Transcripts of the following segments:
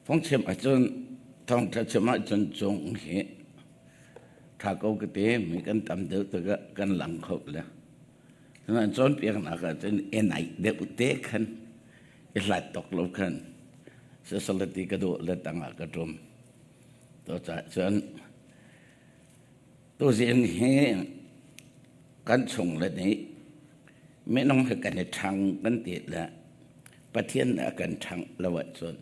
Phungchim ahcun thawngṭha chim ahcun cung hi ṭha ko ka ti mi kan tam deuh tikah kan lang kho le. Cunain cawnpiaknak ahcun i naih deuh te khan i hlat tuk lo khan sisalati ka duh le tangah ka ṭum. Cucaah cun tuzing hi kan chung le nih minung he kan i ṭhang kan ti le Pathian nih a kan ṭhangh lo ahcun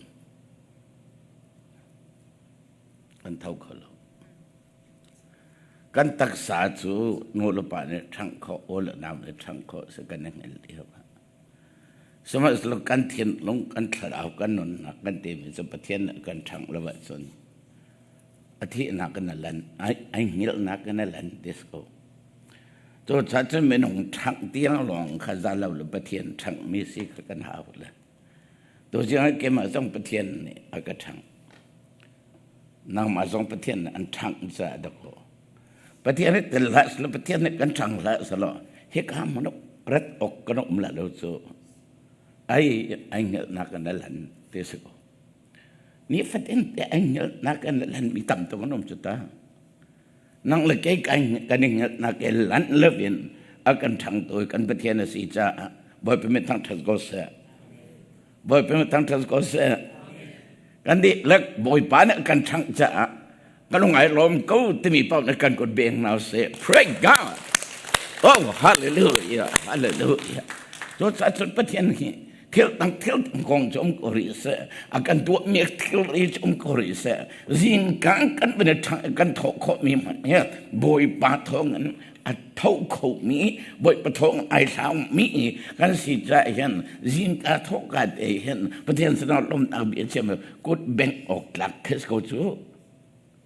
kan tho kho lo. Kan taksa cu nu le pa nih ṭhangh khawh, aw le nau nih ṭhangh khawh si kan i hngal lio ah. Sihmanhsehlaw kan thinlung, kan thlarau, kan nunnak kan timi cu Pathian nih kan ṭhangh lo ahcun a thihnak in a lan, ai hngilhnak in a lan ti si ko. Cucaah cun minung ṭhangh tiang lawng kha za lo le Pathian ṭhanghmi si kha kan hau le. Tuziang ah keimah zong Pathian nih a ka ṭhangh. Nangmah zong Pathian nih an ṭhangh caah dakaw. Pathian nih tel hlah selaw Pathian nih kan ṭhang hlah selaw hika hmun rat awk kan um la lo cu ai ai hngalhnak in a lan ti si ko. Nifatin te ai hngalhnak in a lan mi tam tuk an um cu ta. Nang le kei kan i hngalhnak i lanh loin a kan ṭhangtu kan Pathian a si caah Bawipa min thangṭhat ko seh. Bawipa min thangṭhat ko seh. Kan dihlak Bawipa nih a kan ṭhangh caah ka lung ai lawm ko timi paoh nih kan kut beng hna seh. Praise God. Oh, hallelujah, hallelujah. Cucaah cun Pathian hi thil dang thil dang kong cu um ko rih seh a kan tuahmi thil ri cu um ko rih seh zingkang kan van kan thawh khawhmi hmanh hi Bawipa thawngin a tho khomi Bawipa thawng ai hlaumi kan si caah hin zingka thawhka te hin Pathian sinah lawmnak bia chim kut bengh awk tlak khi ko cu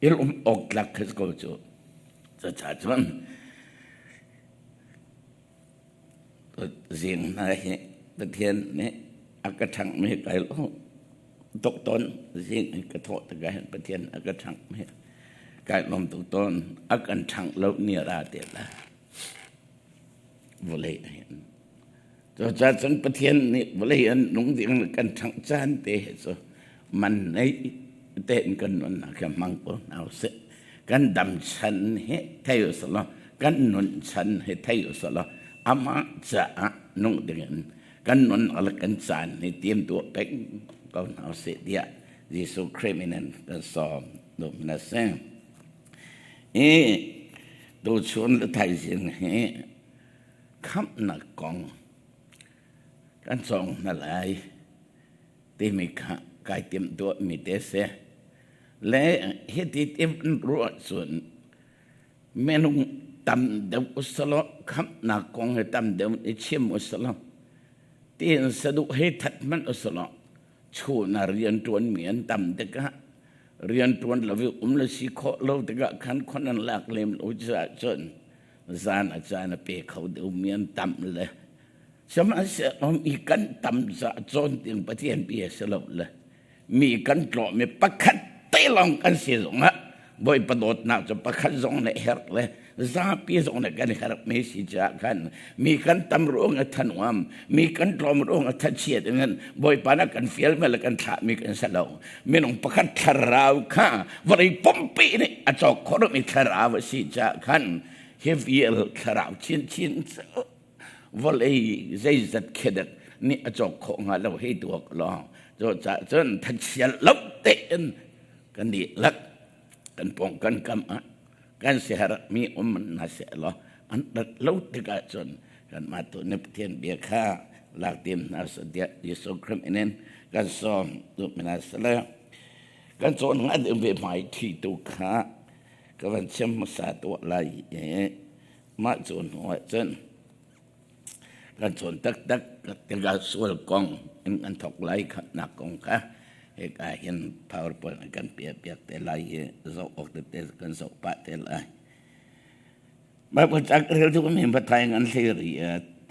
il um awk tlak khi ko cu cucaah cun Zing hna hi Pathian nih a ka ṭhanghmi kai lo tuk tawn. Zing in ka thawh tikah hin Pathian a ka ṭhanghmi kai lawm tuk tawn. A kan ṭhangh lo ni a ra te lai vawlei ah hin. Cucaah cun Pathian nih vawlei an nung ding le kan ṭhangh caan te hi cu man nei tein kan nunnak hi hmang ko hna usih. Kan dam chan hi thei usih law kan nun chan hi thei usih law amah caah nung dingin kan nun le kan caan hi timtuah peng ko hna usih tiah Jesuh Khrih min in kan sawm duh na si. I tuchun le thaizing hi khamhnak kong kan cawng hna lai timi kha kai timhtuahmi te si. Le hiti timh ruah cun minung tam deuh usalaw khamhnak kong hi tam deuh i chim usalaw tiin saduh hei that hmanh usalaw chun ah rianṭuanmi an tam tikah rianṭuan lo i um le si khawh lo tikah khan khon an lak lem lo caah cun zan a caan a pe kho deuhmi an tam le sihmanhsehlaw mi kan tam caah cawn ding Pathian bia si lo le mi kan tlawhmi pakhat te lawng kan si zongah Bawipa dawtnak cu pakhat zong nih herh le zapi zong nih kan herhmi si caah khan mi kan tam ruang a thanuam mi kan tlawm ruang a thachiat in Bawipa na kan fialmi le kan thlahmi kan si lo minung pakhat thlarau kha vawlei pumpi nih a cawk khawhmi thlarau a si caah khan hi vial thlarau chinchin cu vawlei zeizat khedek nih a cawk khawh hnga lo hei tuak lawng cu caah cun thachial lo tein kan dihlak kan pawng kan kam ah kan siaherhmi um hna seh law an rat lo tikah cun kanmah tu nih Pathian bia kha lak tim hna seh tiah Jesuh Khrih min in kan sawm duh mi hna seh kan cawn hnga ding ve hmai thi tu kha ka van chim hmasa tuah lai i mah cu hnu ah cun kan cawn taktak tikah sual kong in kan thawk lai khamhnak kong kha hika hin PowerPoint an kan piahpiak te lai i zoh awk tete kan zoh pah te lai. Bible ca ka rel cu mi pathai ngan hlei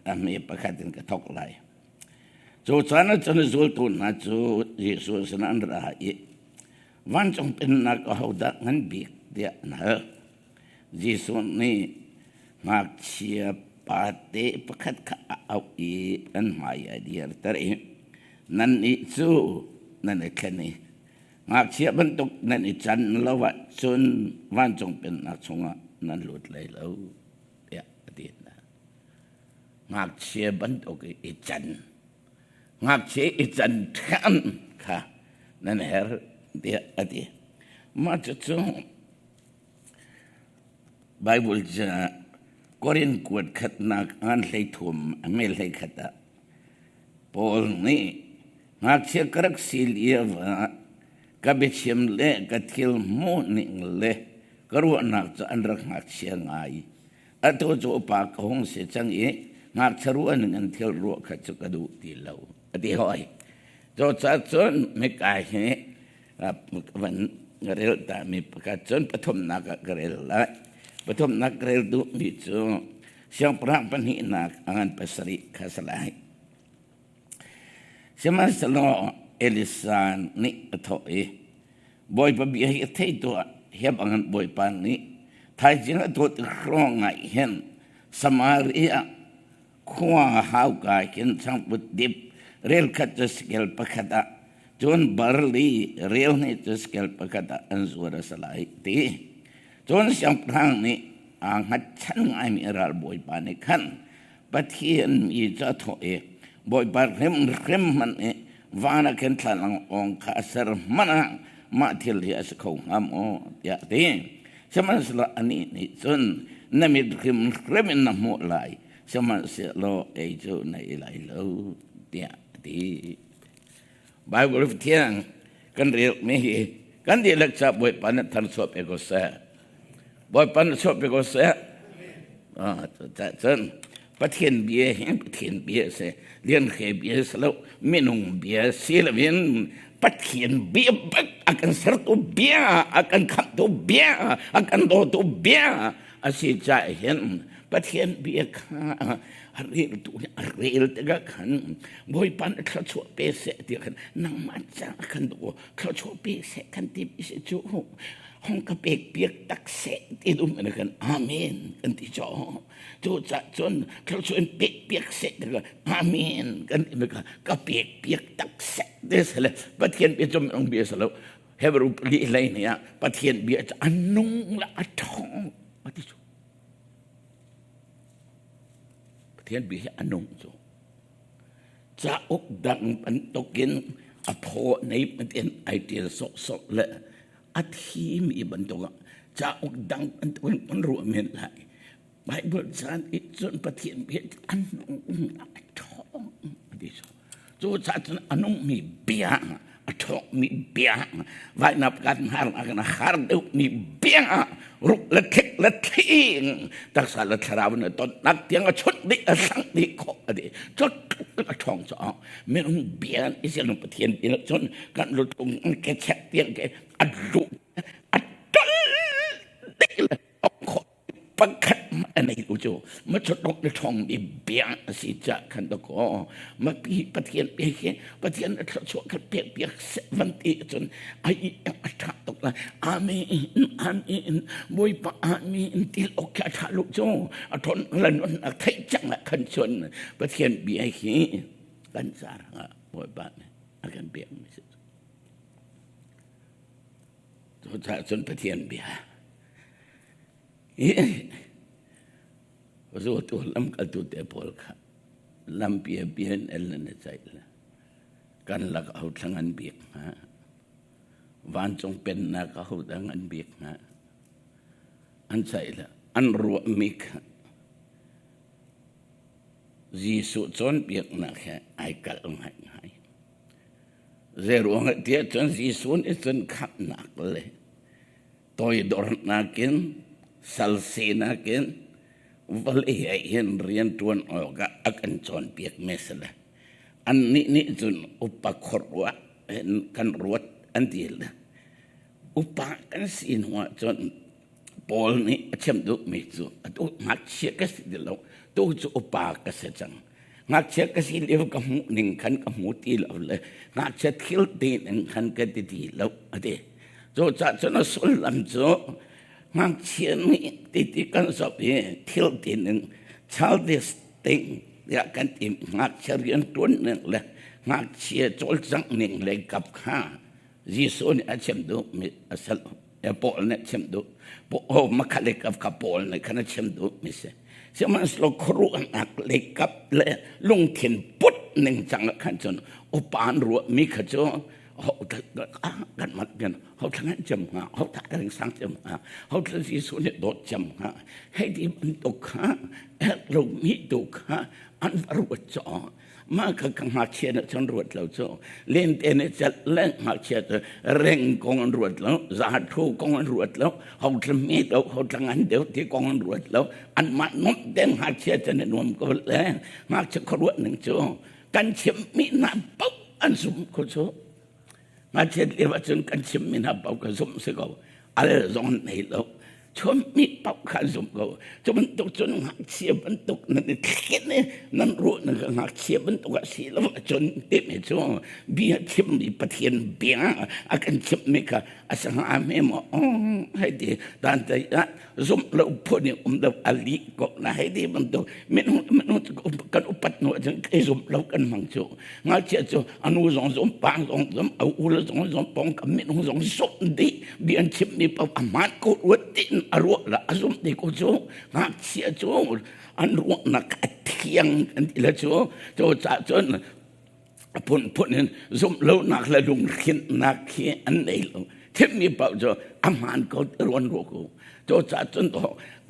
a hme pakhat in ka thawk lai. Cu caan ah cun zultu hna cu Jesuh sinah an ra i vancung pennak ahodah ngan bik tiah an hal. Jesuh nih ngakchia pate pakhat kha a auh i an hmai a dirter i nannih cu nan i thlen i Ngakchia bantuk nan i can lo ahcun vancung pennak chungah nan lut lai lo, tiah a ti hna. Ngakchia bantuk i can, ngakchia i can ṭhan kha nan herh, tiah a ti. Mah cucu Baibal ca Korin kuat khatnak ngan 13 a me 11 ah Paul nih ngakchia ka rak si lio ah ka biachim le ka thil hmuhning le ka ruahnak cu an rak ngakchia ngai. Atu cu upa ka hung si cang i ngakchia ruahning an thil ruah kha cu ka duh ti lo, a ti hoi. Cucaah cun hika hi van rel tami pakhat cun pathumnak ah ka rel lai. Pathumnak ka rel duhmi cu siangpahrang pahnihnak a ngan pasarih kha si lai. Sihmanhsehlaw Elisa nih a thawh i, Bawipa bia hi thei tuah, hi bangin Bawipa nih thaizing a dawt hrawng ah hin Samaria khua hauka khin changput dip rel khat cu skel pakhat ah cun barli rel hnih cu skel pakhat ah an zuar a si lai ti. Cun siangpahrang nih aa hngatchan ngaimi ralbawipa nih khan Pathian mi cu a thawh i Bawipa hrimhrim hmanh i van ah khin thlalang awng kha a ser hmanh ah mah thil hi a si kho hnga maw tiah a ti. Sihmanhsehlaw anih nih cun na mit hrimhrim in na hmuh lai, sihmanhsehlaw ei cu na ei lai lo tiah a ti. Bible thiang kan relmi hi kan dihlak ca Bawipa nih thanchuah pe ko seh. Bawipa nih chuah pe ko seh. Ah, cun Pathian bia hi Pathian bia si lian he bia si lo minung bia si loin Pathian bia bak a kan sertu bia a kan khamhtu bia a kan dawtu bia a si caah hin Pathian bia kha a reltu nih a rel tikah khan Bawipa nih thluachuah pe seh ti khan nangmah ca khan duh thluachuah pe seh kan ti si cu hong ka pek piak tak seh ti dum in kan amen kan ti cho cu ca cun thluachuah in pek piak seh ti amen kan ti ka pek piak tak seh ti sele Pathian bia cu minung bia si lo Hebrew pali lei nih ah Pathian bia cu a nung le a ṭhawng a ti cu Pathian bia hi a nung cu cauk dang bantukin a phaw nei bantukin ai ṭial sawhsawh le a thimi bantuk ah cauk dang bantukin kan ruah men lai. Bible caan i cun Pathian bia a nung a ṭhawng a ti cu. Cucaah cun a nungmi bia a ṭhawngmi bia vainap kan har kan har deuhmi bia ruk le thlik le thling taksa le thlarau na tonnak tiang a chut dih a sang dih khawh a di cu tluk a ṭhawng caah minung bia Israel Pathian bia cun kan lutlung ke chek tiang ke a duh a ṭol dih le khawh pakhat a nei tu cu ma chutok le ṭhawng mi bia a si ca khan to ko ma pi Pathian pe hi Pathian a thluachuah kha pek piak seh van ti cun ai a ṭha tuk la amen amen Bawipa amen til ok kha ṭha lu cu a ṭhawn la nun a theih cang ah khan cun Pathian bia hi kan car ah Bawipa nih a kan pek mi si Cucaah cun Pathian bia hi zultu lamkaltu te pawl kha lampi a bia in el nan i ceih le kan lak aho thlang an bik hnga vancung pennak aho dang an bik hnga an ceih le an ruahmi kha Jesuh cawnpiaknak he ai kalh ngaingai. Zeiruang ah tiah cun Jesuh nih cun khamhnak le toidornak in sal sinak in vawlei ah hin rianṭuan awkah a kan cawnpiak mi a si le annih nih cun upa khuaruah in kan ruat an ti le upa kan si hnu ah cun Paul nih a chim duhmi cu atu ngakchia ka si ti lo tu cu upa ka si cang ngakchia ka si lio ka hmuh ning khan ka hmu ti lo le ngakchia thil ti ning khan ka ti ti lo a ti cucaah cun a sullam cu ngakchia nih ti ti kan zoh i thil ti ning childish thing tiah kan ti ngakchia rian ṭuan ning le ngakchia cawlcangh ning le kap kha. Jesuh nih a chim duhmi a si lo. Paul nih a chim duh. Makhat kap kha Paul nih khan a chim duhmi si. Sihmanhsehlaw khuaruahnak lei kap le lungthin put ning cang ah khan cun upa an ruahmi kha cu kan mat kan ho thlangan cem hnga ho tha ring sang cem hnga ho thla Jesuh nih dawt cem hnga hei ti bantuk kha lo mi tu kha an va ruat caw mah kha ka ngakchia nih cun ruat lo cu lente nih celh le ngakchia cu reng kong an ruat lo zathu kong an ruat lo ho thla mi deuh ho thla ngan deuh ti kong an ruat lo anmah nuamh te ngakchia cu na nuam ko le ngakchia khuaruah ning cu kan chimmi hna paoh an zum ko cu ngakchiat lio ahcun kan chimmi hna paoh ka zumh si ko al zong an nei lo chimmi paoh kha an zumh ko cu bantuk cun ngakchia bantuk nan i thlen i nan ruah na ngakchia bantuk a si lo ahcun timi cu bia chimmi Pathian bia a kan chimmi kha a si hnga hme maw hei ti dan te ah zumh lo phun in um lo a lih ko na hei ti bantuk minung minung kan upat hnu ahcun kei zumh lo kan hmang cu ngakchia cu a nu zong zum pa zong zum a u le zong zum pong kam minung zong zumh dih bia an chimmi paoh a hmaan ko ruat tiin a ruah la a zumh ti ko cu ngakchia cu an ruahnak a thiang an ti le cu cu caah cun a phunphun in zumh lonak le lunghrinnak khi an nei lo thimmi paoh cu a hmaan ko ruan ruah ko cu caah cun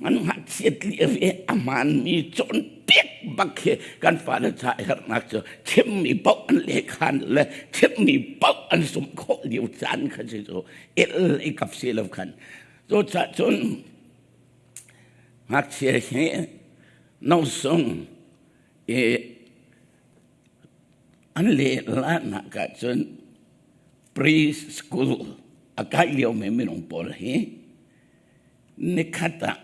an ngakchiat lio i a hmaanmi cawnpiak bak khi kan fale ca herhnak cu chimmi paoh an lehkhan le chimmi paoh an zumh khawh lio caan kha si cu el i kap si lo khan cu caah cun ngakchia hi no sung i An lehlannak ahcun pre-school a kai liomi minung pawl hi nikhat ah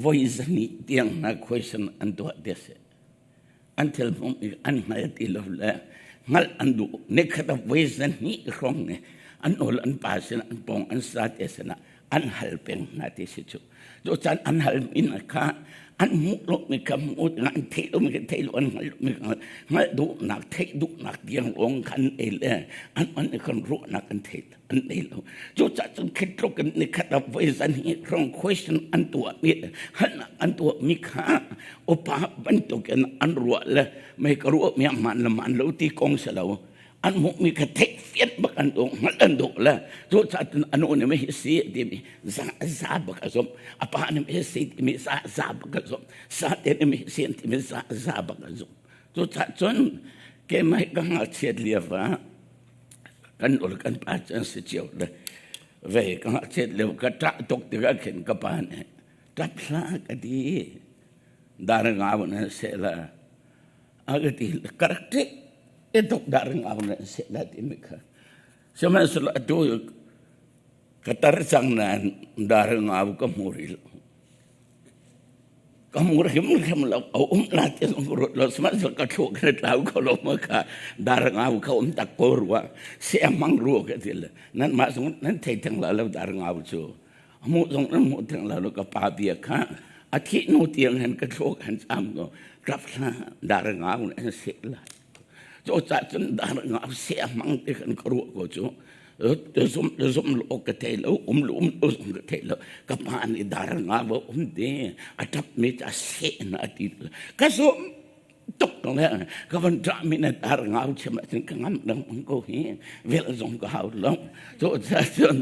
voi zahnih tiang hna question an tuah ti a si. An thil hmumi an hngal ti lo le hngalh an duh. Nikhat ah voi zahnih hrawng nih an nawl an pa sinah an pawng an sa te sinah an hal peng hna ti si cu. Cu caan an hal mi hna kha an hmuh lomi kha hmuh dingah an theih lomi kha theih lo an hngalh lomi kha hngalh duhnak theih duhnak tiang lawng kha an ei le an an i kan ruahnak an thei an nei lo. Cucaah cun khi tluk in nikhat ah voi zan hi hrawng question an tuahmi halnak an tuahmi kha upa bantukin an ruah le mei ka ruahmi a hmaan le hmaan lo ti kong si lo. An hmuhmi kha theih fian bak an duh hngalh an duh le cucaah cun a nu nih mei hi si timi za za bak a zumh a pa nih mei hi si timi za za bak a zumh sa te nih mei hi si timi za za bak a zumh cucaah cun keimah hi ka ngakchiat lio ah kan ul kan pa cu an si cio le ve ka ngakchiat lio ka ṭah tuk tikah khin ka pa nih ṭap hlah ka ti dar ngau na seh la a ka ti ka rak ṭih i tuk dar ngau na seh la timi kha sihmanhsehlaw atu ka tar cang nain dar ngau ka hmu rih lo ka hmu hrimhrim lo a um la ti zong ka ruat lo sihmanhsehlaw ka thluak ka tlau kho lo ma kha dar ngau kha um tak ko rua siamang rua ka ti le nan mah zong nan thei theng la lo dar ngau cu hmuh zong nan hmuh theng la lo ka pa bia kha a thih hnu tiang hen ka thluak han cham ko ṭap hla dar ngau an seh lai cu ca cun dar ngau seh hmang ti kan ka ruah ko cu zum zum lo ka thei lo um lo um lo zong ka thei lo ka pa nih dar ngau um te a ṭap mi ca seh na ti ka zum tuk le ka van ṭah mi na tar ngau chim ahcun ka ngam lengmang ko hi vel zong ka hau lo cu cun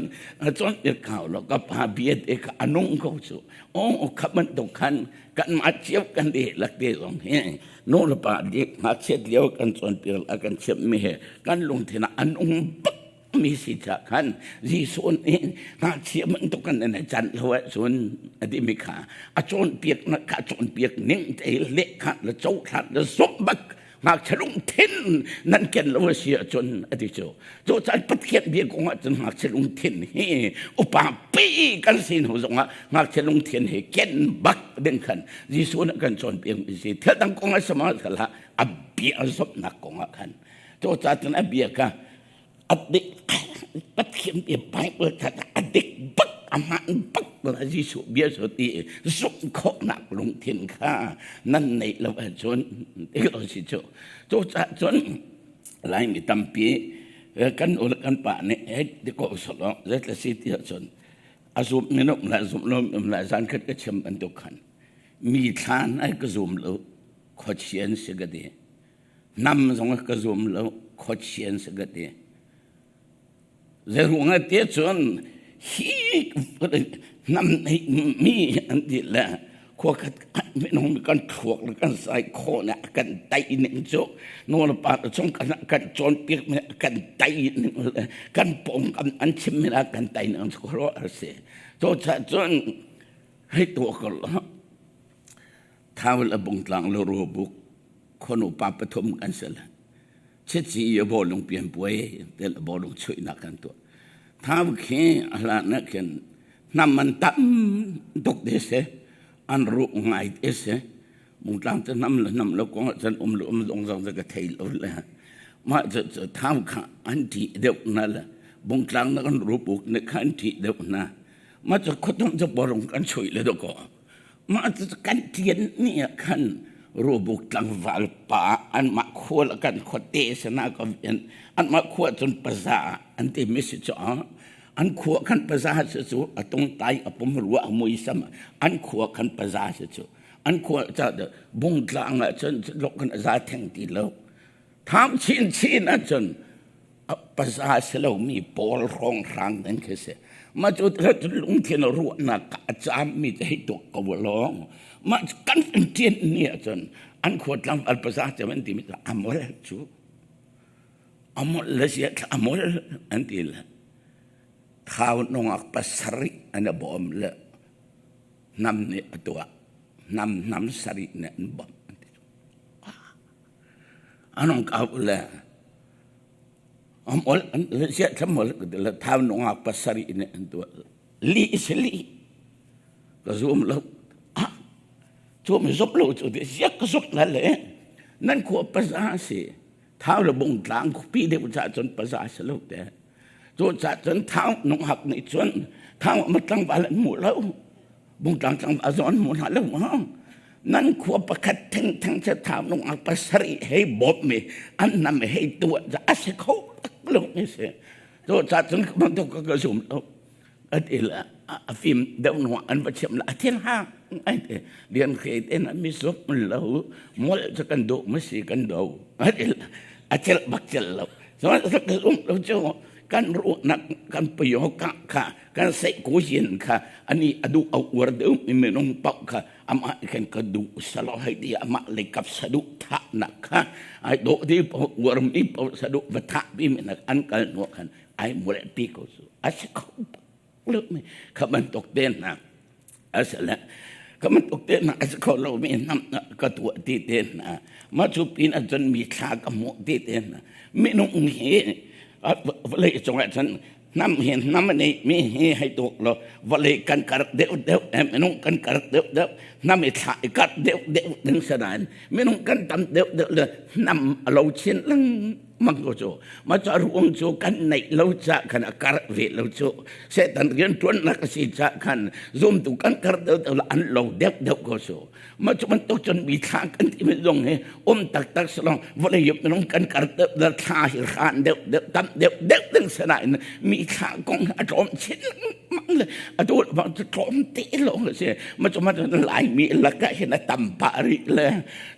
cun ka hau lo ka pa bia te ka anung ko cu o kha bantuk khan kan mah cio kan de lak te zong hi nu le pa dik ngakchiat lio kan cawnpiak a kan chimh mi he kan lungthin ah an um bak mi si ca khan Jesuh nih ngakchia bantuk kan in can lo ahcun a timi kha a cawnpiak na kha cawnpiak ning te le kha le cohlan le zumh bak ngakchia lungthin nan ken lo a si ahcun a ti cu cu caan Pathian bia kong ahcun ngakchia lungthin hi upa pi kan si hnu zongah ngakchia lungthin hi ken bak ding khan Jesuh nih kan cawnpiak mi si thil dang kong ah sama hlah a bia zumhnak kong ah khan cu caan a bia kha a dik Pathian bia Bible kha a dik bak a hmaan bak la Jesuh bia cu ti zumh khawhnak lungthin kha nan neih lo ahcun ti lo si cu cucaah cun Laimi tampi Kan u le kan pa nih hei ti ko sawlaw zeitla si ti ahcun a zum minung le zum lo um le zan khat ka chim bantuk khan mi thlan ai ka zum lo khuachian si ka ti. Nam zong ka zum lo khuachian si ka ti. Zeiruang ah tiah cun hi hnam mi an ti le khua khat minung kan thluak le kan sai khawh le a kan tai ning cu nu le pa chung kan kan cawnpiak mi kan tai ning le kan pawngkam an chim mi kan tai ning cu khuaruah a si. Cu caah cun hei tuah ko lo. Thau le bungtlang le rubuk khuanu pa pathum kan si le. Chici i bawlung pianpuai te le bawlung chuihnak kan tuah. Thau khi a hlan ah khin hnam an tam tuk te si, an ruh ngai te si. Bungtlang cu hnam le hnam lo kong ah cun um le um zong zong ka thei lo le. Mah cu cu thau kha an ṭih deuh hna le bungtlang na kan rupuk nih kha an ṭih deuh hna. Mah cu khuatung cu bawlung kan chuih le dawkaw. Mah cu kan ṭian ni ah khan Rubuk tlangval pa anmah khua le kan khuate sana ka in anmah khua cun paza an ti mi si cu an khua khan paza si cu a tungtai a pum rua a muisam an khua khan paza si cu an khua ca bungtlang ah cun lok kan za theng ti lo tham chin chin ah cun paza si lomi pawl hrawnghrang nan khi si. Mah cu lungthin ruahnak a caammi te hei tuak ko lawng. Mah kan ṭian ni ahcun an khua tlangval paza cem an timi cu amol cu amol le sia amol an ti le thau nungak pasarih an i bawm le nam nih a tuah nam nam sarih nih an bawmh an ti. Anong kau le amol sia thamol le thau nungak pasarih nih an tuah li si li ka zum lo ah cu mi zup lo cu sia ka zup la le nan khua paza si thau le bung tlang khupi deuh cha cun paza si lo te cu cha cun thau nung hak nih cun thau ma tlangval an mu lo bungtlang tlangval zong an hmu hna lo nan khua pakhat thengtheng che thau nungak pasarih hei bawm mi an nam hei tuah a si kho tak lo mi si to cha cun bantuk ka ka zum lo at ila a fim deuh nu an va thiam la a thil ha ai te lian khe te na mi sup lo mol cha kan do ma si kan do at ila a chel bak chel lo so ka um lo chu kan ruahnak kan payo ka kha kan seih ko yin kha ani adu a uar deuh mi minung paoh kha amah khan ka duh salo hei ti amah le kap sadu tha nak kha ai do di po uar mi po sadu va tha bi mi nak an kal no khan ai mule pi ko su a si kho lu mi kha bantuk te na asala ka bantuk te na a si kho lo mi nam ka tu ti te na ma chu pin a cun mi thla ka mu ti te na minung hi vawlei cungah cun nam hi nam nih mi hi hei tuk lo vawlei kan kar deuh deuh minung kan kar deuh deuh nam i thla i kar deuh deuh ding sanain minung kan tam deuh deuh le nam a lo chin lengmang ko cu ma cu a ruang cu kan neih lo ca khan a kar ve lo cu Satan rian ṭuannak a si ca khan zumtu kan kar deuh deuh le an lo deuh deuh ko cu Mah cu bantuk cun mi thla kan timi zong hi um taktak salong vawlei yuk minung kan kar deuh deuh thla hi hran deuh deuh tam deuh deuh ding sanain mi thla kong a tlawm chin lengmang le atu bang cu tlawm te lawng a si ma cu ma cun Laimi lakah hin a tam pah rih le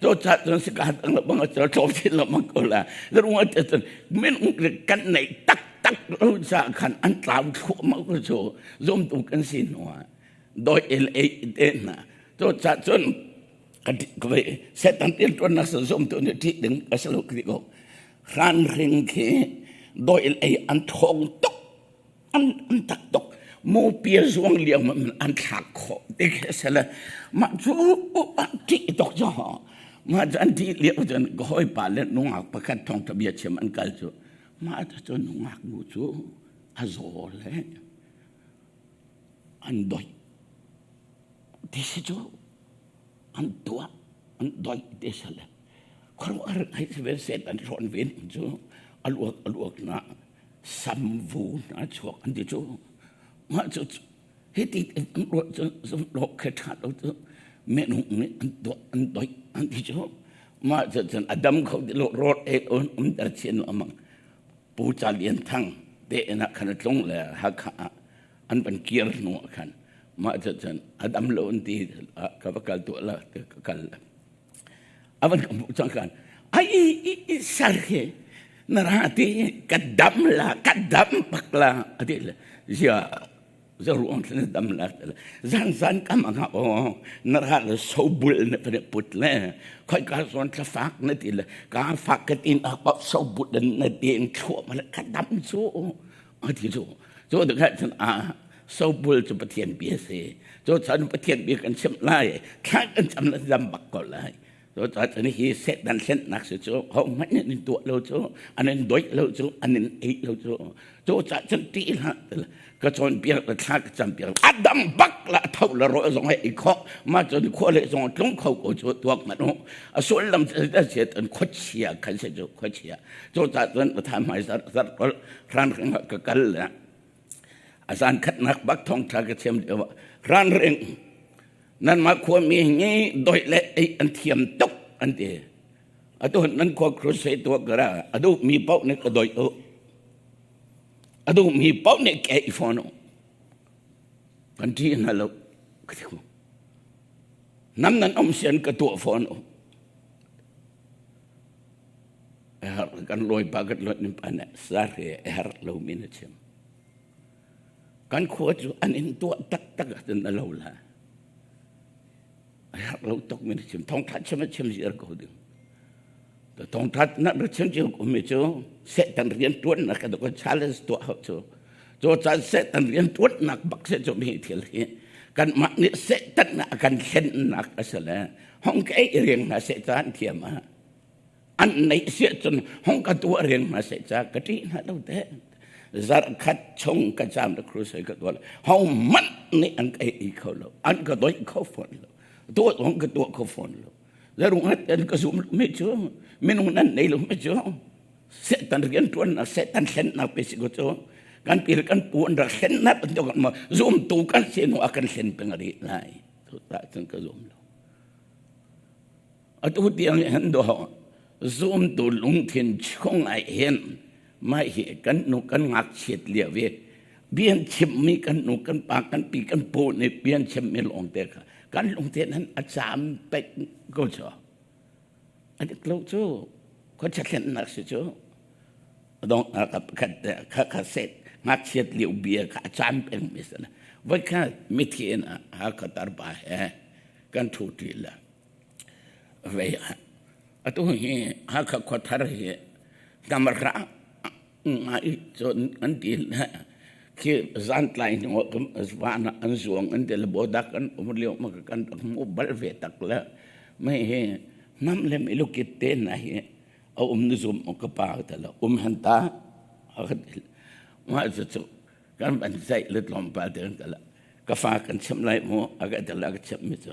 cu ca cun sika dang le bang a tlawm chin lengmang ko la ruang te cun minung kan neih tak tak lo ca khan an tlau thluahmah ko cu zumtu kan si hnu ah doi el ei te hna cu ca cun setan tin tuannak sa zum tu nih ṭih ding a si lo ti ko hran hring khi doi el ei an thong tuk an an tak tuk mu pia zuang liang man an thlak khawh ti khi sele mah cu an ṭih tuk cu mah cu an ṭih lio cun ka hawipa le nungak pakhat thong bia chim an kal cu mah cu nungak nu cu a zaw le an doih ti si cu an tuah an doih ti si le khuaruahhar ngai si ve set an hrawn ve ning cu a luak a luak na samvu na chuak an ti cu mah cu hiti an ruah cu zumlo khe ṭha lo cu minung nih an tuah an doih an ti cu mah cu cun a dam kho ti lo rawl ei um ter chin lo amang. Pu Ca Lian Thang te inn ah khan a tlung le Hakha ah an van kir hnu ah khan mah cu cun a dam lo an ti ka va kal tuah la ka kal a van ka hmuh cang khan ai i sar hi na ra ti ka dam la ka dam bak la a ti le zia zaruang thlen dam la zan zan kam anga o na ra le so bul na pa put le khoi ka zon thla fak na ti le ka fak ka tin a pa so bul na ti in thua ma ka dam chu a ti chu chu de kha chan a so bul chu Pathian bia se chu chan Pathian bia kan chim lai thla kan cham la dam bak ko lai Cu cun hi Satan hlennak si cu hohmanh nih an in tuah lo cu, an in doih lo cu, an in ei lo cu. Cu cah cun ṭih hlah ka cawnpiak le thla ka campiak a dam bak la tho le rawl zong he i khawh ma cun khua le zong tlung kho ko cu tuak hmanh u a sullam cu siat an khuachia khan si cu khuachia cu cah cun tha hmai zar zar kol hran ring ka kal le a zan khatnak bak thong tha ka thiam lio ran ring Nanmah khuami hi doih le ei an thiam tuk an ti. Atu nan khua crusade tuah kara a duhmi paoh nih ka doih u. A duhmi paoh nih ke i fawn u. Kan ṭih hna lo. Nam nan um sian ka tuah fawn u. Kan lawi pa kan luat nim pa nih sar he a herh lomi na chim. Kan khua cu an in tuah taktak ahcun a lo la. A herh lo tuk mi na chim. Thawngtha chim a chim ziar ko ding. Thawngtha na ra chim cio ko mi cu Satan rian tuannak ka ko challenge tuah hau cu. Cu caan Satan rian tuannak bak se cu mi thil hi kan mah nih Satan a kan thlennak a si le hong ke i riang hna Satan thiam ah an neih si ahcun hong ka tuah riang hna seh ca ka ṭih hna lo te zarh khat chung ka caam le crusade ka tuah ho manh nih an ka ei kho lo an ka doih kho fawn lo tuah zong ka tuah kho fawn lo zarung hat an ka zum mi cu minung nan nei lo mi cu Satan rian ṭuannak Satan hlennak pe si ko cu kan pil kan pu an rak hlennak an kan ma zum tu kan si nu a kan hlen peng rih lai tu ta cun ka zum lo Atu tiang hin dawh zumtu lungthin chung ah hin mah hi kan nu kan ngakchiat lio i bian chimmi kan nu kan pa kan pi kan pu nih bian chimmi lawng te kha kan lungthin hin a caam pek ko cu a dik lo cu khuacha thlennak si cu dong khat kha kha set ngakchiat lio bia kha a caam peng mi si voi kha mithi in Hakha tarpa he kan thu ṭi la Vei ah atu hi Hakha khuathar hi tamra ngai cun an ti le khi zantlai hnu van ah an zuang an ti le bodak an um lio ma kan rak hmu bal ve tak le mei hi nam le milukit te na hi a um nu zum ka pa ta la um han ta ma cu cu kan van zaih le tlawmpal te kan kal ka fa kan chimh lai mu a ka tel a ka chimh mi cu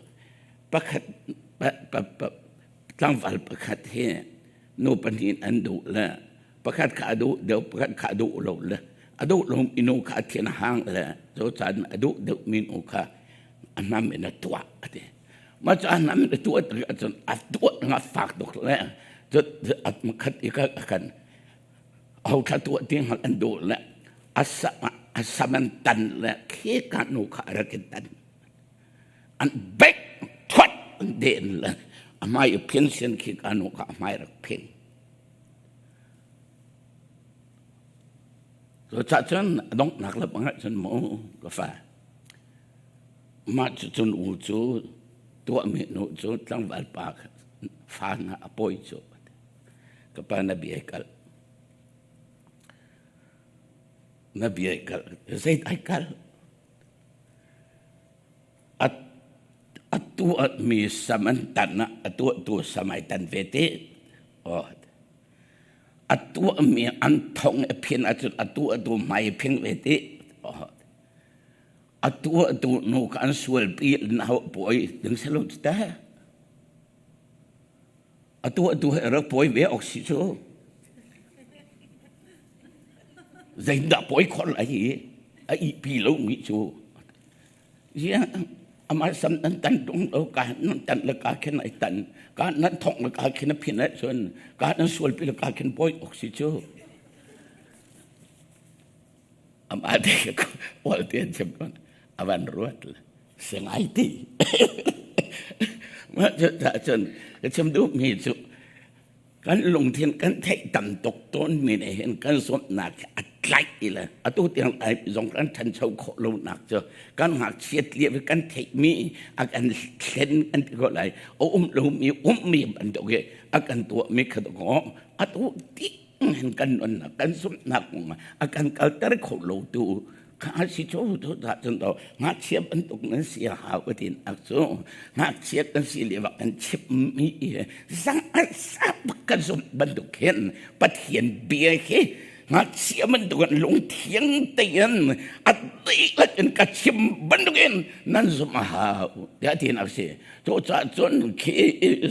pakhat tlangval pakhat hi nu pahnih an duh le pakhat kha a duh deuh pakhat kha a duh lo le a duh lo mi nu kha a thin a hang le cu caan a duh deuh mi nu kha a nam in a tuah a ti mah cu a nam in a tuah tik ahcun a tuah nga fak tuk le cu a khat i ka kan ho thla tuah ti hngalh an duh le a sam an tan le khi ka nu kha a rak in tan an bek thuat an den le a hmai i phin sin khi ka nu kha a hmai rak phin cu cun a donghnak le bang cun mu ka fa mah cu cun u cu tuahmi nu cu tlangval pa fa na a pawi cu Ka pa na bia kal. Na bia kal. Zei ai kal? A tuah mi sam an tan ah a tuah tu sam ai tan ve te. Oh. A tuah mi an thong a phin ahcun a tuah tu hmai a phing ve te. Oh. A tuah tu nu kha an sual pi na ho puai ding selo ta. Atu atu he rak pawi ve awk si cu. Zeidah pawi khor lai hi a ihpi lo mi cu. Ziah amah sam nan tan tung lo ka nan tan le ka khin ai tan ka nan thong le ka khin a phin ai cun ka nan sual pi le ka khin pawi awk si cu. Amah te kawl te an chim tawn. A van ruat le singai ti. Mah cu cun ka chim duhmi cu kan lungthin kan theih tam tuk tawnmi nih hin kan zumhnak hi a tlaih i le atu tiang ai zong kan ṭhancho khawh lonak cu kan ngakchiat lio i kan theihmi a kan thlen kan ti ko lai. A um lomi ummi bantuk hi a kan tuahmi kha dawkaw atu ti hin kan nunnak kan zumhnak kong a kan kalter kho lo tu kha si cho tu ta cun to ngakchia bantuk nan si a hau ka tin ak cu ngakchia kan si le bak kan chim mi zang sa bak kan zumh bantuk hin Pathian bia hi ngakchia bantuk in lungthiang tein a dihlak in ka chim bantuk in nan zumh a hau tiah tin ak si cu caah cun khi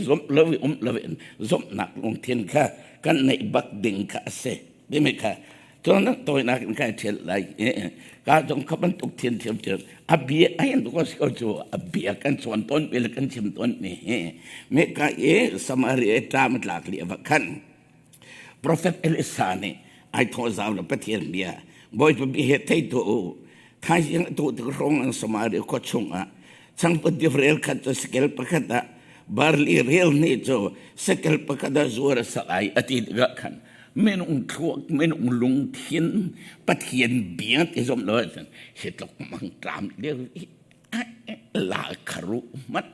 zumh lo um lo in zumhnak lungthin kha kan neih bak ding kha a si timi kha cun tawinak in kan ṭhial lai ka zong kha bantuk thiam thiam cu a bia ai an ko si ko cu a bia kan chuan tawn mi le kan chim tawn mi hi me ka i Samaria ṭam tlak li va khan Prophet Elisa nih ai thawh zau le Pathian bia Bawipa bia he thei tu u thaizing tu tik hrawng an Samaria khua chungah changput rel khat cu skel pakhat ah barli rel nih cu sekel pakhat ah zuar a sak ai a ti tikah khan minung thluak minung lungthin Pathian bia ti zom lo ahcun hi tluk mangtlam lio i la kharu mat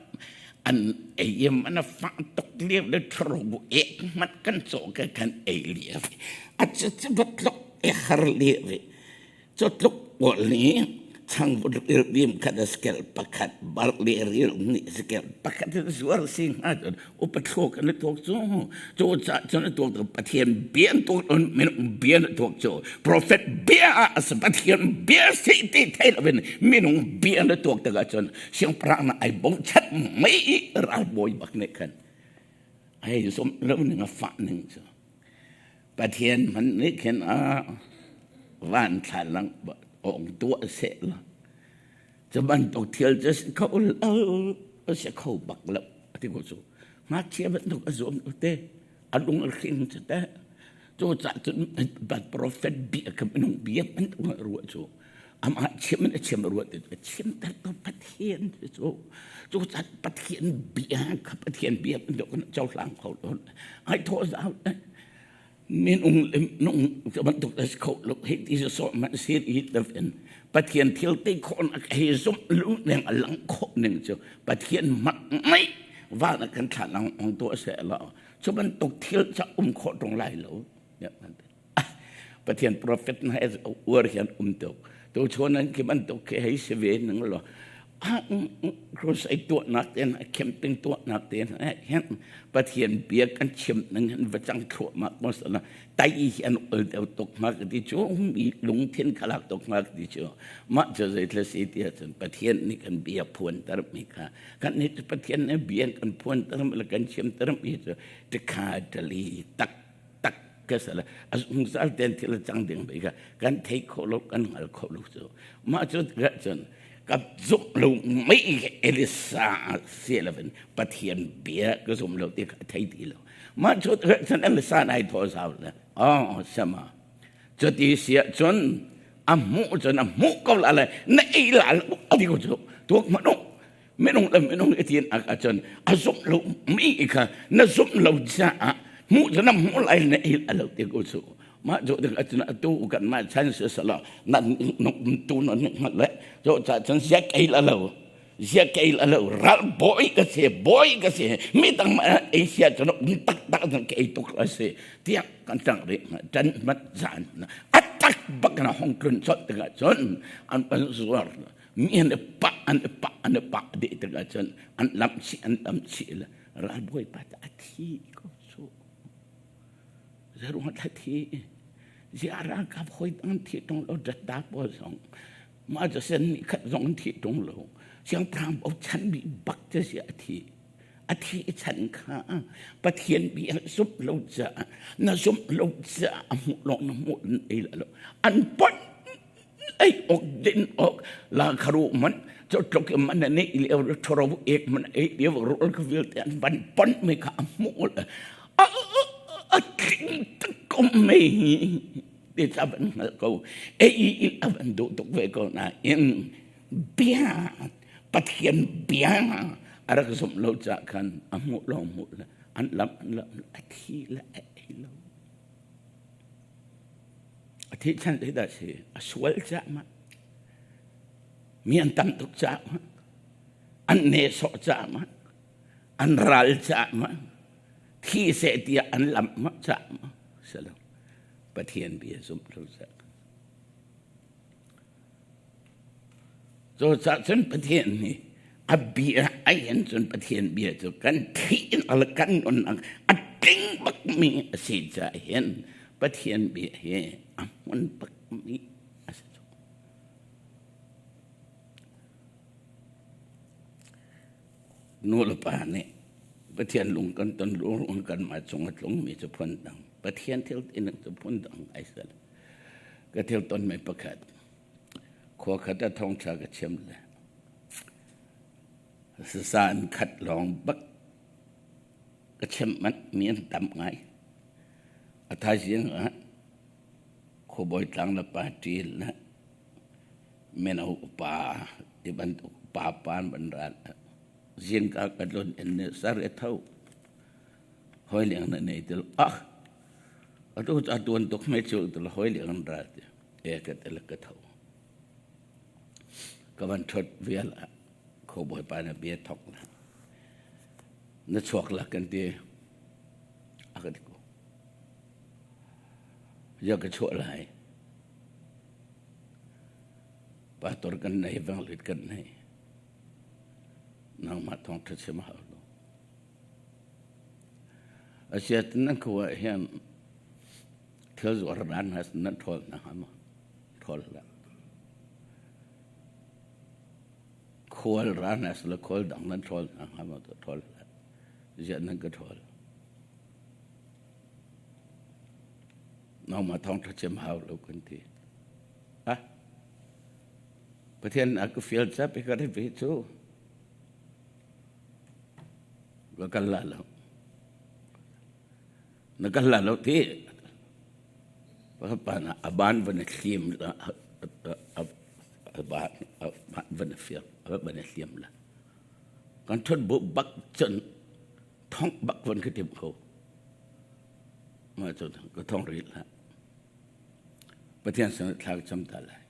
an ei man a fa tuk lio le thro ek mat kan chaw ka kan ei lio a chu chu bat tluk e har lio Cu tluk pawl nih changvut rildim khat a skel pakhat barli ril nih skel pakhat in zuar si hnga cun upa thluak an i tuak cu. Cu caah cun a tuak Pathian bia an tuak lo minung bia an tuak cu profet bia ah a si Pathian bia si ti thei loin minung bia an tuak tikah cun siangpahrang na ai bochan mei i ralbawi bak nih khan ai zumh lo ning a fah ning cu. Pathian hmanh nih khin a van thlalang ong tuah seh la cu bantuk thil cu si kho lo si kho bak lo ti ko cu ngakchia bantuk a zuam lo te a lung a hring cu te cu cah cun bat prophet bia ka minung bia bantuk ruah cu amah chim in a chim ruah ti a chim ter to Pathian cu cu cah Pathian bia kha Pathian bia bantuk kan cohlang kho lo ai thaw zau minung le minung bantuk a si kho lo hei ti sawh man si i in Pathian thil ti khawhnak hei zumh lu ning a lang khawh ning cu Pathian mak mai van a kan thlah lang ong tuah seh law cu bantuk thil ca um khawh ṭung lai lo. Pathian prophet na uar hian um tuk tu chon an ki bantuk khi hei si ve ning lo crusade tuahnak ten camping tuahnak ten hin Pathian bia kan chim ning hin va cang thluahmah ko sana tai hi an ol deuh tuk ma ka ti cu mi lungthin khalak tuk ma ka ti cu mah cu zeitlai si ti ahcun Pathian nih kan bia phuan ter mi kha kan nih Pathian nih bia kan phuan ter mi le kan chim ter mi cu tikha tali tak tak ka sala a zungzal ten thil a cang ding bai kha kan thei kho lo kan hngal kho lo cu mah cu tikah cun ka zumh lo mei Elisa silovin Pathian bia ka zum lo ti kha thei ti lo mah cu tikah cun Elisa nai thaw zau le oh sama cuti sia cun a hmuh cun a hmuh ko la le na ei la a ti ko cu tuak hmanh minung le minung i tin ak ahcun a zumh lo mi kha na zumh lo caah hmuh cu na hmuh lai na il a lo ti ko cu mah cu tik ahcun atu kan mah chan si sala na tu na hngalh le cu ca cun sia kei la lo sia kei la lo ral bawi ka si bawi ka si mi dang ma Asia cun um tak tak cun kei tuk la si tiah kan tang rih tan mat zan a tak bak na hong tlun chot tikah cun an pan zuar Mi an i pah, an i pah, an i pah dih tikah cun an lamh chih, an lamh chih le ralbawipa cu a thi ko cu. Zeruang dah thi? Ziah ralkap hawi dang an thi ṭung lo, datta pawl zong. Mah cu sen nih khat zong an thi ṭung lo. Siangpahrang bochan mi bak cu ziah a thi. A thi chan kha Pathian bia zumh lo caah na zumh lo caah a hmuh lawng na hmuh ei lo. An ponh ei awk din awk la kharu man cho tlok man ne leo thoro ek man ei leo rol ka vialte an van pon me kha a mu a a tling tak ko me. ti ca van hngalh ko. Ei a van duh tuk ve ko nain bia Pathian bia a rak zumh lo ca khan a hmuh lawng hmuh le an lam an lam a thi le a ei lo. A thih chan zeidah si? A sual caah ma? Mi an tam tuk caah ma? An nehsawh caah ma? An ral caah ma? Thi seh tiah an lamh ma caah ma? Si lo. Pathian bia zumh lo caah. Cucaah cun Pathian nih a bia a in cun Pathian bia cu kan thihnak le kan nunnak a tling bakmi a si caah hin Pathian bia hi a hmun bakmi a si. Nu le pa nih Pathian lung kan ton lung kanmah cung a tlungmi cu phun dang Pathian thil tining cu phun dang ai sel. Ka thil tonmi pakhat khua khat ah thawngṭha ka chim le sasa an khat lawng bak ka chim manh mi an tam ngai. A thaizing ah khuabawi tlang le party le mino upa ti bantuk upa pa an van ra zingka ka tlun in nih sar i tho hoi leng na nei til ah atu cu a tuan tuk me cu til hoi leng an ra ti e ka til ka tho ka van thot vial ah kho bawipa na bia thok na na chuak la kan ti a ka ti ko ya ka chuah lai Pastor kan nei vanglit kan nei nangmah thawng ṭha chim hau lo asiat nan khua hian thil zuar ran has nan ṭhawl na hnga maw ṭhawl hlah khual ran has le khual dang nan ṭhawl na hnga maw ṭhawl hlah ziah nan ka ṭhawl nangmah thawng ṭha chim hau lo kan ti Ah, Pathian a ka fial cap i ka ri ve cu. Ka kal la lo. Na kal la lo ti. Pa na aban van a thlim la aban van a fial van a hliam la. Kan thot bu bak cun thong bak van ka tim ko. Ma cun ka thong ril la. Pathian sin thla ka cam ta lai.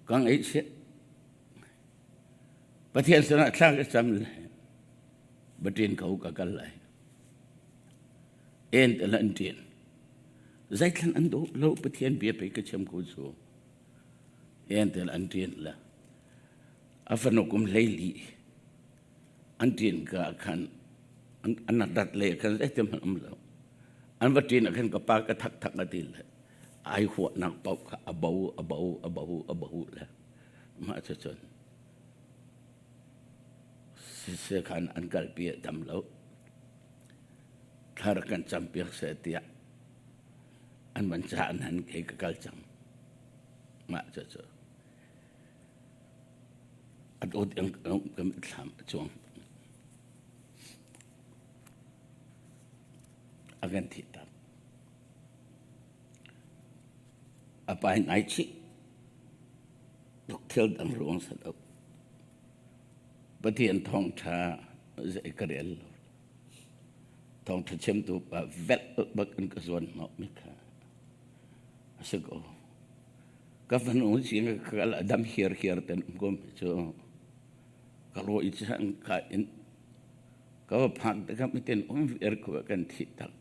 Ka ngaihchiat. Pathian sinah thla ka cam lai. Batin ko ka kal lai. En te lan tin. Zeithlan an do lo Pathian bia pe ka chim ko cu. En te an tin la. A fanu kum hleili an ṭin ka ah khan an rat le khan zeitin hmanh um lo. An va ṭin ah khan ka pa ka thak thak a ti le ai huahnak paoh kha a bo a bo a bo a bo le mah cu cun siseh khan an kalpi a dam lo. Thla rak kan campiak seh tiah an van cah nan kei ka kal cang. Mah cu cu A dawt in ka mitthlam a cuang. A kan thihtak. A pa in ai chih. Tuk thil dang ruang sa lo. Pathian thawngṭha zei ka rel lo. Thawngṭha chimtu pa velh bak in ka zuan hnawh mi kha a si ko. Ka fanu sing ka kal a dam hiar hiar ten um ko mi cu ka ro i chan ka in ka va phak tikah mitin um viar ko kan thi tak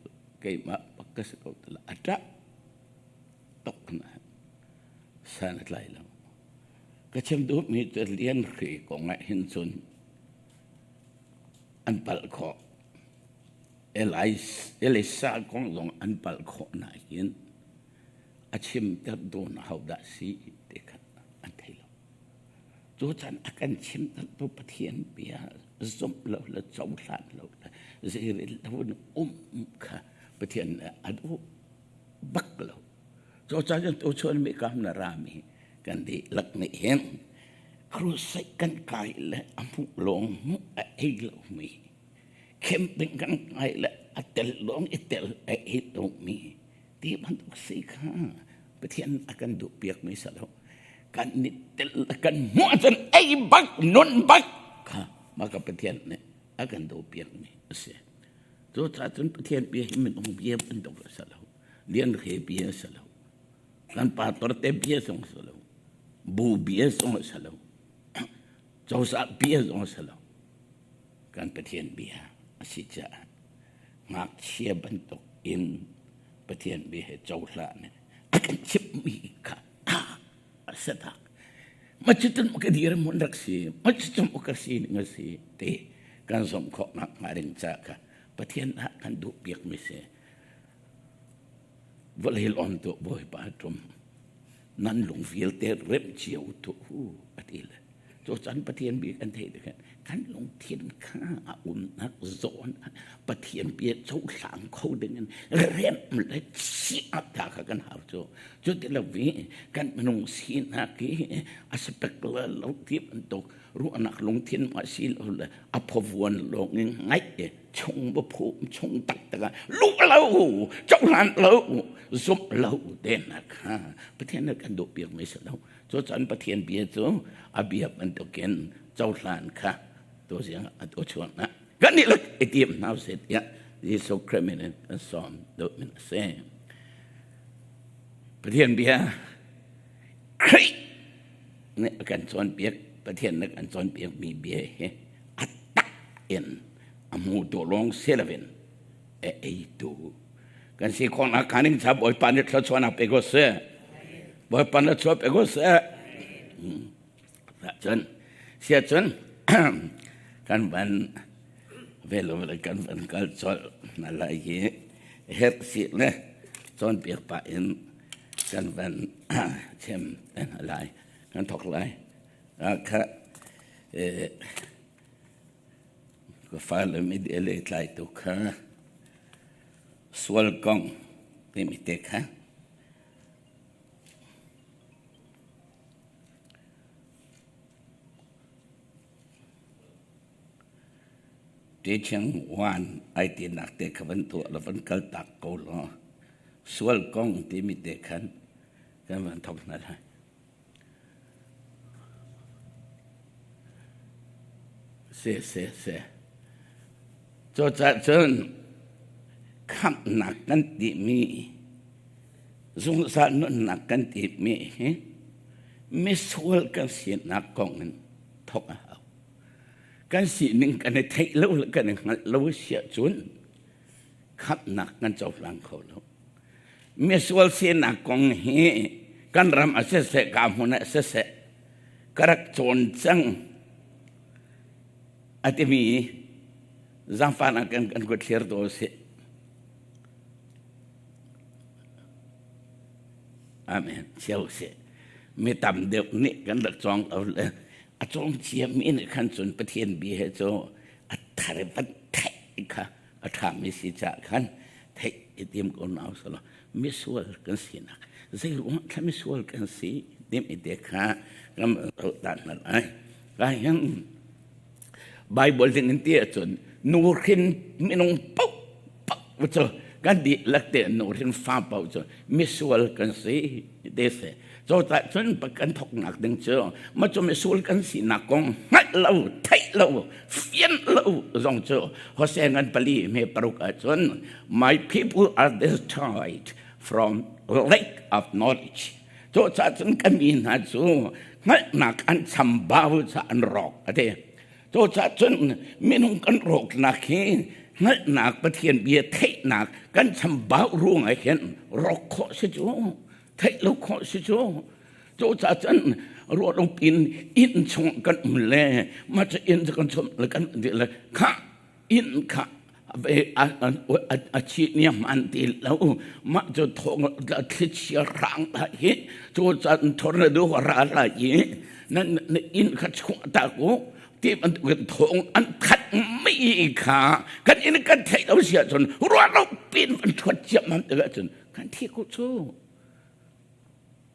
keimah pak ka si ko tala a ṭah tok na san a tlai lo ka chim duh mi cu lian hri kong ah hin cun an palh khawh Elisa kong zong an palh khawh nain a chimter dawn ahodah si ti kha an thei lo. Cu chan a kan chimtertu Pathian bia zumh lo le cohlan lo le zeirel lo in um kha Pathian nih a duh bak lo. Cu caan cun tuchun mi kam na rami kan dihlak nih hin crusade kan kai le a hmuh lawng hmuh a ei lomi. Camping kan ngai le a tel lawng i tel a ei lomi ti bantuk si kha Pathian a kan duh piakmi si lo. Kan ni tel kan hmuh ahcun ei bak nun bak kha mah ka Pathian nih a kan duh piakmi a si. Cucaah cun Pathian bia hi minung bia bantuk a si lo. Lian he bia a si lo. Kan pastor te bia zong a si lo. Bu bia zong a si lo. Cozah bia zong a si lo. Kan Pathian bia a si caah ngakchia bantuk in Pathian bia he cohlan in a kan chimhmi kha a si tak. Ma cutin ka dir mun rak si, ma cutin ka si ning a si ti kan zumh khawh nak hnga ding ca kha Pathian ah kan duh piakmi si. Vawlei lawm tu Bawipa tum nan lung vialte remh cio tu a ti le cu caan Pathian bia kan theih tikah kan lungthin kha a umnak zawn Pathian bia cohlang kho dingin remh le chiah ta kha kan hau cu. Cu ti lo i kan minung sinak hi a si pek le lo ti bantuk ruahnak lungthin ma si lo le a phavuan lawng in ngaih chung va phum chung taktak ah luh lo cohlan lo zumh lo te na kha Pathian nih kan duh piak mi si lo. Cu caan Pathian bia cu a bia bantukin cohlan kha tu ziang a tu chuak na kan nih lak i tim hna usih tiah Jesuh Khrih min in kan sawm duh min a si. Pathian bia Khrih nih a kan cawnpiak Pathian nih kan cawnpiak mi bia hi a tak in a hmutu lawng si loin a eitu kan si khawhnak kha ning cha Bawipa nih thluachuahnak pe ko seh. Bawipa nih thluachuah pe ko seh. Cun sia cun kan van velo le kan van kal colh hna lai hi herh si le cawnpiak pah in kan van chim te hna lai kan thok lai. Kha ka fale media le tlaitu kha sual kong timi te kha Teaching one ai tinak te kha van tuah la van kal tak ko law sual kong timi te khan kan van thok hna lai. Si si si. Cucaah cun khamhnak kan timi zungzal nunnak kan timi hi misual kan sinak kong in thawk a hau. Kan sining kan i theih lo le kan i hngalh lo si ahcun khamhnak kan cohlang kho lo. Misual sinak kong hi kan ram ah siseh, ka hmun ah siseh, ka rak cawn cang a timi zaangfahnak kan kan kut thlir to sih. Amen. Chiao sih. Mi tam deuh nih kan rak cawng lo le a cawng ciami nih khan cun Pathian bia he cu a thar van theih kha a ṭhami si caah khan theih i tim ko nau selaw misual kan sinak zei ruang thla misual kan si tim i te kha kan zoh ta hna lai. Ka hin Bible ding in ti ahcun nuhrin minung paoh paoh cu kan dihlak te nuhrin fa paoh cu misual kan si ti si. Cawcah cun kan thawknak ding cu ma cu misual kan sinak kong hngalh lo theih lo fian lo zong cu Hosea ngan pali me paruk ahcun my people are destroyed from lack of knowledge. Cucaah cun kan mi hna cu hngalhnak an chambau ca an rawk a ti. Cucaah cun minung kan rawknak hi hngalhnak Pathian bia theihnak kan chambau ruangah hin rawk khawh si cu theih lo khawh si cu. Cucaah cun ruah pin inn chung kan um le mah cu inn cu kan chum le kan le kha inn kha a chi niam an ti lo mah cu thawng thlichia hrang la hi cu caan tornado ra la i nan inn kha chuah ta ku ti bantukin thawng an that mi kha kan inn kan theih lo si ahcun ruah lo pin van thuat ciammam tikah cun kan thi ko cu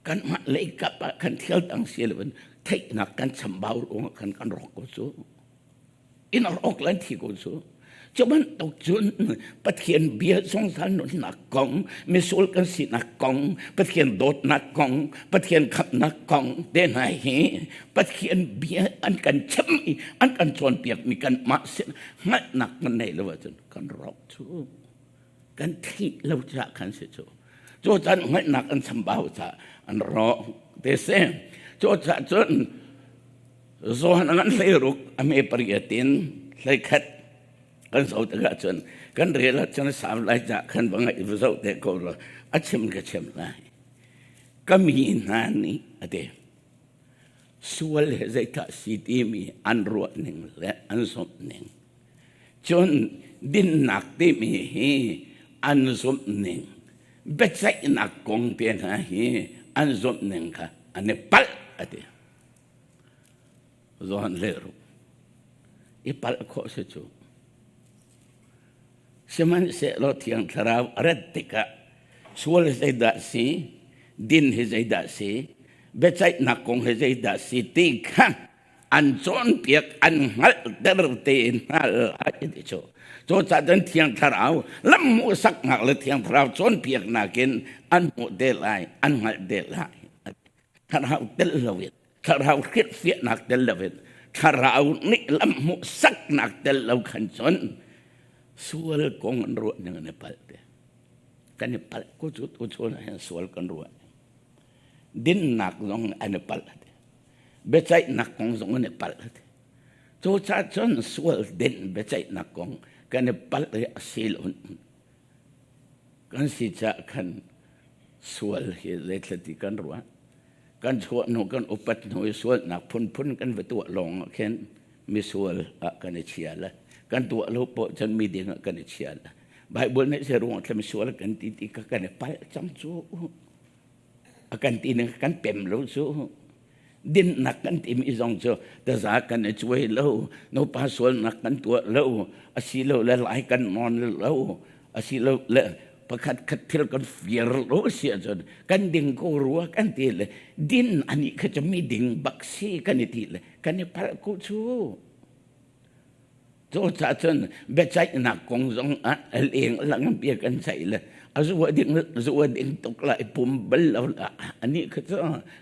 kanmah lei kap ah kan thil dang si lo in theihnak kan chambau ruangah khan kan rawk ko cu. In rawk lan thi ko cu. Cu bantuk cun Pathian bia zungzal nunnak kong, misual kan sinak kong, Pathian dawtnak kong, Pathian khamhnak kong te hna hi Pathian bia an kan chim i an kan cawnpiakmi kanmah sin hngalhnak kan neih lo ahcun kan rawk cu. Kan theih lo caah khan si cu. Cu caan hngalhnak an chambau caah an rawk te si. Cu caah cun Zawn a ngan 16 a me pariat in 11 kan zoh tikah cun kan rel ahcun a sau lai cah khan va ngaih va zoh te ko law a chim ka chim lai. Ka mi hna nih a ti. Sual he zeitah si timi an ruah ning le an zumh ning. Cun dinnak timi hi an zumh ning biaceihnak kong te hna hi an zumh ning kha an i palh a ti. Zawn le ru i palh khawh si cu. Sihmanhsehlaw Thiang Thlarau a rat tikah sual zeidah si, din hi zeidah si, biaceihnak kong hi zeidah si ti kha an cawnpiak, an hngalhter te hna lai ti cu. Cucaah cun Thiang Thlarau lam hmuhsaknak le Thiang Thlarau cawnpiaknak in an hmuh te lai, an hngalh te lai. Thlarau tel loin, thlarau hrilhfiahnak tel loin, thlarau nih lam hmuhsaknak tel lo khan cun sual kong an ruah ning an i palh te. Kan i palh ko cu tu chun ah hin sual kan ruah ning. Dinnak zong an i palh te. Biaceihnak kong zong an i palh te. Cucaah cun sual din biaceihnak kong kan i palh i a si lo. Kan si caah khan sual hi zeitlati kan ruah. Kan chuah hnu kan upat hnu i sualnak phunphun kan va tuah lawng ah khin misual ah kan i chia le kan tuah lo poh cun miding ah kan i chia le Bible nih zei ruang thla misual kan ti ti ka kan i palh cang cu. A kan ti ning kan pem lo cu. Dinnak kan timi zong cu taza kan i cuai lo, nupa sualnak kan tuah lo, asilo le lai kan nawn lo, asilo le pakhat khat thil kan fir lo si ahcun kan ding ko rua kan ti le din ani kha cu mi ding bak si kan i ti le kan i palh ko cu. Cucaah cun biaceihnak kong zong ah leng lang bia kan ceih le a zua ding zua ding tuk la i pum bal lo la ani kha cu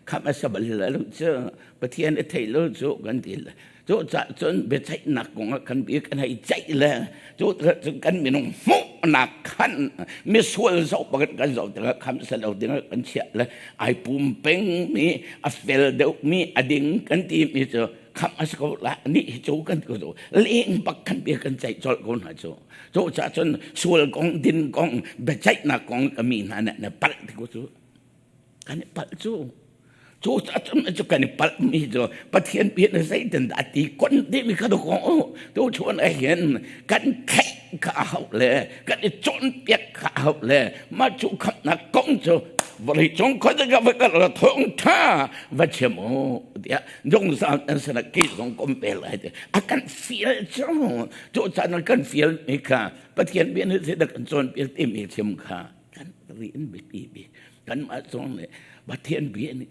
kham a sa bal lo cu Pathian a thei lo cu kan ti le cucaah cun biaceihnak kong ah kan bia kan hei ceih le cu kan minung hmuhnak khan misual zoh pakhat kan zoh tikah kham sa lo ding kan chiah le ai pum peng mi a fel deuh mi a ding kan ti mi cu khamh a si ko la nih hi cu kan ko leng bak kan bia kan ceih colh ko hna cu cu ca cun sual kong din kong biaceihnak kong ka mi hna nih na palh ti ko cu kan i palh cu cu ca cun cu kan i palh mi cu Pathian bia na zeitin dah ti kon ti mi kha ko tu chuan a hin kan theih kha a hau le kan i cawnpiak kha a hau le mah cu khamhnak kong cu vawlei cung khuazei va kal thawng ṭha va chim u tiah zungzal an sana ke zong kom pe lai te a kan fial cu cu caan kan fial mi kha Pathian bia nih zeidah kan cawnpiak timi chim kha kan rian biapi bik kanmah zong nih Pathian bia nih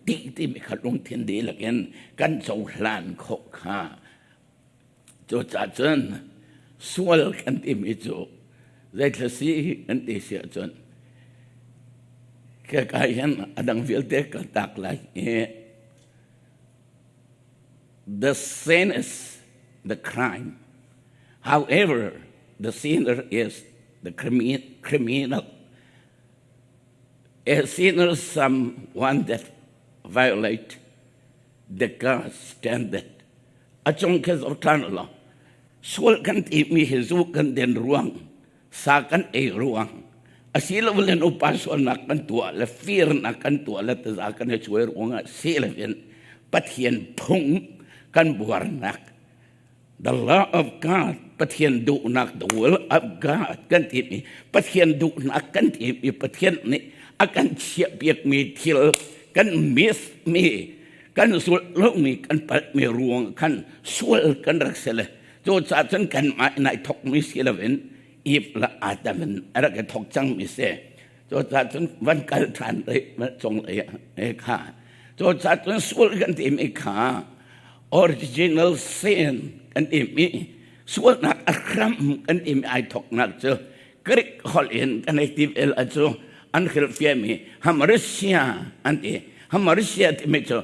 ti timi kha lungthin dihlak in kan cohlan khawh kha cucaah cun sual kan timi cu zeithla si kan ti si ahcun ka hin a dang vialte kaltak lai i the sin is the crime. However, the sinner is the criminal. A sinner is someone that violate the God's standard. A cung kha zoh ṭhan law, sual kan timi hi zu kan den ruang, sa kan ei ruang, asilole upa sualnak kan tuah le firnak kan tuah le taza kan i cuai ruangah si loin Pathian phung kan buarnak the law of God Pathian duhnak the will of God kan timi Pathian duhnak kan timi Pathian nih a kan chiahpiakmi thil kan miss mi kan zulh lomi kan palhmi ruang khan sual kan rak si le cucaah cun kanmah in ai thokmi si loin Eve le Adam in a rak i thok cangmi si. Cucaah cun van kal ṭhan rih cung lei ah kha. Cucaah cun sual kan timi kha original sin kan timi. Sualnak a hram kan timi ai thoknak cu Greek holh in kan hei ti el cu an hrilhfiahmi Hamarisia an ti. Hamarisia timi cu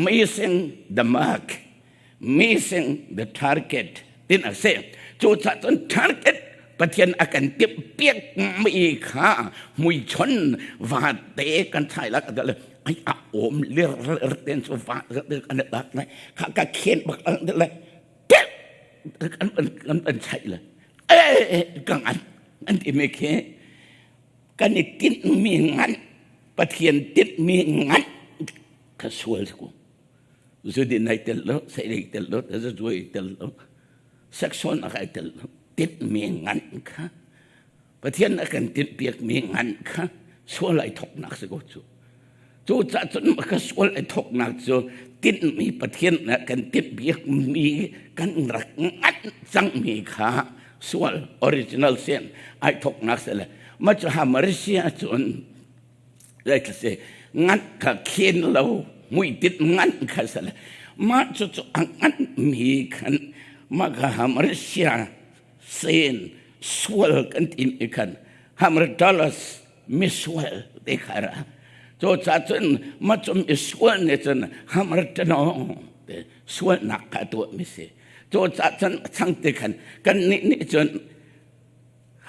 missing the mark, missing the target tin a si. Cucaah cun target Pathian a kan timh piakmi kha muichon vate kan thai lak ai a om lir lir ten cu va kan lak lai kha ka khen bak le kan kan kan chaih le eh ka ngan an ti me khi kan i tinh mi ngan Pathian tinh mi ngan ka sual ku zu din ai tel lo sei dei tel lo zu zuai tel lo sexual nak ai tel lo tinh mi ngan kha Pathian a kan tinhpiak mi ngan kha sual ai thoknak si ko cu. Cu cah cun ka sual ai thoknak cu tinhmi Pathian a kan tinhpiak mi kan rak nganh cangmi kha sual original sin ai thoknak si le ma cu hamarisia cun si nganh kha khen lo muitinh nganh kha si le mah cu cu a nganh mi khan mah kha hamarisia Sin sual kan tim i khan hamratalas misual te kha ra cho cha cun ma cum i sual ne cun hamratano te sual nak kha tuah mi si cho cha cun chang te khan kan nih nih cun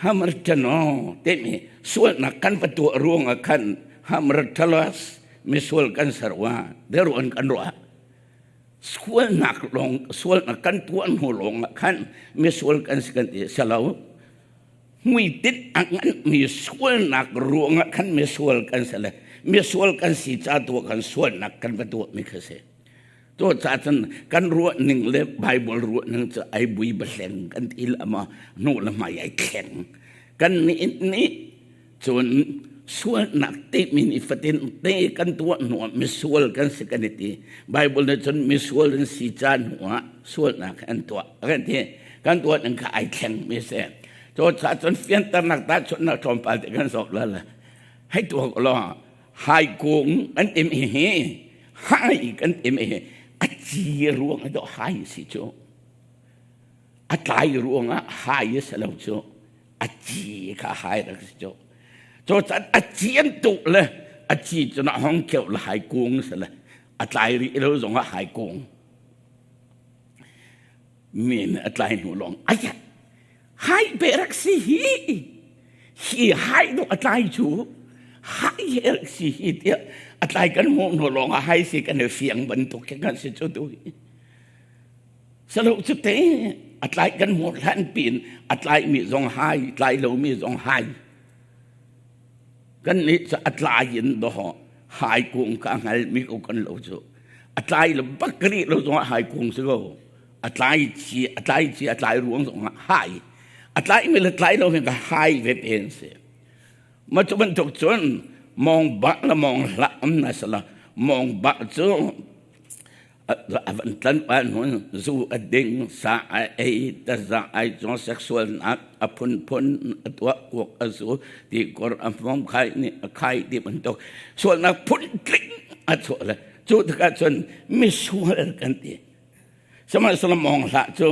hamratano te mi sual nak kan va tuah ruang ah khan hamratalas misual kan sarwa deruan kan ruah Sualnak lawng sualnak kan tuah hnu lawng ah khan misual kan si kan ti si lo. Hmuitinh a nganmi sualnak ruangah khan misual kan si le misual kan si ca tu kan sualnak kan va tuahmi kha si. Cu ca cun kan ruah ning le Bible ruah ning cu ai bui bahleng kan ti le ma hnu le hmai ai thleng. Kan nih nih Cun sualnak timi ni fatin te kan tuah hnuah misual kan si kan i ti. Bible nih cun misual an si ca hnuah sualnak an tuah. Kan ti. Kan tuah ning kha ai thleng mi si. Cu ca cun fianternak tahchunhnak tlawmpal te kan sok la le. Hei tuak law hai kung an tim hi hai kan tim hi a ci ruang do hai si cu. A tlai ruangah hai a si lo cu. A ci kha hai rak si cu. Cu can a ci an tuh le a ci cu na hong keuh le hai kung si le a tlai rih lo zong ah hai kung. Mi nih a tlai hnu lawng ai hai pe rak si hi hi hai dawh a tlai cu hai he rak si hi tiah a tlai kan hmuh hnu lawng ah hai si kan i fiang bantuk khi kan si cu tu hi. Salo cu te a tlai kan hmuh hlan pin a tlaimi zong hai tlai lomi zong hai kan nih cu a tlai in doh hai kung ka hngal mi ko kan lo cu a tlai lo bak rih lo zong hai kung si ko a tlai chi a tlai chi a tlai ruang zong hai a tlai mi le tlai lo hin ka hai ve pen si ma cu bantuk cun mong ba la mong hlah am na sala mong ba cu a van tlan pa nun zu a ding sa a ei taza ai cong sexual nak a phunphun a tuah kuak a zu ti kor a hmom khai ni a khai ti bantuk sualnak phun tling a chuah le cu tikah cun misual kan ti sihmanhsehlaw mong hlah cu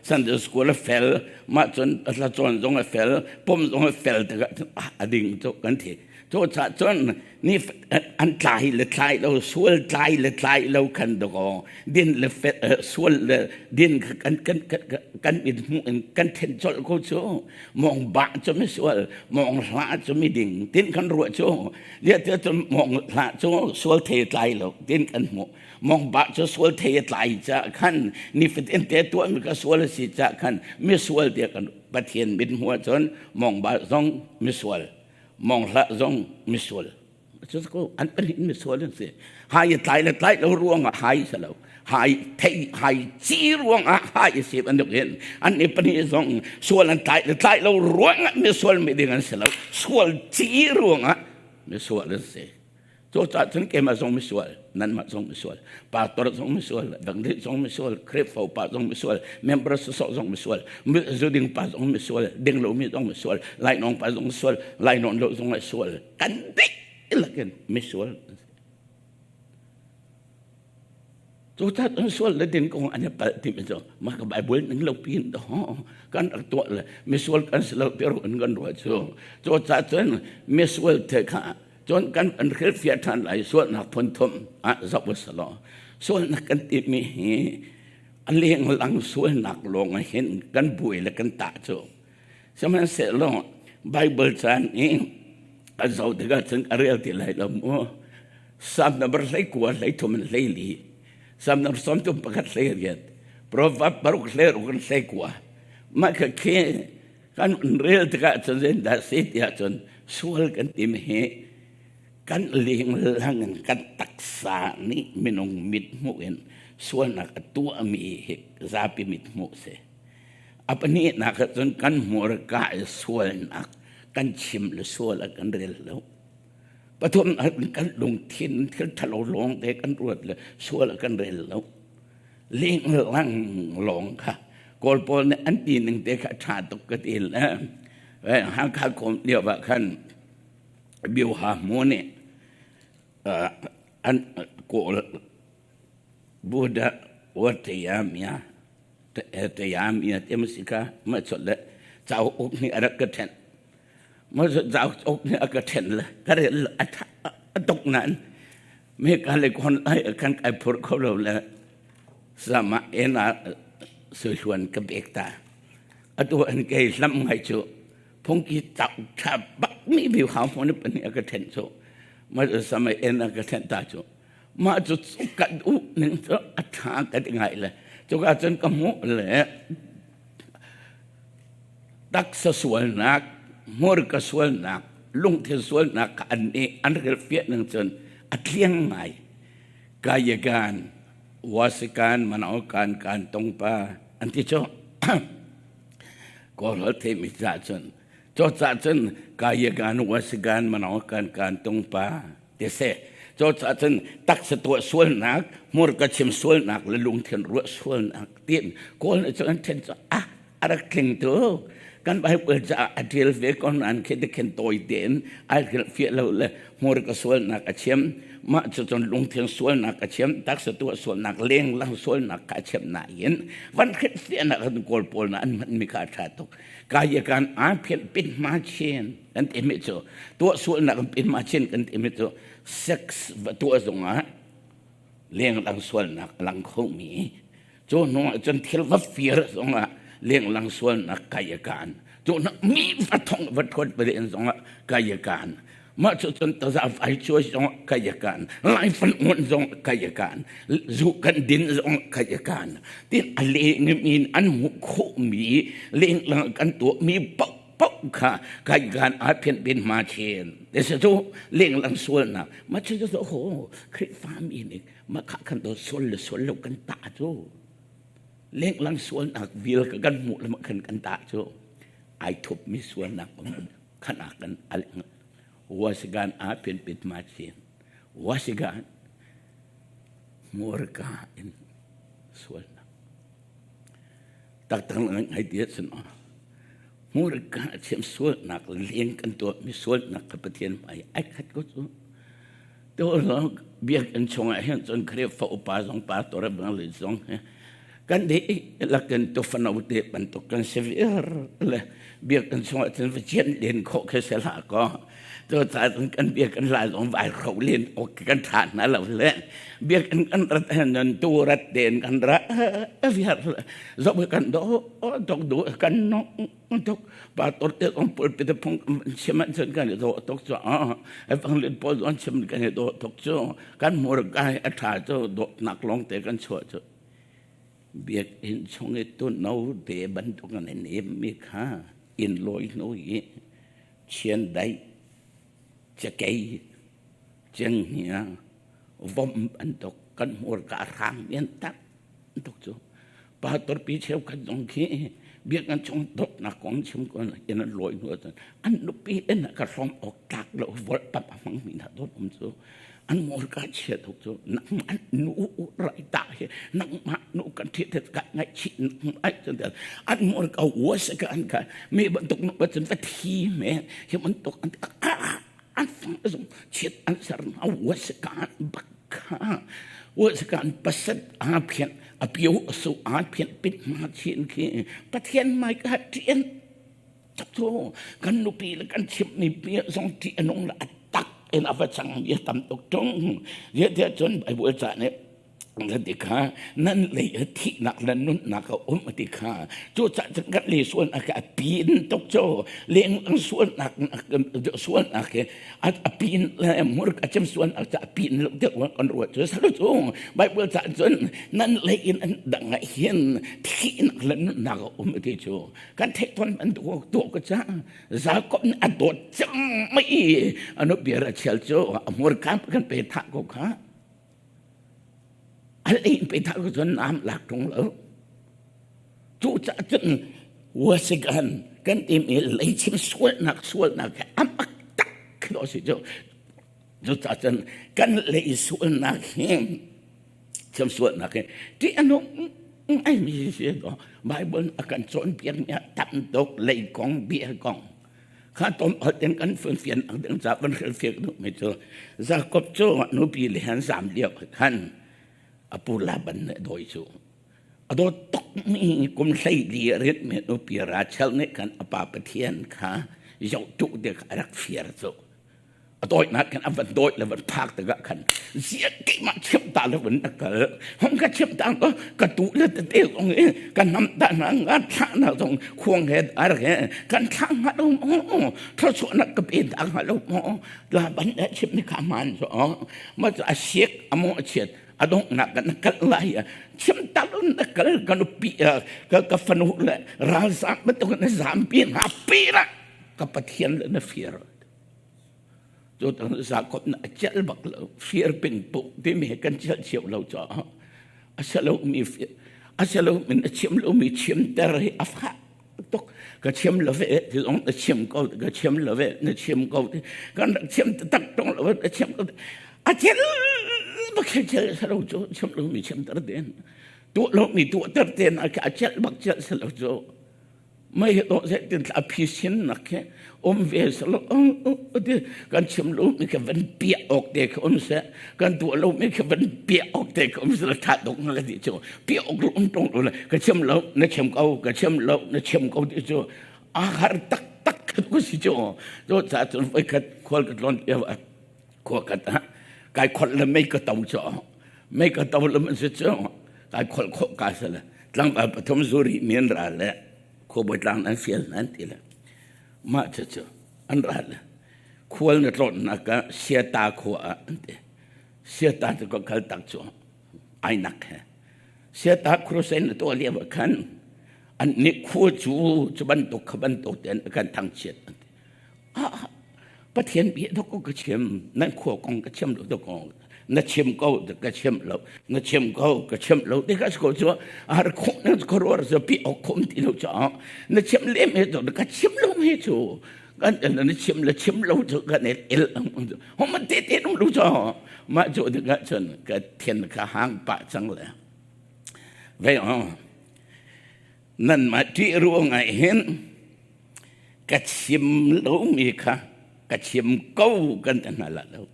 Sunday school a fel mah cun hla cawn zong a fel pom zong a fel tikah a ding cu kan ti Cu cah cun ni an tlai le tlai lo sual tlai le tlai lo khan dakaw din le sual le din kan kan kan mit hmuh in kan then colh ko cu mong ba cu mi sual mong hla cu mi ding tin kan ruah cu lia te cu mong hla cu sual the tlai lo tin kan hmuh mong ba cu sual the tlai ca khan ni fatin te tuah mi ka sual si ca khan mi sual te kan Pathian mit hmuh cun mong ba zong mi sual mong hlah zong misual cu ko an pahnih misual an si hai tlai le tlai lo ruang ah hai si lo hai thei hai ci ruang ah hai si bantuk in an i pahnih zong sual an tlai le tlai lo ruang ah misual mi ding an si lo sual ci ruang ah misual an si Cucaah cun keimah zong misual, nanmah zong misual, pastor zong misual, dangdih zong misual, Khrihfa upa zong misual, member sawsawh zong misual, zuding pa zong misual, ding lomi zong misual, lainawng pa zong misual, lainawn lo zong misual, kan dihlak in misual. Cu tat an sual le din kong an i palh ti mi cu mah ka Bible ning lo pin do kan rak tuah le misual kan si lo ti an kan ruah cu. Cu ca cun misual te kha cun kan an hrilhfiah ṭhan lai sualnak phun thum ah zoh u selaw sualnak kan ti mi hi a lenglang sualnak lawng ah hin kan buai le kan tah cu. Sihmanhsehlaw Bible caan i a zoh tikah cun a rel ti lai lo mu. Psalm number 19 hlei thum in 14, Psalm number 31 28, Proverb paruk 16 in 19. Mah kha khi kan rel tikah cun zeidah si tiah cun sual kan timi hi kan lenglang in kan taksa nih minung mit hmuh in sualnak a tuahmi hi zapi mit hmuh si. A pahnihnak ah cun kan hmurka i sualnak kan chim le sual ah kan rel lo. Pathum ah kan lungthin thil ṭhalo lawng te kan ruat le sual ah kan rel lo. Lenglang lawng kha Kawl pawl nih an ti ning te kha ṭha tuk ka ti le Hakha kawm lio ah khan Bioha mu nih an Kawl Buddha Watayamya Tayamya ti ma si kha ma chot le cauk nih a rak ka ṭhenh. Ma cauk nih a ka ṭhenh le ka rel a a tuk nain me ka le kon ai kan kai phur kho lo le sama ena suhluan ka bek ta. Atu an kei hlam ngai cu phungki cauk ṭha bak mi biu hau phone ni a ka ṭhenh cu ma sama ena ka ṭhenh ta cu mah cu ka duh ning cu a ṭha ka ti ngai le cuka cun ka hmuh le taksa sualnak hmurka sualnak lungthin sualnak kha an nih an rilfiah ning cun a tliang ngai kayagan wasikan manaokan kan tongpa an ti cu kawl themi ca cun cu ca cun kayagan wasigan manaokan kan tongpa ti si. Cucaah cun taksa tuah sualnak, hmurka chim sualnak le lungthin ruah sualnak tiin Kawl nih cun an then cu ah a rak tling tu. Kan Bible caah a ṭial ve ko nain khi tikhin tawi tein ai hrilhfiah lo le hmurka sualnak a chim. Mah cu cun lungthin sualnak a chim, taksa tuah sualnak, lenglang sualnak kha a chim nain van hrilhfiahnak an Kawl pawl na an hmanmi kha a ṭha tuk. Kayakan aa phianh pin hma chin. Kan timi cu tuah sualnak in pin ma chin kan timi cu sex va tuah zongah lenglang sualnak a lang khomi cu hnu ah cun thil va fir zongah lenglang sualnak kai a kaan cu na mi va thong va thuat va len zongah kai a kaan mah cu cun taza vai cuai zong kai a kaan lai fan ngun zong kai a kaan zu kan din zong kai a kaan tin a leng in an hmuh khawhmi lenglang kan tuahmi paoh paoh kha kaikan aa phianh pin ma chin te cu lenglang sualnak ma cu cu ho Khrihfami nih ma kha kan to sual le sual lo kan ta cu lenglang sualnak vil ka kan hmuh le ma khan kan ta cu ai thup mi sualnak khan a kan aleng wasigan aa phian pit ma chin wasigan murka in sualnak taktak ngai ti sin hmurka a thiam sualnak leng kan tuahmi sualnak kha Pathian hmai ai khat ko cu to lo biakinn chungah hin cun Khrihfa upa zong pastor bang le zong kan de lakin tu fano te bantuk kan si viar le biakinn chungah cun va chian len khawh khi se hlah ko cu ca cun kan biakinn lai zong vai ro len ok kan tha hna lo le biakinn kan rat nan tu rat ten kan ra viar zoh kan do tok du kan no tok pa tor te ong pul pe te phong chim an chun kan do tok chu a e phang len pol on chim kan do tok chu kan mur kai a tha chu do nak long te kan chua chu biak in chung i tu no te bantuk an nem mi kha in loi no i chian dai chakei cenghngia vom bantuk kan hmurka hrang men tak tuk cu pastor pi cheukhat zong khi biakinn chung dawtnak kong chim ko in an lawi hnu ahcun an nupi in ka hrawm awk tlak lo volh pap a hmang mi hna dawt um cu an hmurka chia tuk cu nangmah nu rai ta hi nangmah nu kan thi te ka ngaihchih ai cun an hmurka was ka an ka mi bantuk nu cun va thi me hi bantuk an an fang zong chiat an ser na was ka bak kha. Wa kan pasat aa phian a pio su aa phian pit ma chin khi Pathian mai ka tian cu kan nupi le kan chimmi bia zong ṭih a nung le a tak in a va cang mi a tam tuk ṭung. Ziah cun Bible ca nih na ti kha nan lei a thihnak le nunnak a um a ti kha. Cucaah cun kan le sualnak a pin tuk cu leng sualnak sualnak hi a pin le mur a cem sualnak ca a pin lo deuh kan ruat cu salu cu Bible ca cun nan lei in an dang ah hin thihnak le nunnak a um a ti cu. Kan theih tawn bantuk tuah ka ca Jacob nih a dawt cang mai a nupi Rachel cu a hmurka kan pe thah ko kha. A lei in pe thah ko cun naam lak ṭung lo. Cu caah cun wasigan kan timi leichim sualnak sualnak he a mak tak khi dawh si cu. Cucaah cun kan lei sualnak hi thiam sualnak hi ṭih a nung ngaimi si do. Bible a kan cawnpiak mi ah tam tuk lei kong bia kong kha tom ten kan fian ang ding ca kan hril fiak duh mi cu Jacob cu nupi le han zam lio khan a pu Laban nih dawi cu a dawt tuk mi kum hlei li rit mi nupi Rachel nih khan a pa Pathian kha zoh tu te kha a rak fiar cu. A dawtnak khan a van dawt le van phak tikah khan ziah keimah chimh ta lo in na kal hong ka chimh ta ko ka tu le tete zong i ka nam ta na nga thla na zong khuang he ar he kan thla nga lo mo thluachuahnak ka pe ta nga lo mo la ban le chim ni kha man so ma a siek a mo a chiat a donghnak kan kal lai chim ta lo na kal ka nupi ka ka fanu le ralzam bantuk na zampi na pi la ka Pathian le na fir. Cu Jacob na a celh bak lo. Fir ping pu timi he kan celh cio lo caah a si lomi a si lomi na chim lomi chimter hi a fah tuk. Ka chim lo ve ti zong na chim ko, ka chim lo ve na chim ko ti kan rak chim tak tong lo na chim ko. A cel bak he cel sa lo cu chim lomi chimter den tuah lomi tuahter ten a celh bak celh sa lo cu. Mei hi dawh zeitin thla phisin nak hi um ve selo kan chim lo mi kha van piah awk te kha um seh, kan tuah lo mi kha van piah awk te kha um seh, tha dok na ti cu piah awk lo um tong lo le ka chim lo na chim ko, ka chim lo na chim ko ti cu a har tak tak khat ko si cu. Cu ca cun voi khat khual ka tlawn lio ah khua khat ah kai kholh le mei ka to cu, mei ka to le man si cu kai kholh khawh ka se le tlangval pathum zuri mi an ra le khuabawi tlang an fial nan ti le mah cu cu an ra le khual na tlawnnak ah Siata khua ah an ti. Siata cu ka kal tak cu ai nak he Siata crusade na tuah lio ah khan an nih khua cu cu bantuk kha bantuk ten kan thangchiat an ti. Ah, Pathian bia dok ka chim, nan khua kong ka chim lo dok na chim ko ka chim lo, na chim ko ka chim lo ti ka ko chu har khong na ko ro zo pi ok khom ti lo cha na chim le me to ka chim lo me chu kan na chim le chim lo chu kan el el hom ma te te nung lu cha ma chu de ka chun ka thian ka hang pa chang le ve o nan ma ti ruang ai hin Ka chim lomi kha ka chim ko kan ti hna la lo.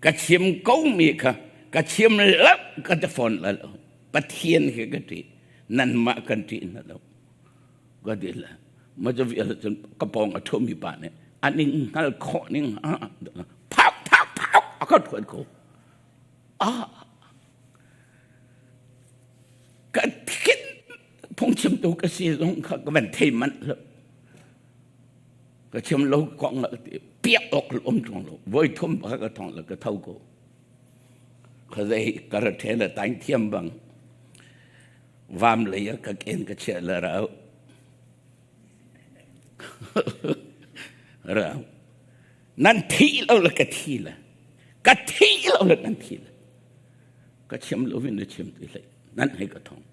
Ka chim komi kha ka chim lo ka ti fawn la lo. Pathian hi ka ṭih. Nanmah kan ṭih hna lo. Ka ti le. Ma cu vial cun ka pawng a ṭhumi pa nih an in hngal khawh ning phak phak phak a ka ṭhuan ko. Ah, ka thin phungchimtu ka si zong kha ka van thei manh lo. Ka chim lo kong la ti piak awk lo um ṭung lo. Voi thum pa ka thong la ka tho ko. Ka zei ka ra the la tain thiam bang vam lei ah ka ken ka chia la rau. Rau. Nan thi lo la ka thi la. Ka thi lo la nan thi la. Ka chim lo in na chim ti hlei. Nan hei ka thong.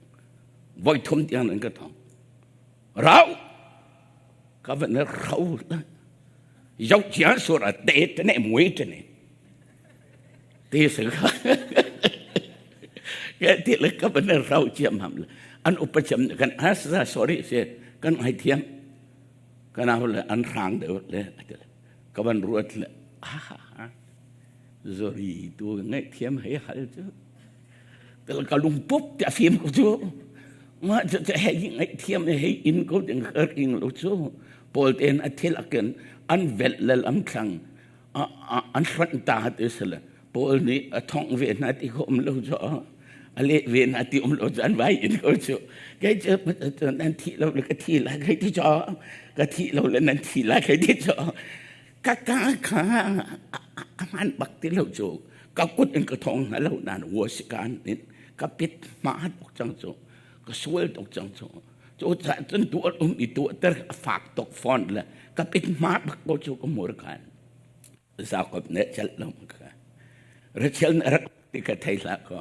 Voi thum tiang nan ka thong. Rau ka van rau la. Yau chia sur a te te ne mui te ne. Ti se kha. Ka ti le ka van rau chiam ham la. An upa chiam kan asa sorry se kan ai thiam. Kan au le an rang deuh le ka van ruat le ah zori tu ngaihthiam hei hal cu. Ka lungpup ti a fim ko cu. Mah cu hei ngaihthiam hei in ko ding ka ring lo cu. Paul tein a thil akin an velh le lamthlang an hronh ta ti si le Paul nih a thongh ve hna ti kho um lo cu a leh ve hna ti um lo cu an vai in ko cu. Kei cu nan thi lo le ka thi lai kei ti cu ka thi lo le nan thi lai kei ti cu ka ka kha a hman bak ti lo cu ka kut in ka thong hna lo nan wo si kan in ka pit hma tuk cang cu ka sual tuk cang cu cu ca cun tu um i tu ter a fak tuk fon le ka pit hma bak ko cu ka mur khan Jacob ne chel lo ka Rachel ne rak ti ka thei hlah ko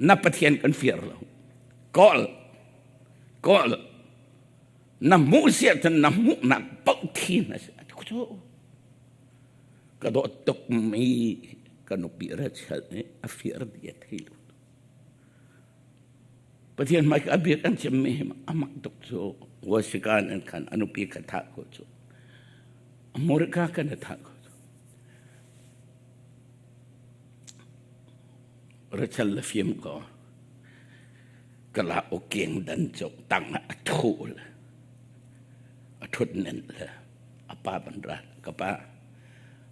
na pathian kan fir lo kawl kawl Na hmuh si ahcun na hmuhnak paoh thi na si. Ka dawt tukmi ka nupi Rachel nih a fir dih a thei lo. Pathian hmai a bia kan chimmi hi a mak tuk cu. Wasikan an khan a nupi kha thah ko cu. America kan a thah ko cu. Rachel le fim ko. Kala o keng dan cok tang ah a thu le a thut nen le a pa ban ra ka pa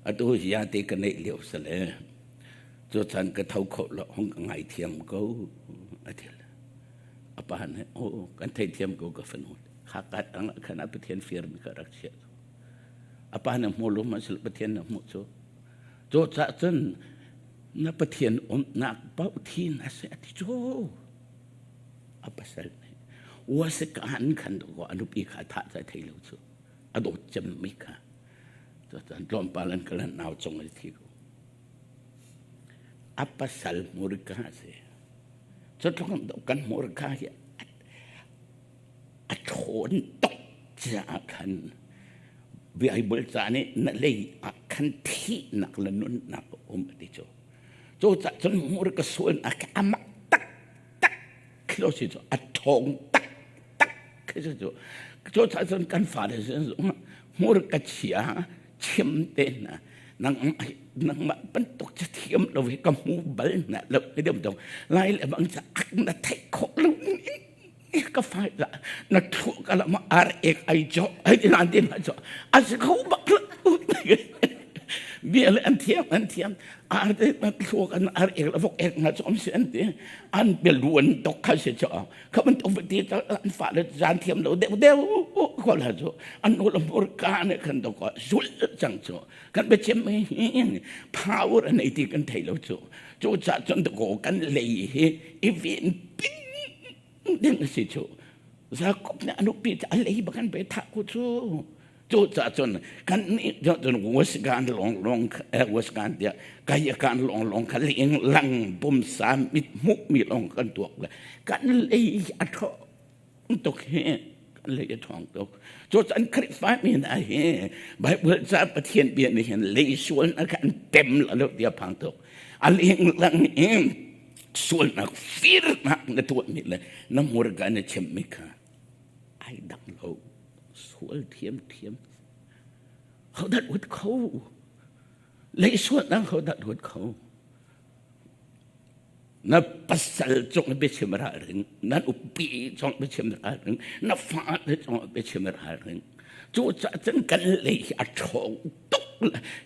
atu ya te ka neih lio sale cu chan ka tho kho lo hong ka ngai thiam ko a thil a pa ne o kan thei thiam ko ka fanu kha ka tang khan a pathian fir mi ka rak chia a pa na hmu lo ma sil pathian na hmu chu cu cha cun Na Pathian umnak paoh thi na si a ti cu. A pasal nih uasikaan khan ko a nupi kha a thah ca thei lo cu. A dawt cemmi kha. Cucan tlawmpal an kal nau cung an thi ko. A pasal hmurka a si. Cutluk kan hmurka hi a ṭhawn tuk caah khan Bible ca nih na lei ah khan thihnak le nunnak a um a ti cu. Cucaah cun hmurka sualnak khi a mak taktak khi lo si cu a ṭhawng taktak khi si cu. Cucaah cun kan fale sin zong hmurka chia chim te hna nangmah bantuk ca thiam lo hi ka hmu bal hna lo hi deuh dong lai le bang ca ak na theih khawh lo ka fai la na thu ka la ma ar ek ai cho ai ti nan tin cho a si kho bak bia le an thiam an thiam ar te na thu kan ar ek la vok ek na chom si an ti an pe luan tok kha si cho kha man tok ti an fa le zan thiam lo deuh deuh ko la cho an nu la mur ka ne khan to ko zul chang cho kan be chem hi power an ei ti kan thei lo chu chu cha chon to ko kan lei hi i vin pin ding a si cu Jakob nih a nupi cu a lei bak an pe thah ku cu cu caah cun kan nih cun wasgan long long wasgan tiah kai kan long long kha ling lang pumsa mit hmuh mi long kan tuak le kan lei a tho tuk hi kan lei a thong tuk cu cun Khrihfa mi hna hi Bible ca Pathian bia nih hin lei sual na kan tem la lo tia phang tuk a ling lang in sualnak firnak na tuahmi le na hmurka na chimmi kha ai dang lo sual thiamthiam hodah ruat kho lei sualnak hodah ruat kho na pasal cung biachim ralring na nupi cung biachim ralring na fale cung biachim ralring Cucaah cun kan lei hi a ṭhawng tuk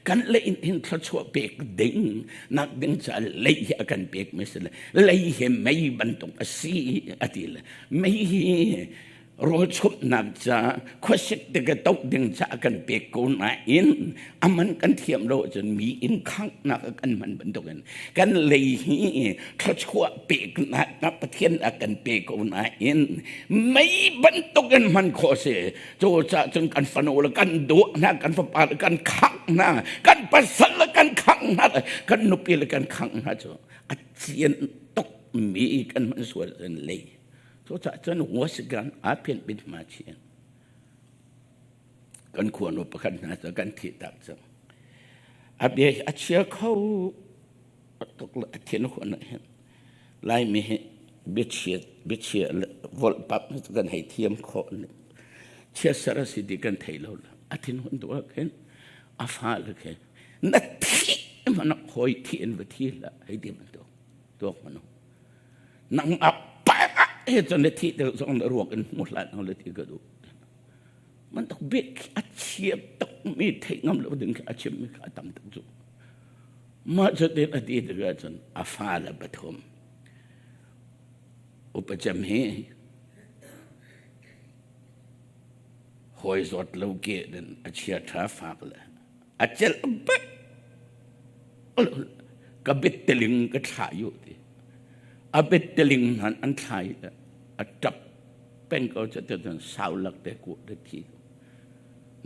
kan lei in hin thluachuah pek ding nak ding caah lei hi a kan pek mi si le lei hi mei bantuk a si a ti le mei hi rawlchumhnak ca khuasik tik a toh ding ca kan pek ko nain aman kan thiam lo ahcun mi inn khanghnak a kan hman bantukin kan lei hi thluachuah peknak Pathian a kan pe ko nain mei bantukin hman khawh a si Cucaah cun kan fanu le kan duah hna, kan fapa le kan khangh hna, kan pasal le kan khangh hna, kan nupi le kan khangh hna cu a cian tuk mi kan hman sual in lei. Cucaah cun wasigan aa phian bit ma chian. Kan khuanu pakhat hna cu kan thih tak cang. A bia a chia kho tuk le a thin huan ah hin Laimi hi biachia biachia le volhpap kan hei thiam khawh chiatser a si ti kan thei lo a thin hun tu ah khin a fa le khin na thi man hoi thi in va thi la hei ti bantuk tuak manu. Nangmah pa he cun na thih deuh zong na ruak in hmu hlah nang le ti ka duh. Man tok bik a chia tuk mi theih ngam lo ding khi a chim mi kha a tam tuk cu. Mah cu tin a ti tikah cun a fale pathum upa cem hi hawi zawt lo ke din a chia tha fak le a celh bak ka betteling ka thla yu ti a betteling hman an thlai a tap peng ko cha te cun sau lak te ku na thi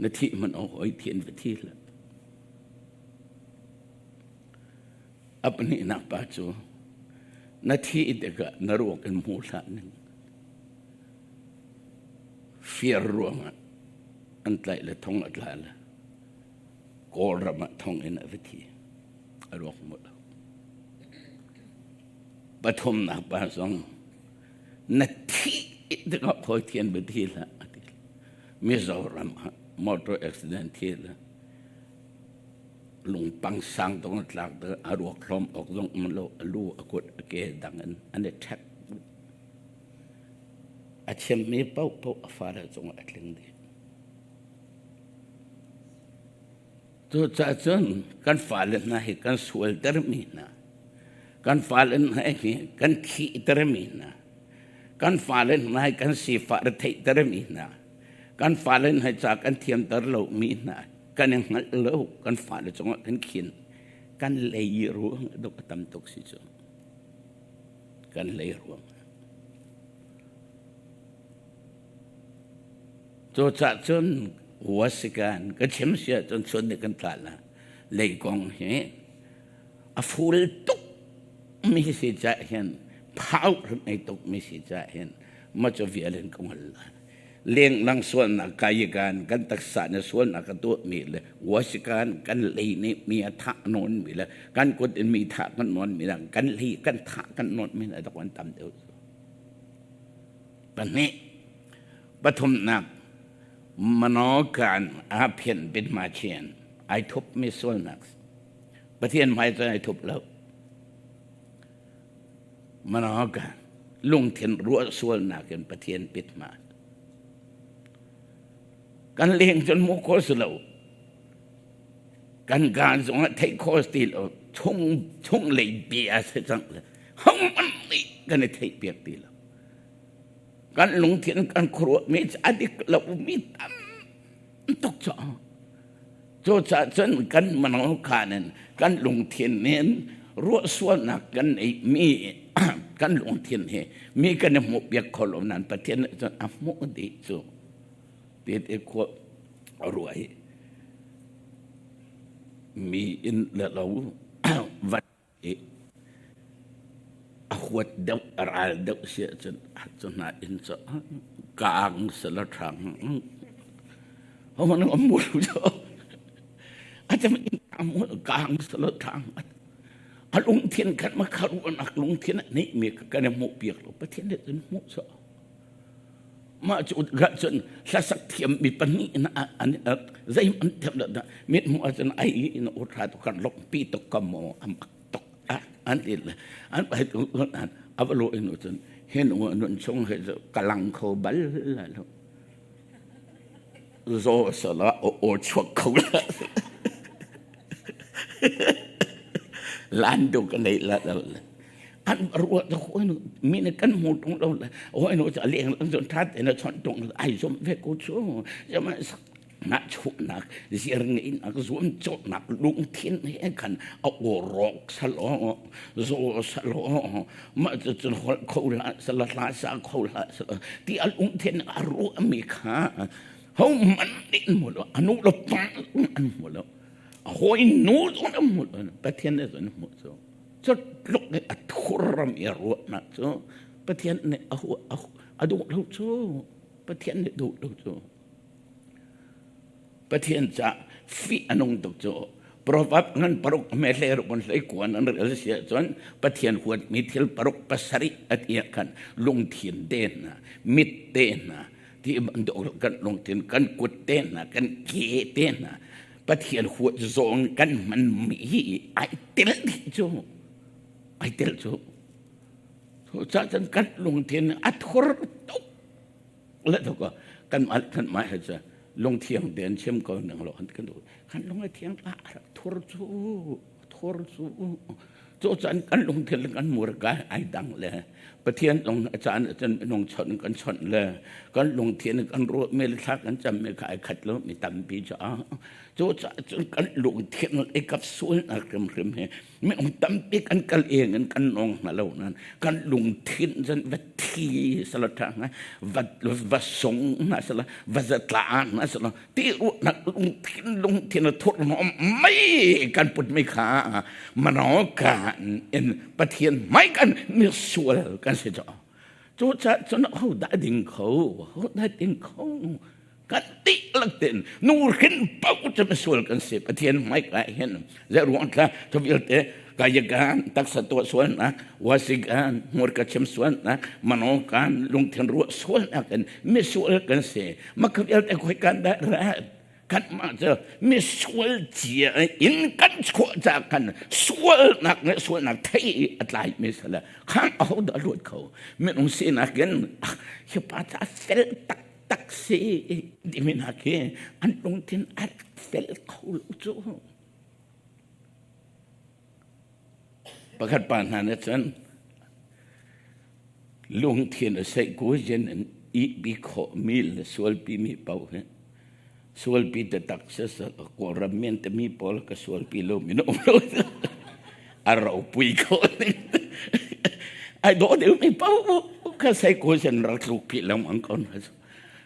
na thi man o hoi thian va thi la a pahnihnak pa cu na thi tikah na ruak in hmu hlah ning fir ruangah an tlaih le thong a tla le Kawlram ah thong in a va thi a ruak mu lo pathumnak pa zong na thi tikah khawi thian va thi hlah a ti Mizoram ah motor accident thi le lungpang sang tong tlak te a ruak hlawm awk zong um lo a lu a kut a ke dang in an i ṭhek a chimmi paohpaoh a fale cungah a tling dih. Cucaah cun kan fale hna hi kan sualtermi hna, kan fale hna hi kan thihtermi hna, kan fale hna hi kan sifah retheihtermi hna, kan fale hna ca kan thiamter lomi hna, kan i hngalh lo, kan fale cungah kan khin, kan lei ruang duk a tam tuk si cu. Kan lei ruang. Cucaah cun Wasikan ka chim si ahcun chun nih kan tla la leikong hi a ful tuk mi si cah hin phau ran ei tuk mi si cah hin ma cu vial in ka ngol la lenglang sualnak kai kan kan taksa ne sualnak ka tuah mi le wasikan kan lei nih mi a thah nawn mi le kan kut in mi thah kan nawn mi le kan lei kan thah kan nawn mi le dok an tam deuh Pahnih, pathumnak, manokan aa phian bin ma chian ai thup mi sualnak Pathian hmai cun ai thup lo. Manokan lungthin ruah sualnak in Pathian pit ma. Kan leng cun mu kho si lo. Kan gaan zong ah theih kho ti lo. Chung chung lei bia si cang le hong man nih kan i theih piak ti lo. Kan lungthin kan khuaruahmi cu a dik lomi tam tuk cu. Cucaah cun kan mano khan in kan lungthin in ruahsualnak kan neihmi kan lungthin hi mi kan i hmuhpiak kho lo nain Pathian nih cun a hmuh dih cu ti ti khua ruah i mi inn le lo va i a huat deuh a ral deuh si ahcun cu hna inn cu kaang sala ṭhang ho man am mu cu a cam in kaang sala ṭhang a lungthin khat ma kharu anak lungthin nih mi kan hmuh piak lo Pathian nih cun hmuh so mah cu cun hlasak thiam mi pahnih in an zei an thiam da mit hmuh ahcun ai in uthra tu kan lok pi tuk ka mo am tok an ti le an pai tu an avalo in cun hin nun chung he kalang kho bal la lo zo sala o o chuak kho la lan du ka nei la an ruah ta hoi nu mi ne kan mu tung lo le hoi nu cha leng lang zon that ina chon tung ai zom ve ko chu jama na chu nak zir ngi nak zuam cho nak lung thin he khan a o rok salo zo salo ma chu chun hol kho la sala la sa kho la ti al ung thin a ru mi kha ho man din mu lo anu lo pa an mu lo hoi nu zon mu lo pathian ne zon mu so Cu tluk in a thurram i ruahnak cu Pathian nih a a duh lo cu. Pathian nih duh lo cu. Pathian ca fih a nung tuk cu. Proverb ngan paruk me hle ruk hlei kuan an rel si ahcun Pathian huatmi thil paruk pasarih a ti ah khan lungthin te hna, mit te hna, ti bantuk kan lungthin kan kut te hna, kan ke te hna, Pathian huat zawng kan hmanmi hi ai tel dih cu ai tel cu. Cucaah kan lungthin a thur tuk le tuk kan mah kan mah he cu lungthiang tein chim ko ning lo kan duh. Kan lung a thiang a rak thur cu thur cu cu caan kan lungthin le kan murka ai dang le Pathian lung a caan cun minung chawnh kan chawnh le kan lungthin kan ruah mi le thla kan cam mi kha ai khat lo mi tampi cu cu cun kan lungthin i kap sualnak hrimhrim hi minung tampi kan kal eng in kan nong hna lo nan kan lungthin cun va thi sala tha nga va va sung na sala va zatla na sala ti ruahnak lungthin lungthin a thurhnawm mei kan put mi kha mano kan in Pathian mai kan misual kan si cho cu ca cun ho dah ding kho ho dah ding kho kan dihlak tein nu hrin paoh cu misual kan si. Pathian hmaika hin zei ruang tla thu vialte kayagan taksa tuah sualnak, wasigan hmurka chim sualnak, manokan lungthin ruah sualnak in misual kan si. Maka vialte khoi kan dah rat kan mah cu misual cia in kan chuah ca kan sualnak le sualnak thei a tlai mi sala khang aho dah luat kho minung sinak in hi pa ca fel tak tak si timi hna khi an lungthin a rak fel kho lo cu. Pakhat pa hna nih cun lungthin a seih ku jen in ihpi khawh mi le sualpi mi paoh hi sualpi taktak siseh Kawlram men timi pawl ka sualpi lo mi na um lo a ropui ko ai dawh deuh mi paoh ka sei ko sen rak tluk pi lengmang ko na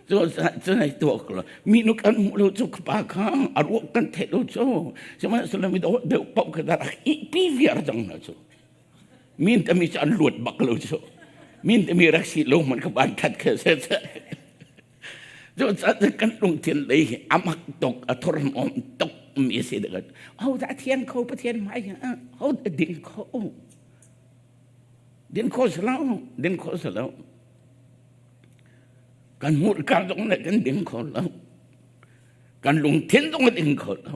cu cu nai tuak lo mi nu kan hmuh lo cu ka pa kha a ruak kan theih lo cu sihmanhsehlaw mi dawh deuh paoh kha rak ihpi viar cang hna cu min tami cu an luat bak lo cu min tami rak si lo man ka ban that kha se cu kan lungthin lei hi amak tuk a thurhnawm tuk mi si dek ho dah thiang kho Pathian hmai ho dah ding kho din kho silo din kho silo kan hmurka zong le kan ding kho lo kan lungthin zong a ding kho lo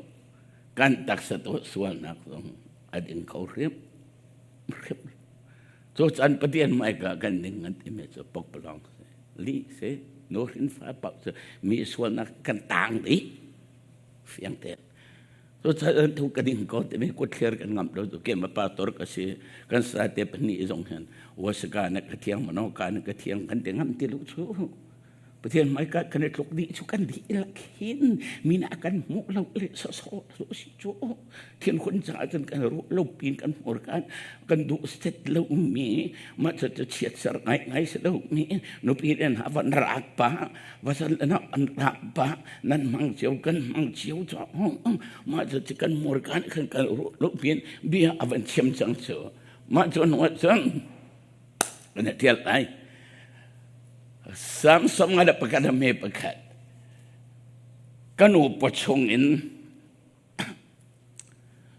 kan taksa to sualnak zong a ding kho hrim hrim cu caan Pathian hmaika kan ding an timi cu pokpalawng si li si no hrin fa paoh cu mi sualnak kan tang dih fiang te cu caan thu ka ding ko timi kutthler kan ngamh lo cu ke ma pa tor ka si kan sa te pahnih zong hin wasaka na ka thiang mano ka na ka thiang kan te ngam ti lu cu Pathian hmaika kan i tluk dih cu kan dihlak hin mi nih a kan hmuh lo le sawsawh lo si cu thinhun caah cun kan ruah lo pin kan hmur kan kan duh set lo mi mah cu cu chiat ser ngai ngai si lo mi nupi len ha van rak pa vasal na an rak pa nan mang cio kan mang cio cu mah cu cu kan hmur kan kan kan ruah lo pin bia a van thiam cang cu mah cu nu cun kan tial lai Samsung a pakhat a me pakhat ka nu pawchung in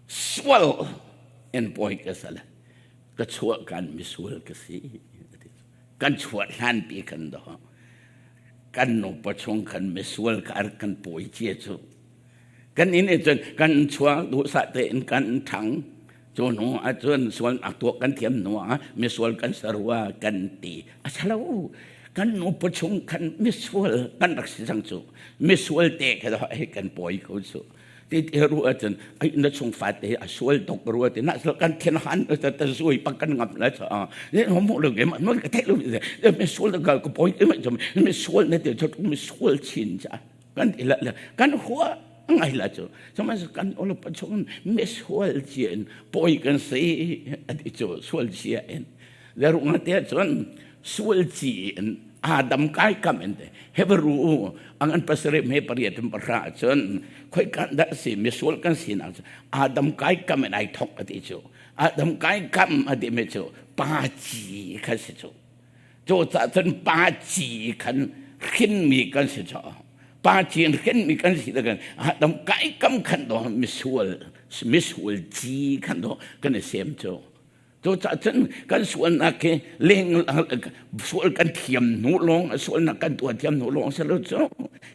sual in pawi ka sal ka chuah kan misual ka si kan chuah hlan pi kan do kan nu pawchung kan misual ka kan pawi cia cu kan inn in cun kan chuak duhsah tein kan ṭhang cu hnu ahcun sual a tuah kan thiam hnu ah misual kan sarua kan ti a si lo kan nupa chung khan misual kan rak si cang cu misual te kha hei kan pawi ko cu ti ti ru ahcun ai na chung fate a sual tuk rua ti na kan thian han ta ta zui pak kan ngam la cha ne ho mo lo ge ma no ka thai lo misual ka ko pawi te ma misual ne te chu misual chin cha kan ti la kan hua ngai la cu sihmanhsehlaw kan olo pa chung misual cia in pawi kan si ati cu sual cia in le rung te cun sual ci in Adam kai kam in te Hebrew angan pasarih me pariat in pahra cun khoi kan dah si misual kan si nak cu Adam kai kam in ai thok ati cu Adam kai kam ati me cu pa ci kha si cu cu cah cun pa ci khan hrinmi kan si caw pa ci in hrinmi kan si kan adam kai kam khan do misual misual ci khan do kan i sem cu cu cah cun kan sualnak khi leng sual kan thiam hnu lawng sualnak kan tuah thiam hnu lawng si lo cu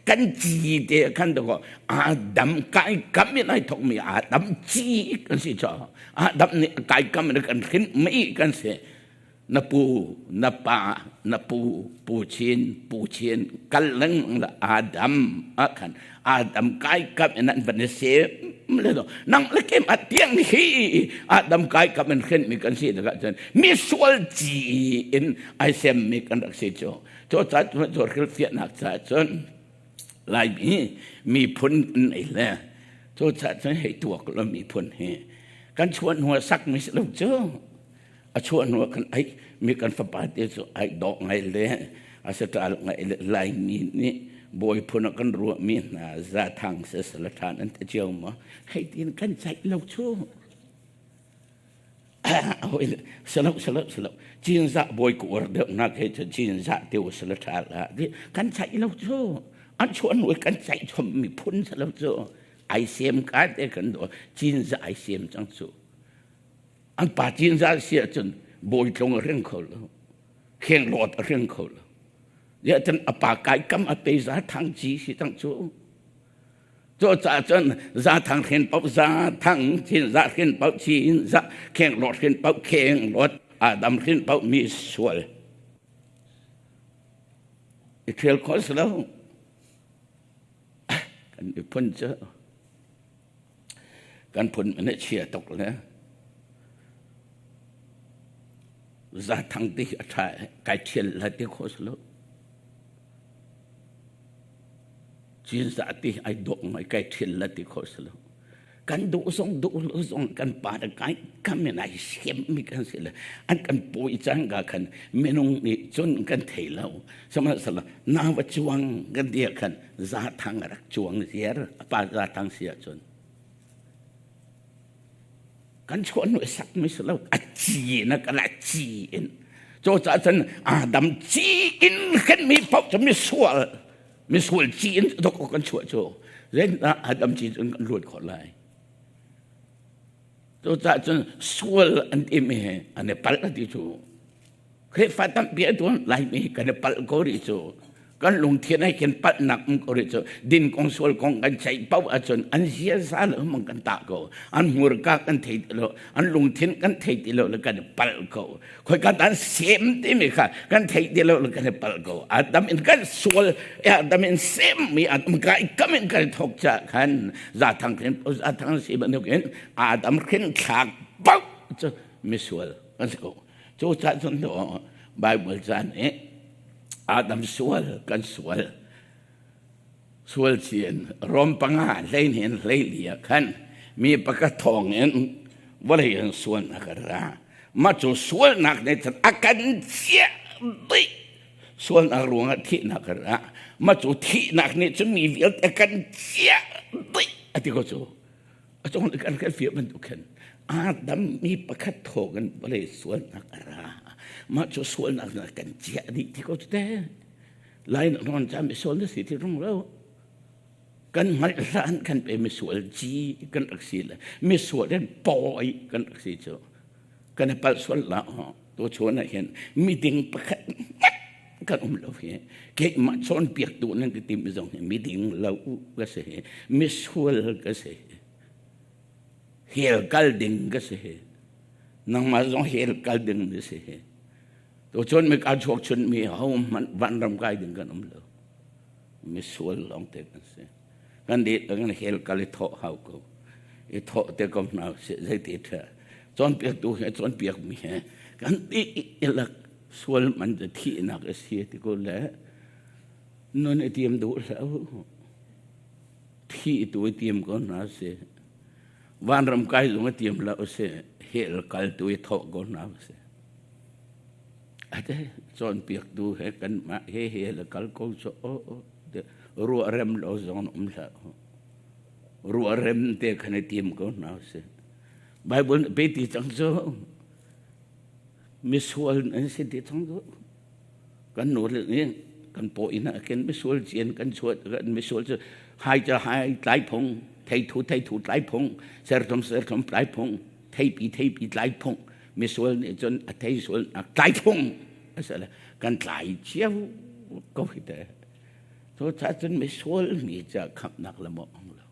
kan ci te khan do Adam kai kam in ai thokmi Adam ci kan si caw Adam nih kai kam in kan hrin mi kan si. Na pu, na pa, na pu, pu chin, pu chin, kal lengmang la Adam ah khan Adam kai kam in an van i sem le do. Nang le kem a tiang hi Adam kai kam in hren mi kan si tikah cun mi sual ci in ai sem mi kan rak si cu. Cu ca cun cu hrilhfiahnak caah cun Laimi miphun an ei le cu caah cun hei tuak lo miphun hi kan chuah hnu ah sak mi si lo cu a chuah hnu ah kan ai mi kan fapa te cu ai dawh ngai le a saṭal ngai le Laimi nih bawi phun ah kan ruahmi hna zathang sesala ṭhan an ti cio maw hei tiin kan ceih lo cu. Salo salo salo cinzah bawi ka uar deuh nak he cu cinzah te u sala tha la di kan chaih lo cu an chuan ui kan chaih chom mi phun salo cu ai sem ka te kan do cinzah ai sem cang cu an pa cinzah si ahcun bawi tlung a ring kho lo kheng lot a ring kho lo ya tan apa kai kam a pe za thang chi si tang cu Cucaah cun zathang hrin paoh zathang chin za hrin paoh chin za khenglawt hrin paoh khenglawt Adam hrin paoh mi sual i ṭhial khawh si lo. Kan miphun cu kan phun man a chia tuk le zathang ti a ṭha kai ṭhial la ti khawh si lo. Cinzah ti ai dawh ngai kai ṭhial la ti khawh si lo. Kan duh zong duh lo zong kan pa le kai kam in ai siam mi kan si le an kan pawi cang ka khan minung nih cun kan thei lo. Sihmanhsehlaw na va cuang kan ti ah khan zathang a rak cuang ziar a pa zathang si ahcun kan chuah hnu sak mi si lo a ci na kan a ci in cu caah cun Adam ci in khan mi paoh cu misual misual ci in dok kan chuah cu zeitindah Adam ci cun kan luat khawh lai cu caah cun sual an ti mi he an i palh ti cu Khrihfa tampi a tuan Laimi kan i palh ko rih cu. Kan lungthin ai khin palhnak um ko rih cu. Din kong sual kong kan ceih paoh ahcun an ziaza le mang kan tah ko. An hmurka kan thei ti lo, an lungthin kan thei ti lo le kan i palh ko. Khoika dan sem timi kha kan thei ti lo le kan i palh ko. Adam in kan sual, Adam in sem mi Adam ka i kam in kan thok cha khan zathang khin zathang si bantukin Adam khin thlak paoh cu misual kan si ko. Cucaah cun Bible ca nih Adam sual kan sual sual cin Rom panga hleihnih hleili ah khan mi pakhat thawng in vawlei in sualnak a ra. Mah cu sualnak nih cun a kan ciah dih. Sualnak ruangah thihnak a ra. Mah cu thihnak nih cun mi vialte a kan ciah dih a ti ko cu. A cung kan kan fiah bantuk khin Adam mi pakhat thawk in vawlei sualnak a ra. Mah cu sualnak na kan ciah dih ti ko te. Lai na ron ca mi sual na si ti rung lo. Kan hngalh hlan kan pe mi sual ci kan rak si le mi sual in pawi kan rak si cu. Kan i palh sual la tu chun ah hin miding pakhat kan um lo hi keimah cawnpiaktu nan ka tim zong hi miding lo ka si hi misual ka si hell kal ding ka si hi nangmah zong hell kal ding na si hi to chun mi ka chuak chun mi ho hmanh vanram kai ding kan um lo misual lawng te kan si kan di kan hell kal i thawh hau ko i thawh te ko hna sih zeiti ṭha cawnpiaktu he cawnpiak mi he kan ti ilak sual man cu thihnak a si ti ko le nun i tiam duh hlah thi tu i tiam ko hna si vanram kai zong i tiam lo si hell kal tu i thawh ko hna si ate cawnpiaktu he kan mah he he le kal ko cu ruah rem lo zong um hlah ruah rem te khan i tim ko hna si Bible pe ti cang cu misual an si ti cang cu kan nu le nih kan paw inn ah khin misual cian kan chuah kan misual cu hai ca hai tlai phung theithu theithu tlai phung serthum serthum tlai phung theipi theipi tlai phung misual nih cun a thei sual nak tlai phung asala kan tlai cio ko hi te cu ca cun misual mi ca khamnak le mo ong lo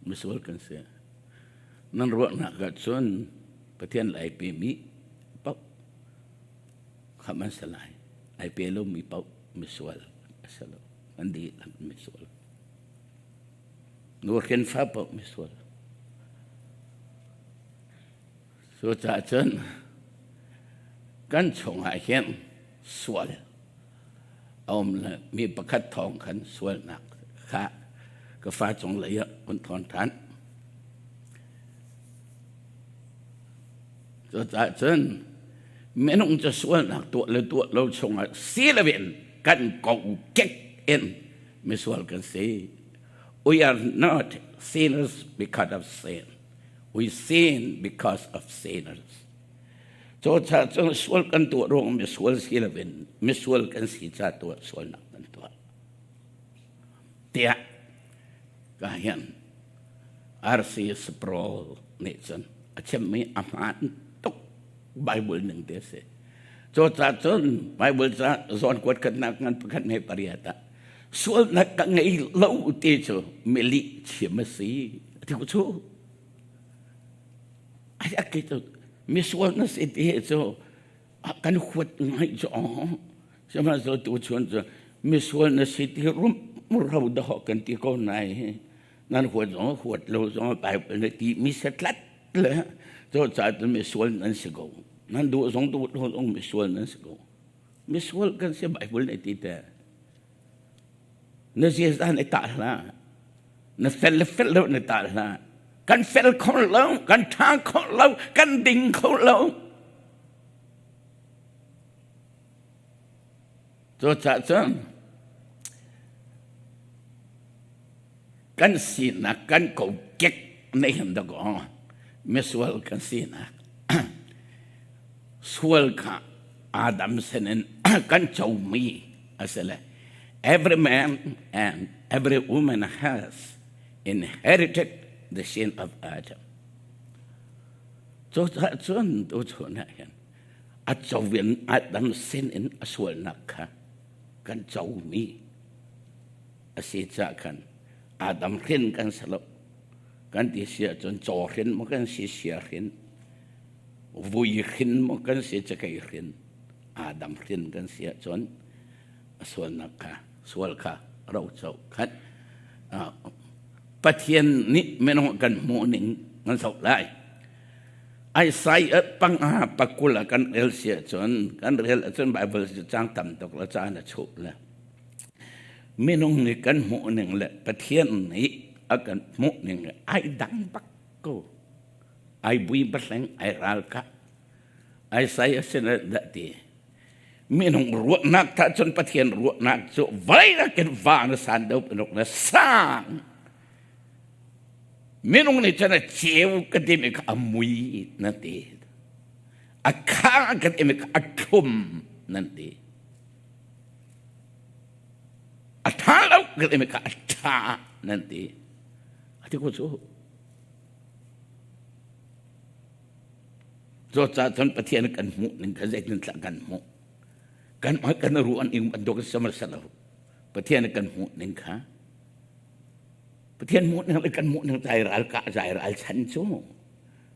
misual kan si nan ruahnak ah cun. Pathian lai pe mi paoh khamh an si lai. Ai pe lomi paoh misual a si lo. An dihlak misual. Nuhrin fa paoh misual. Cucaah cun kan chungah hin sual a um le mi pakhat thawng khan sualnak kha ka fa cung lei ah kun thawn ṭhan. Cucaah cun minung cu sualnak tuah le tuah lo chungah si loin kan kokek in misual kan si. We are not sinners because of sin. We sin because of sinners. Cucaah cun sual kan tuah ruang misual si loin misual kan si ca tuah sualnak kan tuah. Tiah ka hin R.C. Sproul nih cun a chimmi a hmaan tuk Bible ning te a si. Cucaah cun Bible ca zawn kuat khatnak ngan pakhat hme pariat ah sualnak ka ngei lo ti cu milih chim a si. Ti ku cu ai ke cu misual na si ti hi cu kan huat ngai cu sihmanhsehlaw tu chun cu misual na si ti rum ro dah kan ti ko nai nan huat zong huat lo zong Bible na ti mi satlat le cu ca cun misual nan si ko nan duh zong duh lo zong misual nan si ko misual kan si Bible na ti te na ziaza na tah hlah na fel le fel lo na tah hlah kan fel kho lo kan ṭha kho lo kan ding kho lo cucaah cun kan sinak kan kokek nei hin dakaw misual kan sinak sual kha Adam sinin kan comi a si le every man and every woman has inherited the sin of Adam. Cucaah cun tuchun ah hin a covin Adam sin in a sualnak kha kan comi a si caah khan Adam hrin kan si lo. Kan ti si ahcun caw hrin maw kan si sia hrin vui hrin maw kan si cakei hrin Adam hrin kan si ahcun a sualnak kha sual kha roco khat Pathian nih minung kan hmuh ning kan zoh lai. Isaiah panga pakul ah kan rel si ahcun kan rel ahcun Bible cu cang tam tuk la caan a chuh le minung nih kan hmuh ning le Pathian nih a kan hmuh ning le ai dang bak ko. Ai bui bahleng ai ral ka Isaiah sin ah dah ti minung ruahnak tah cun Pathian ruahnak cu vawlei nakin van a san deuh bantuk na sang minung nih cun a ceu ka timi kha a mui na ti a khang ka timi kha a thlum nan ti a tha lo ka timi kha a tha nan ti a ti ko cu Cucaah cun Pathian kan hmuh ning kha zeitintiah kan hmuh. Kan kan ruan ing bantuk in si lo. Pathian kan hmuh ning kha Pathian hmuh ning le kan hmuh ning zai ral ka zai ral chan cu.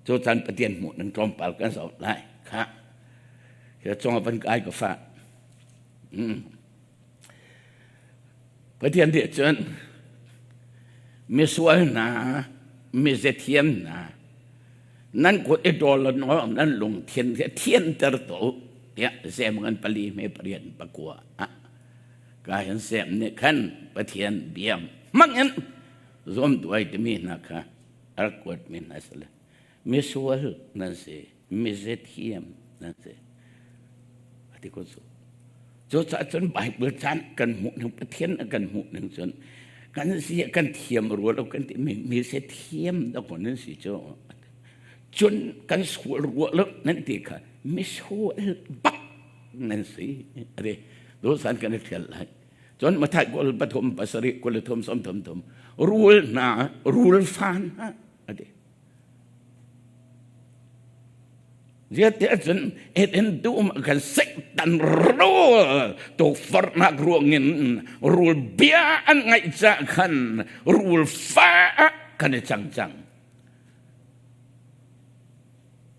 Cu caan Pathian hmuh ning tlawmpal kan zoh lai kha. Khi cung van kai ka fa. Pathian nih cun misual hna, mizethiam hna, nan kut i ṭawl law nan lungthin hi thianter tuah u tiah sem ngan pali hme pariat pakua ah ka hin sem nih khan Pathian bia hmang in zuamtuai timi hna kha a rak kuatmi hna si le misual nan si mizethiam nan si a ti ko cu cucaah cun Bible caan kan hmuh ning Pathian a kan hmuh ning cun kan si kan thiam rua lo kan ti mi mi se thiam da ko nan si cu cun kan sual rua lo nan ti kha misual bak nan si ade do san kan i thial lai cun mathai kol pathum pasarih kul thum som thum thum rul hna rul fan ha ade Ziate cun Eden dum ah khan Satan rul tukforhnak ruangin rul bia an ngaih caah khan rul fa ah kan i cang cang.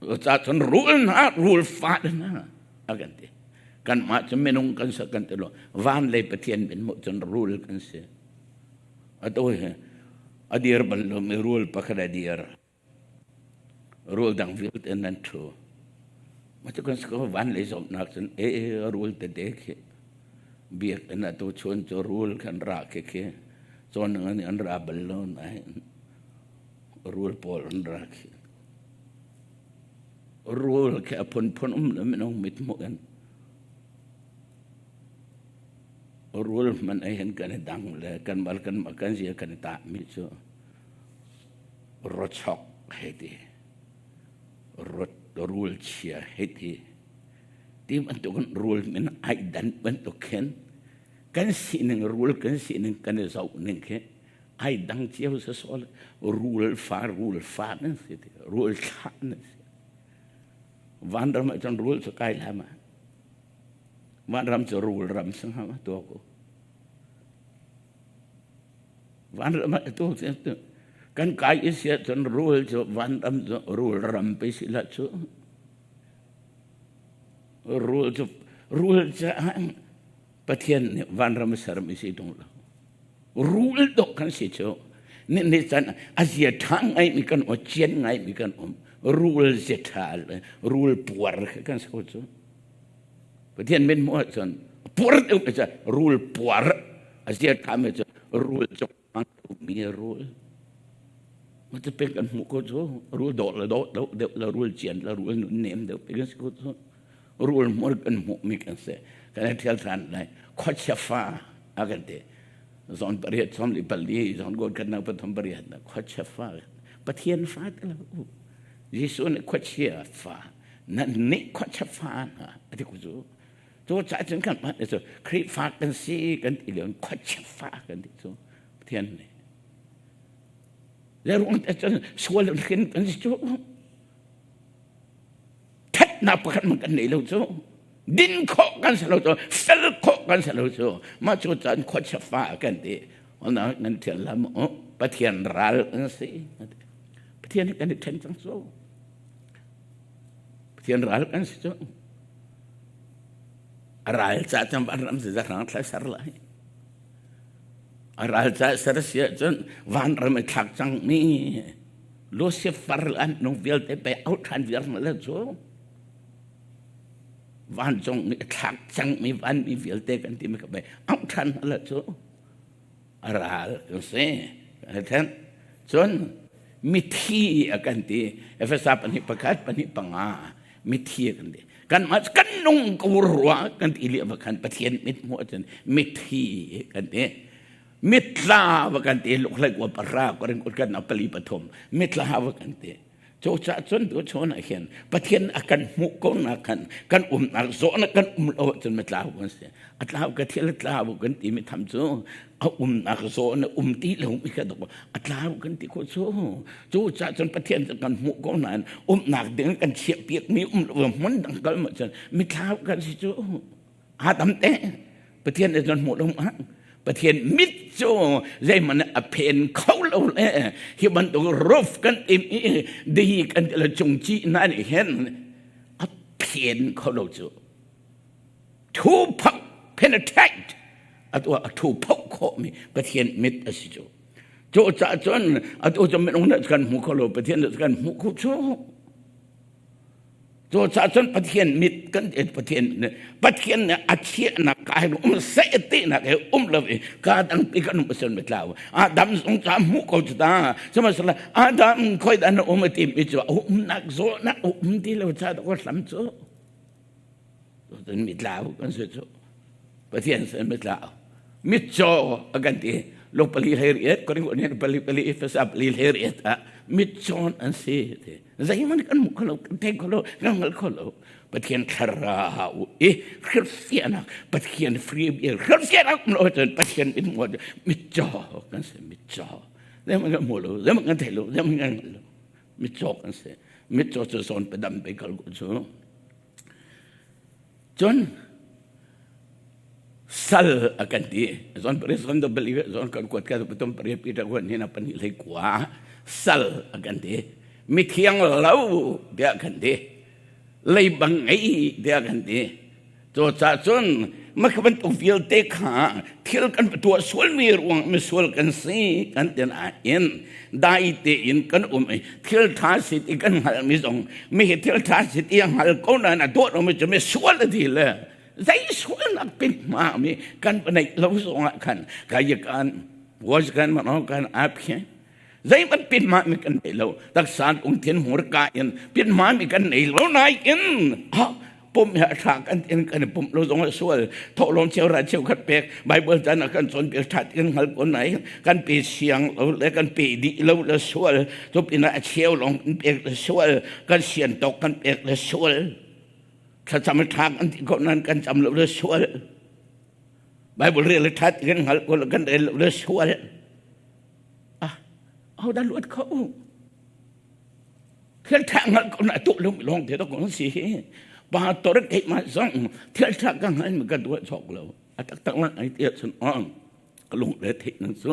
Ca cun rul hna, rul fa hna a kan ti. Kanmah cu minung kan si kan ti lo. Van lei Pathian min mu cun rul kan si. Atu hi a dir bal lomi rul pakhat a dir. Rul dang vialte nan ṭhu. Mah cu kan si ko van lei zawtnak cun e rul tete khi biakinn atu chun cu rul khan ra khi khi cawn ning an ra bal lo nain rul pawl an ra khi. Rul khi a phunphun um lo minung mithmuh in rul hmanh ai hin kan i dang le kan mal kan kan zia kan i tah mi cu rochok hei ti rot rul chia hei ti ti bantuk in rul min ai dan bantuk khin kan sining rul kan sining kan i zoh ning khi ai dang cio sa sol rul fa rul fa nan si ti rul thla nan si vanram ah cun rul cu kai la ma vanram cu rul ram sang ha ma to ko vanram ah to kan kai i sia cun rul cu vanram cu rul ram pe si la cu rul cu rul ca Pathian nih vanram a sermi si tung lo. Rul dawh kan si cu. Ni ni can a zia ṭha ngaimi kan um, cian ngaimi kan um. Rul zia ṭha le rul puar kha kan si ko cu. Pathian min hmuh ahcun puar deuh mi cu rul puar a zia ṭha mi cu rul cuk hmang mi rul. Mah cu pek kan hmuh ko cu. Rul dawh le dawh deuh deuh le rul cian le rul nun nem deuh pek kan si ko cu. Rul hmur kan hmuhmi kan si. Kan i ṭhial ṭhan lai. Khuachia fa a kan ti. Zon pariat som li pali zon gol kan nang pathum pariat na khuachia fa. Pathian fa te lo. Jesuh nih khuachia fa nan nih khuachia fa hna a ti ko cu. Cu caah cun kan mah cu Khrihfa kan si kan ti lio khuachia fa kan ti cu Pathian nih. Le ruang te cun sual hrin kan si cu. Thatnak pakhat man kan nei lo cu. Din khawh kan si lo cu. Fel khawh kan si lo cu. Mah cu caan khuachia fa kan ti. Ona nan thial lam Pathian ral kan si. Pathian kan i then cang cu. Pathian ral kan si cu. A ral ca cun vanram si zahrang thla ser lai. A ral ca ser si ahcun vanram i thlak cang mi Lucifer an nung vialte pe au ṭhan viar na le cu. Vancung mi thlak cang mi van mi vialte kan ti mi ka pe au ṭhan na le cu. A ral kan si. Kan Cun mithi a kan ti. Efesa pahnih pakhat pahnih panga mithi a kan ti. Kan mah kan nung ko rua kan ti lia khan Pathian mit hmuh ahcun mithi kan ti. Mitla va kan ti lukhlai kwa para ko ring kan pali pathum mitla va kan ti. Cu ca cun tu chon ah hin Pathian a kan hmuh ko na khan kan umnak zawh na kan um lo ahcun mitlau kan si. A tlau ka thil a tlau kan ti mi tham cu a umnak zaw na um ti lo mi kha a tlau kan ti ko cu. Cu ca cun Pathian cu kan hmuh ko nain umnak ding kan chiah piak mi um lo hmun dang kal ma cun mitlau kan si cu. Adam te Pathian nih cun hmuh lo ma Pathian mit cu zeihmanh a phen kho lo le hi bantuk roof kan tim i di kan ti le cungci na nih hin a phen kho lo cu thu phak penetrate atu a thu phok khawh mi Pathian mit a si cu cu caah cun atu cu minung nih kan hmu kho lo Pathian nih kan hmuh kho cu Cucaah cun Pathian mit kan Pathian Pathian nih a chiahnak ka hin um seh tinak he um lo i ka dang pi kan um asun mitlau Adam zong ca hmuh ko cu ta sihmanhsehlaw Adam khoi dah na um a ti mi cu a umnak zawhnak a um ti lo ca ko hlam cu cun mitlau kan si cu Pathian sin mitlau mitcaw a kan ti lung pali hlei riat koring pali pali Efesa pali hlei riat ah mitcawn an si ti zeihmanh kan hmu kho lo kan thei kho lo kan hngal kho lo Pathian thlarau i hrilhfiahnak Pathian free beer hrilhfiahnak um lo cun Pathian in hmu mitcaw kan si mitcaw zeihmanh kan hmu lo zeihmanh kan thei lo zeihmanh kan hngal lo mitcaw kan si mitcaw cu zawn padam pe kal ko cu cun sal a kan ti zon pari zon do bali zon kan kuat ka patum pari pi ta kuat ni na pani lei kwa sal a kan ti. Mithiang lo tiah kan ti. Leibang ngei tiah kan ti. Cucaah cun mah bantuk vialte kha thil kan tuah sualmi ruang misual kan si kan ti nain dai tein kan um i thil ṭha si ti kan hngalhmi zong mi hi thil ṭha si ti a hngal ko nain a tuah lomi cu misual a ti le zei sualnak pin hma mi kan neih lo zongah khan kai kan was kan mano kan aphi zeihmanh pin ma mi kan nei lo taksa lungthin hmurka in pin ma mi kan nei lo nain pum he tha kan in kan pum lo zong a sual thawhlawm cheu ra cheu khat pek bible chan kan chon pek that kan hngal ko nai kan pe siang lo le kan pe di lo le sual tu pina a cheu long kan pek le sual kan sian tok kan pek le sual thlacam tha kan ti ko nan kan cham lo le sual bible rel le that kan hngal ko kan rel lo le sual ah ho dah luat kho thil tha ngal ko na tu lung long te to ko si hi pa tor ke ma zong thil tha ka ngal mi ka duat chok lo a tak tak lang ai tia chun on ka lung le thik nan su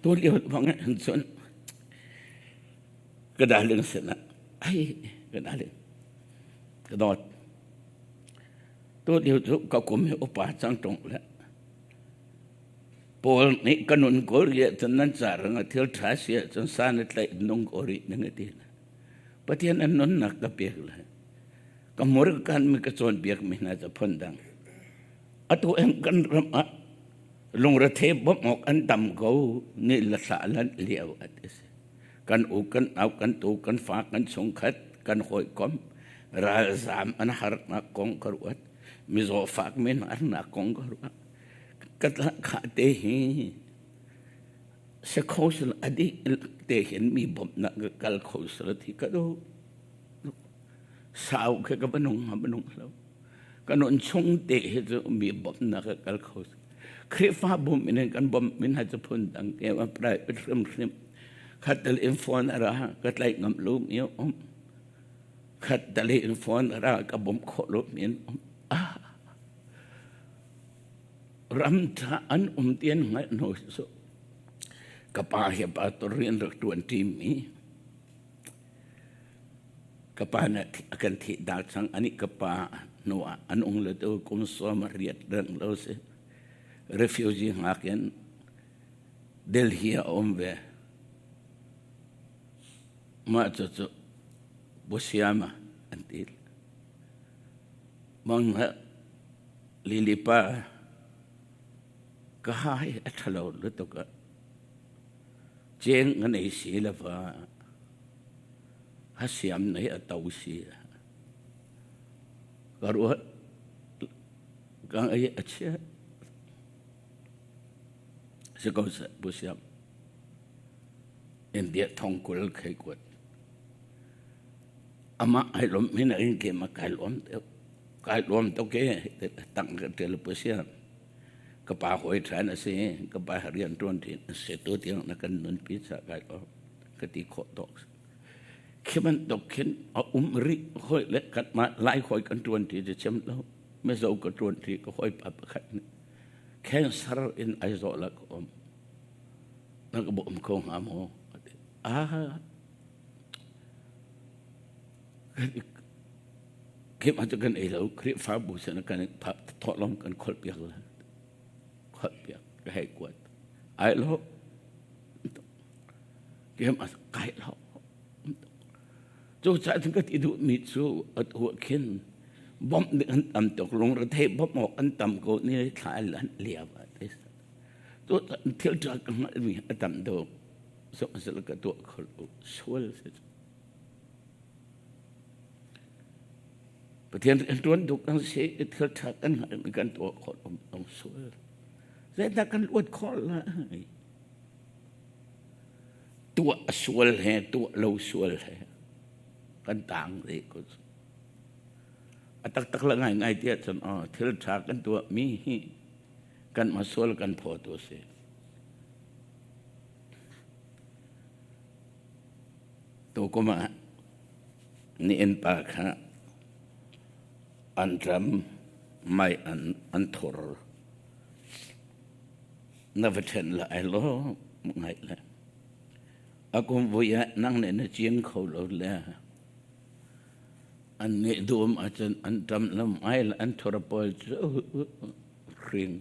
to liu bang han chun ka darling sena ai ka darling ka dot to liu chu ka kum he upa chang tong le Paul nih ka nun ko rih ahcun nan ca rang ah thil ṭha si ahcun san a tlaih nung ko rih ning a ti. Pathian an nunnak ka pek le ka hmur ka kan mi ka cawnpiak mi hna cu phundang. Atu eng kan ram ah lungrethe bawmh awk an tam ko ni la thla lan lio at si. Kan u kan au kan tu kan fa kan chungkhat kan hawikom ralzam an harnak kong ka ruat mizaw fak men harnak kong ka ruat Ka kha te hi se kho sel a dih te hin mi bawmhnak ka kal kho sel ti ka duh. Sau khe ka banung ha banung lo. Ka nun chung te hi cu mi bawmhnak ka kal kho. Khrihfa bum in kan bawmh min ha cu phun dang ke ma private hrim hrim. Khat tel in phone ara ka tlaih ngam lu mi um. Khat tel in phone ara ka bawmh khawh lu mi um. Ah. Ram ṭha an um ti an hngalh hnu cu ka pa he pastor rian rak ṭuan ṭimi ka pa nih a kan thih dak cang. Anih ka pa hnu ah an ung le tu kum 80 reng lo si. Refugee ngak in Delhi ah a um ve. Mah cucu Busiama an ti. Mang Lili pa ka ha hi a ṭhalo lutuk ah ceng ka nei si lo va ha siam nei a to si ka ruat ka ei a chia si ko seh bu siam India thong 20 khei kuat amah ai lawm min in ke ma kai lawm deuh kai lawm to ke tang ka tel pu sia ka pa hoi than a si ka pa rian tuan thin a si tu tiang na kan nun pi cha kai lo ka ti khawh tok khi bantuk khin a um ri hoi le kat ma lai hoi kan tuan ti ti chem lo me zo ka tuan ti ka hoi pa pakhat ni cancer in ai zo la ka om na ka bom ko nga mo ah Keimah cu kan ei lo, Khrihfabu sin kan thawhlawm kan kholh piak la. Kholh piak ka hei kuat. Ai lo. Keimah kai lo. Cu caah cun ka ti duhmi cu atu ah khin bawmh ding an tam tuk lungre thei bawmh awk an tam ko ni thla an liam ah cu thil ṭha ka hngalhmi a tam tuk sihmanhsehlaw ka tuah kho lo sual si cu Pathian rian ṭuan duk kan si i thil ṭha kan hngalhmi kan tuah khawh lo dong sual. Zeidah kan luat khawh lai? Tuah sual he tuah lo sual he kan tang rih ko. A taktak le ngaingai tiah cun aw thil ṭha kan tuahmi hi kan ma sual kan phaw tu si. Tukum ah ni innpa kha an ram mei an thur. Na va ṭhen lai law ngaih le. A kum vui ah nang nih na cing kho lo le an nih dum ahcun an ṭam lam ai le an thur pawl cu hring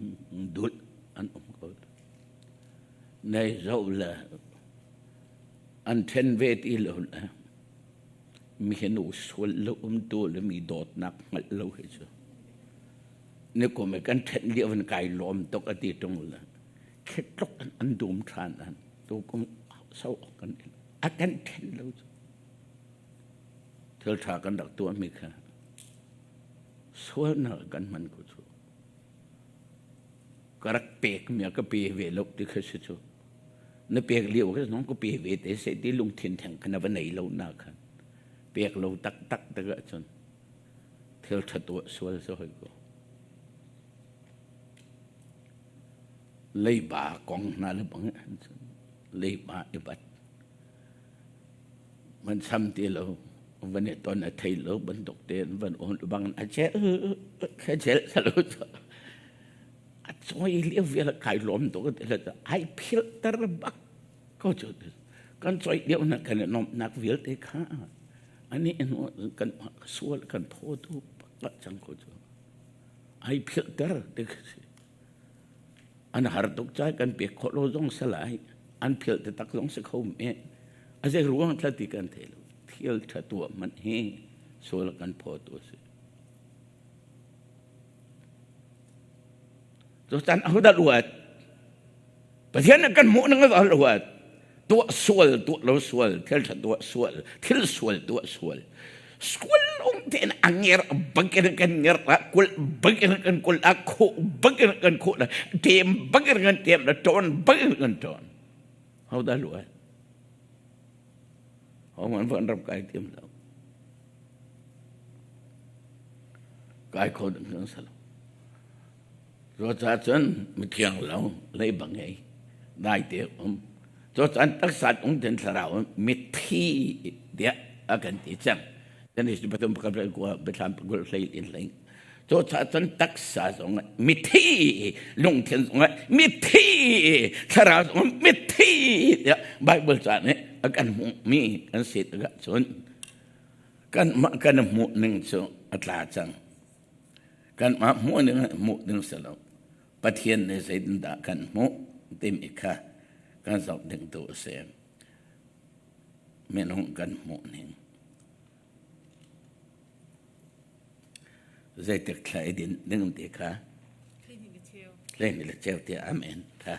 dulh an um ko. Nei zoh le an ṭhen ve ti lo le mi hi nu sual lo umtu le mi dawtnak hngalh lo hi cu ni kum i kan ṭhen lio in kai lawm tuk a ti ṭung le tluk an an dum ṭhan an tu kum so kan a kan ṭhen lo cu thil ṭha kan rak tuahmi kha sualnak kan hman ko cu ka rak pek mi ka pe ve lo ti kha si cu na pek lio kha nong ka pe ve te se ti lungthin theng kha na va nei lo na khan pek lo tak tak tak ahcun thil ṭha tuah sual si hoi ko leiba kong hna le bang leiba i bat man cham ti lo van i ton a thei lo bantuk tein van on bang a chel kha chel salo a choi lio vial kai lom to te le ai phil ter bak ko chu kan choi lio na kan nom nak vialte kha ani kan sual kan tho tu pak chang ko chu ai phil ter te an har tuk cai kan pek khawh lo zong si lai an philh te tak zong si kho me a zei ruang thla ti kan thei lo thil tha tuah man hi sual kan phaw tu si cu tan aho dah luat Pathian nih kan hmuh ning a luat tuah sual tuah lo sual thil tha tuah sual thil sual tuah sual sual um tein a nger bakin kan nger la kul bakin kan kul a kho bakin kan kho la tem bakin kan tem la ton bakin kan ton ho dah luat ho man van ram kai tim lo kai kho ding kan salo Cucaah cun mithiang lo leiba ngei daite um. Cucaah taksa ung tin thlarau mithi tiah a kan ti cang. Genesis pathum pakhat le kua biathlam pakul hlei in hlei. Cucaah cun taksa zong mithi lungthin zong mithi thlarau zong mithi tiah Bible ca nih a kan hmuhmi kan si tikah cun kan mah kan hmuh ning cu a tla cang. Kanmah hmuh ning hmuh ding si lo. Pathian nih zeitindah kan hmuh timi kha kan zoh ding tu a si. Minung kan hmuh ning. Zeitik thla i din ding ti kha Hleihnih le cheu tiah amen kha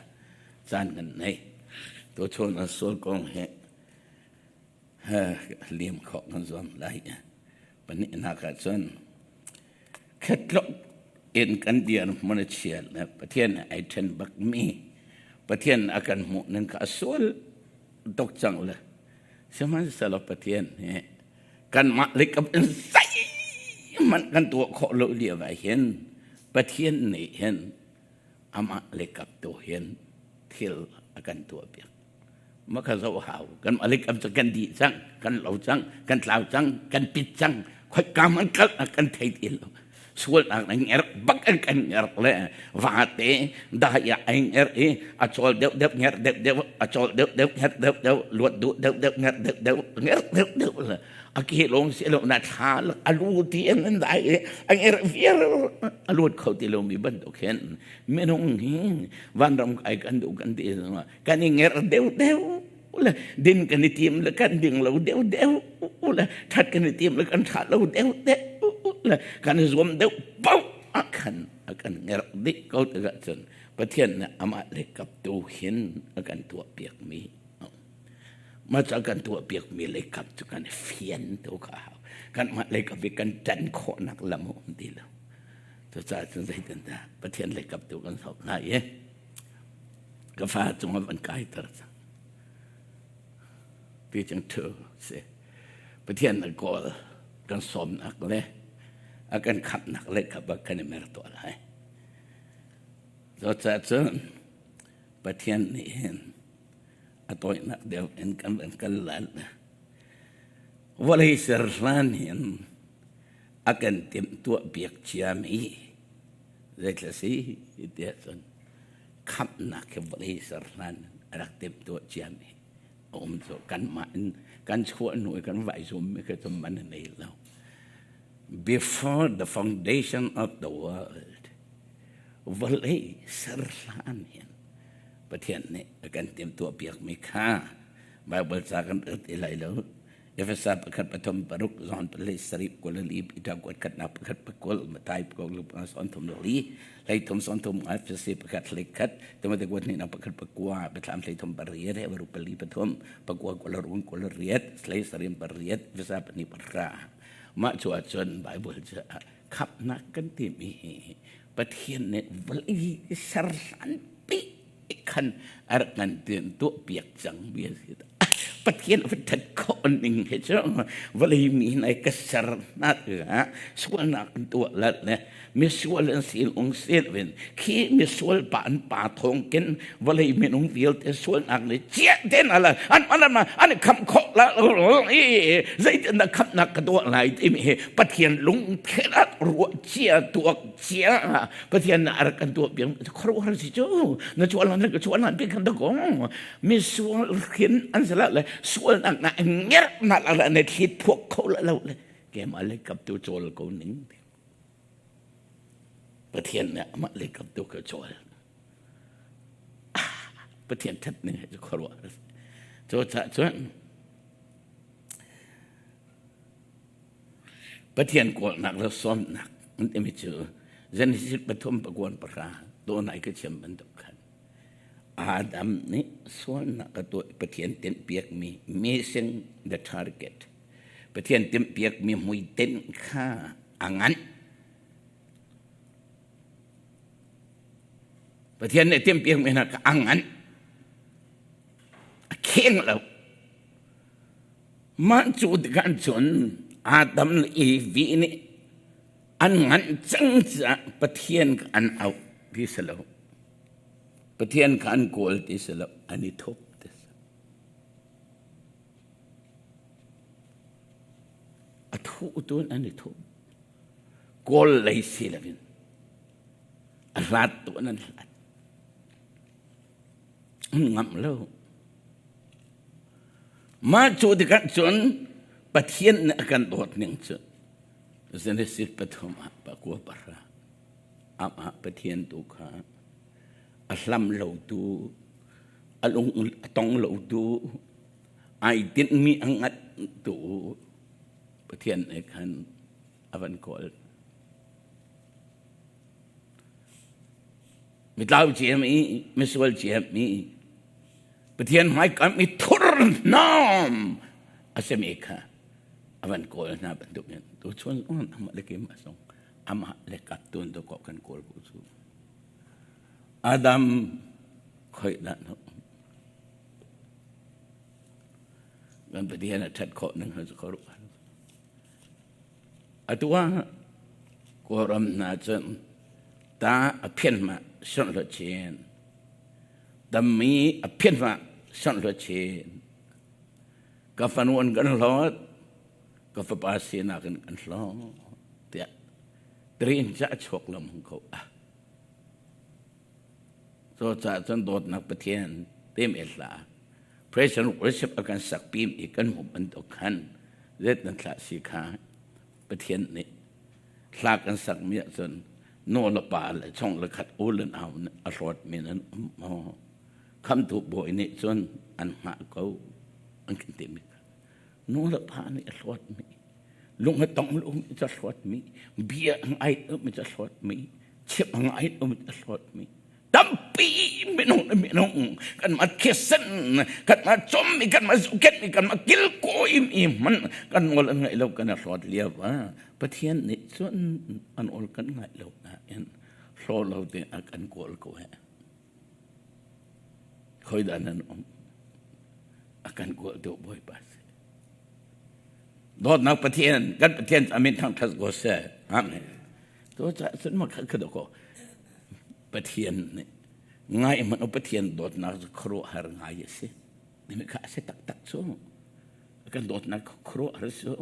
caan kan nei. Tuchun an sual kong hi liam khawh kan zuam lai. Pahnihnak ah cun khetlok in kan dirhmun a chia le Pathian ai ṭhen bakmi Pathian a kan hmuh ning kha a sual tuk cang le sihmanhsehlaw Pathian hi kanmah likap in zeihmanh kan tuah khawh lo lio ah hin Pathian nih hin amah likap tu hin thil a kan tuah piak. Ma kha zoh hau kan alik am cu kan dih cang kan lo cang kan tlau cang kan pit cang khoi kam an kal kan thei ti lo sualnak na nger bak an kan nger le vate daya ai nger i a chawl deuh deuh nger deuh deuh a chawl deuh deuh nger deuh deuh luat duh deuh deuh nger deuh deuh nger deuh deuh le a ke long si lo na thla a lu ti an an dai a nger viar a luat kho ti lo mi bantuk hin minung hi vanram kai kan duh kan ti kan i ngerh deuh deuh le din kan i tim le kan ding lo deuh deuh le that kan i tim le kan tha lo deuh deuh le kan i zuam deuh paoh ah khan a kan ngerh dih ko tikah cun Pathian nih amah le kap tu hin a kan tuah piakmi mah ca kan tuah piakmi le kap cu kan i fian tu kha hau kan mah le kap i kan ṭan khawhnak lam a um ti lo cucaah cun zeitindah Pathian le kap tu kan sok hna i Ka fa cungah van kaiter cang. Ti cang thu si. Pathian na kawl kan sawmnak le a kan khamhnak le kha bak kan i mer tuah lai. Cucaah cun Pathian nih hin a tawinak deuh in kan van kal lai. Vawlei ser hlan hin a kan timhtuah piak ciami zeithla si tiah cun khamhnak hi vawlei ser hlan a rak timhtuah ciami A um cu kanmah in kan chuah hnu i kan vai zum mi kha cu man a nei lo. Before the foundation of the world, vawlei ser hlan hin Pathian nih a kan timhtuah piakmi kha Bible ca kan rel ti lai lo. Efesa pakhat pathum paruk John pali sarih 24 Peter kuat khatnak pakhat pakul Matthai pakul lupa son thum li hlei thum son thum Efesi pakhat hlei khat Timote kuat hnih nak pakhat pakua Biathlam hlei thum pariat Hebrew pali pathum pakua kul rung kul riat hlei sarim pariat Efesa pahnih pahra mah cu ahcun Bible cu khamhnak kan timi hi Pathian nih vawlei ser hlan pi khan a rak ngan tian tuah piak cang mi a si. Pathian a that khawh ning he cu vawlei mi nai ka ser hna tikah sualnak an tuah la le misual an si ung si ven khi misual pa an pa thawng kin vawlei minung vialte sualnak nih chiah ten ala an an an kham khawh la i zeitin dah khamnak ka tuah lai timi hi Pathian lungthin ah ruah cia tuak cia Pathian na rak kan tuah piak khuaruahhar si cu na chuah lan ka chuah lan pi kan dagong mi sual khin an sala le sualnak na nger na la na thlit phuak kho la lo le kem ale kap tu chawl ko ning Pathian nih amah le kap tu ka chawl Pathian that ning he cu khuaruahhar cu ca cun Pathian kawlnak le sawmnak an timi cu Genesis pathum pakuan pahra tawnai ka thiam bantuk khan Adam nih sualnak a tuah Pathian tinhpiakmi missing the target Pathian tinhpiakmi hmuitinh kha a nganh. Pathian nih tinhpiakmi hna kha a nganh. A kheng lo. Mah cu tikah cun Adam le Evi nih an nganh cang caah Pathian kha an auh ti si lo. Pathian kha an kawl ti si lo, an i thup ti si. A thuh tu in an i thup. Kawl lei si loin a hlat tu in an hlat. An ngamh lo. Mah cu tikah cun Pathian nih a kan dawt ning cu Genesis pathum ah pakua pahra amah Pathian tu kha a hlam lotu a lung a tong lotu ai tinhmi a ngat tu Pathian nih khan a van kawl. Mitlau ciami, misual ciami, Pathian hmaikam i thurhnawm a simi kha a van kawl hna bantukin tuchun zong amah le keimah zong amah le kap tun tu kok kan kawl ko cu. Adam khoi dah no. Kan Pathian a ṭhat khawh ning cu kho Atu ah Kawlram hna cun ta a phian ma sawnh hluat chin. Tammi a phian ma sawnh hluat chin. Ka fanu an kan hlawt, ka fapa sinak in kan hlawt tiah trin ca chuak lam hung ko ah. Cu caah cun dawtnak Pathian tem e hlah. Praise and worship a kan sak pim i kan hmuh bantuk khan zet nan thlah si kha Pathian nih hla kan sak mi ahcun nu le pa le chung le khat u le nau nih a hlawt mi nan um maw? Khamtu bawi nih cun an hngah ko an kan ti mi kha. Nu le pa nih a hlawt mi lung a tong lo mi ca hlawt mi bia a ngai lo mi ca hlawt mi chim a ngai lo mi ca hlawt mi tampi minung le minung kanmah thisen kanmah cawmmi kanmah zohkhenhmi kanmah kilkawimi hmanh kan nawl an ngaih lo kan i hlawt lio ah Pathian nih cun an awl kan ngaih lo nain hlaw lo te a kan kawl ko he khoi dah nan um a kan kawl tu Bawipa si dawtnak Pathian kan Pathian amin thangthat ko seh amen to ca cun ma kha kha ko Pathian nih ngai hmanh u Pathian dawtnak cu khuaruahhar ngai a si. Nimi kha a si taktak cu. Kan dawtnak khuaruahhar cu.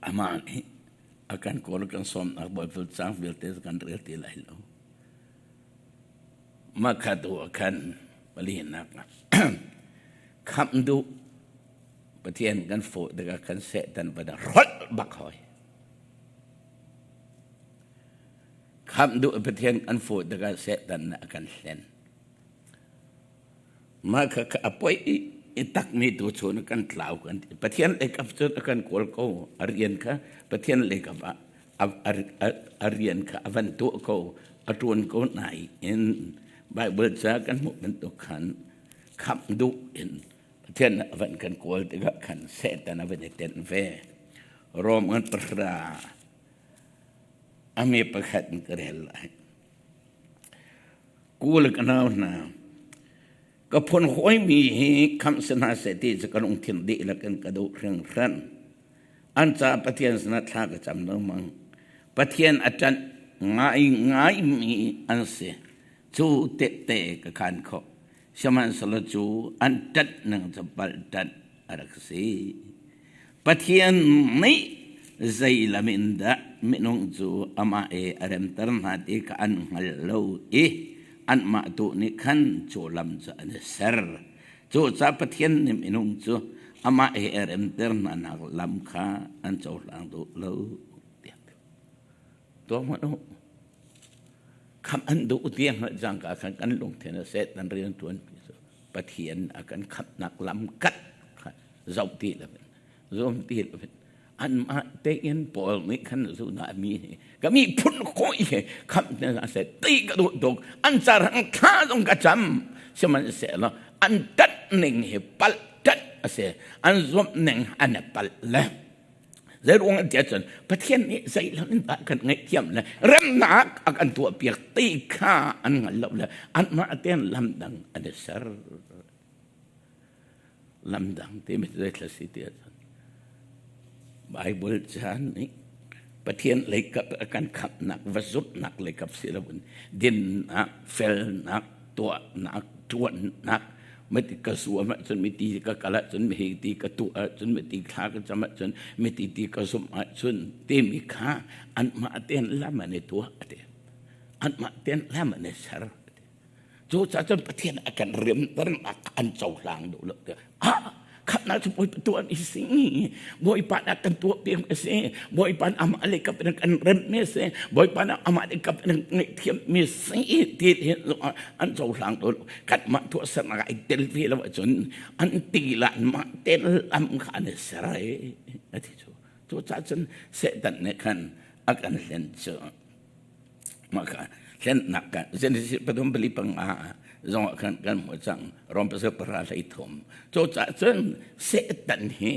Amah nih a kan kawl kan sawmnak Bible caang vialte kan rel ti lai lo. Mah kha tu ah khan palinak ah. Khamh duh Pathian kan fawh tikah kan Satan va dah rolh bak hoi. Khamh duh Pathian kan fawh tikah Satan nih a kan hlen. Mah kha a poi i takmi tu chun kan tlau kan ti. Pathian lei kap cun a kan kawl ko. A rian kha Pathian lei kap ah a rian kha a van tuah ko, a ṭuan ko nain Baibal ca kan hmuh bantuk khan khamh duh in Pathian a van kan kawl tikah khan Satan a van i tenh ve. Rom an pahra a mi pakhat in ka rel lai. Ku le ka nau hna, ka phun hawimi hi khamh si hna seh ti cu ka lungthin dihlak in ka duh hringhran. An caah Pathian sinah thla ka cam lengmang. Pathian a ṭanh ngaingaimi an si. Cu tehte ka khaan khawh. Sihmanhsehlaw cu an ṭanh ning cu palh ṭanh a rak si. Pathian nih zei lam in dah minung cu amah i a remter hna ti kha an hngal lo i anmah tu nih khan cu lam cu an i ser. Cucaah Pathian nih minung cu amah he a remter hnanak lam kha an cohlang duh lo tiah tuah hmanh u. Khamh an duh tiang hngalh cangka khan kan lungthin a Satan rian ṭuan cu Pathian a kan khamhnak lam kat kha zoh ti lo in zum ti lo in anmah tein Paul nih khan zuna mi hi ka mi phun khawi he khamh hna seh ti ka duh tuk an carang thla zong ka cam sihmanhsehlaw an ṭanh ning hi palh ṭanh a si an zumh ning an i palh le Zeiruang an ti ahcun Pathian nih zeilam in dah kan ngaihthiam le remnak a kan tuahpiak ti kha an hngal lo le anmah tein lamdang an i ser. Lamdang timi zeithla si ti ahcun Bible caan nih Pathian leikap a kan khamhnak va zumhnak leikap si loin dinnak, felnak, tuahnak, ṭuannak mati ka zuam ahcun miti ka kal ahcun mihi ti ka tuah ahcun miti thla ka cam ahcun miti ti ka zumh ahcun timi kha anmah tein lam an i tuah ati anmah tein lam an i ser cu ca cun Pathian a kan rimternak an cohlang duh lo ah khatnak cu Bawipa tuah mi si Bawipa na kan tuah piak mi si Bawipa na amah le kap in kan rem mi si Bawipa na amah le kap in ngaihthiam mi si ti hi an cohlang to kan mah tuah sernak ai tel ve lo ahcun an ti la mah tel lam kha an i ser ai ati cu cu ca cun Satan nih khan a kan hlen cu Mah kha hlennak kan Genesis pathum pali panga zong ah khan kan hmuh cang Rom pasal pahra hlei thum. Cucaah cun Satan hi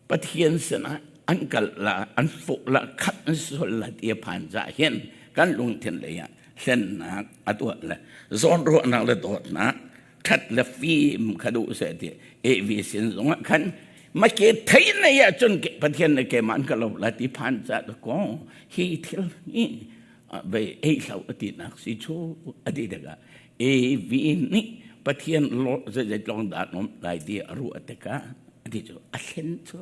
Pathian sinah an kal la an fawh la khat an sual la ti a phan ca hin kan lungthin lei ah hlennak a tuah le zawnruahnak le dawtnak ṭhat le fim kha duh seh ti Evi sin zongah khan ma ke thei nei ahcun Pathian nih keimah an ka lo la ti phan ca ko hi thil hi vei ei hlau a ti nak si chu a ti tikah Evi nih Pathian lo zeitlong dah nom lai ti a ruah tikah a ti cu a thlen cu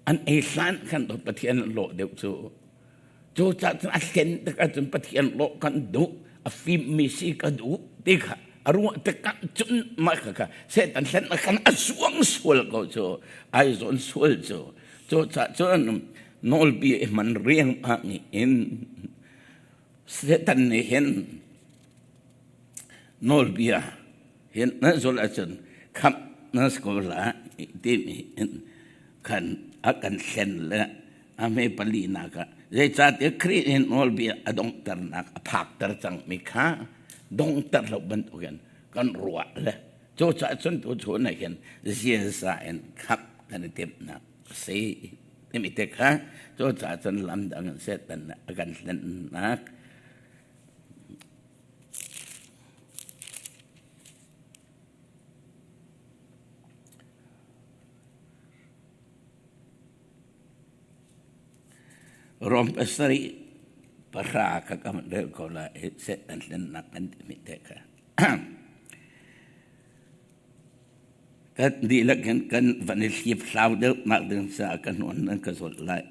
An ei hlan khan Pathian lawh deuh cu. Cu cah cun a hlen tikah cun Pathian lawh kan duh, a fimmi si ka duh ti kha a ruah tikah cun mah kha kha Satan hlen khan a zuang sual ko cu, ai zawn sual cu. Cu cah cun nawlbia i hman riangmang in Satan nih hin nawlbia hin nan zulh ahcun khamh nan si ko lai timi in khan a kan hlen le a hme palinak ah zeicahtiah Khrih nih nawlbia a donghternak a phakter cangmi kha donghter lo bantukin kan ruah le cucaah cun tuchun ah hin ziaza in khamh kan i timhnak a si timi te kha cucaah cun lam dang in Satan nih a kan hlennak Rom pasarih pahra kha ka van rel ko lai i Satan hlennak kan timi te kha. Kan dihlak hin kan van i hliphlau deuhnak ding caah ka hnuan nan ka zulh lai.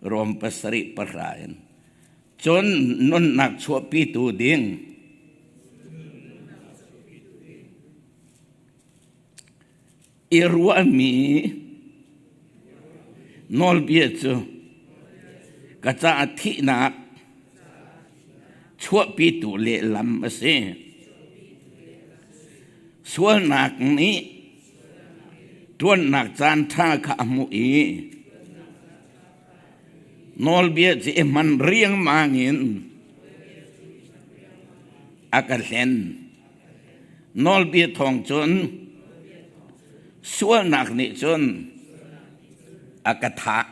Rom pasarih pahra in Cun nunnak chuahpitu ding. I ruahmi nawlbia cu ka caah thihnak chuahpitu lehlam a si. Sualnak nih ṭuannak caanṭha kha a hmuh i nawlbia cu i hman riangmang in a ka hlen. Nawlbia thawng cun sualnak nih cun a ka thah.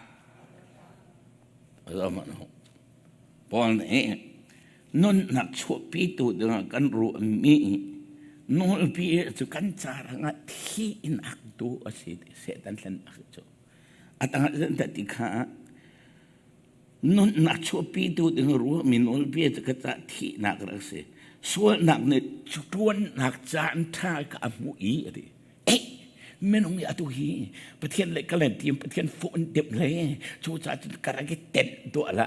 Paul nih nunnak chuahpitu dingah kan ruahmi nawlbia cu kan ca rangah thihnak tu a si ti Satan hlennak cu. A tangah zan ti kha Nunnak chuahpitu ding ruahmi nawlbia cu ka cah thihnak rak si. Sualnak nih ṭuannak caan ṭha ka a hmuh i a ti. Eh, minung i atu hi Pathian le ka len tim Pathian fawh in deuh le cu ca cun ka rak i tenh tuah la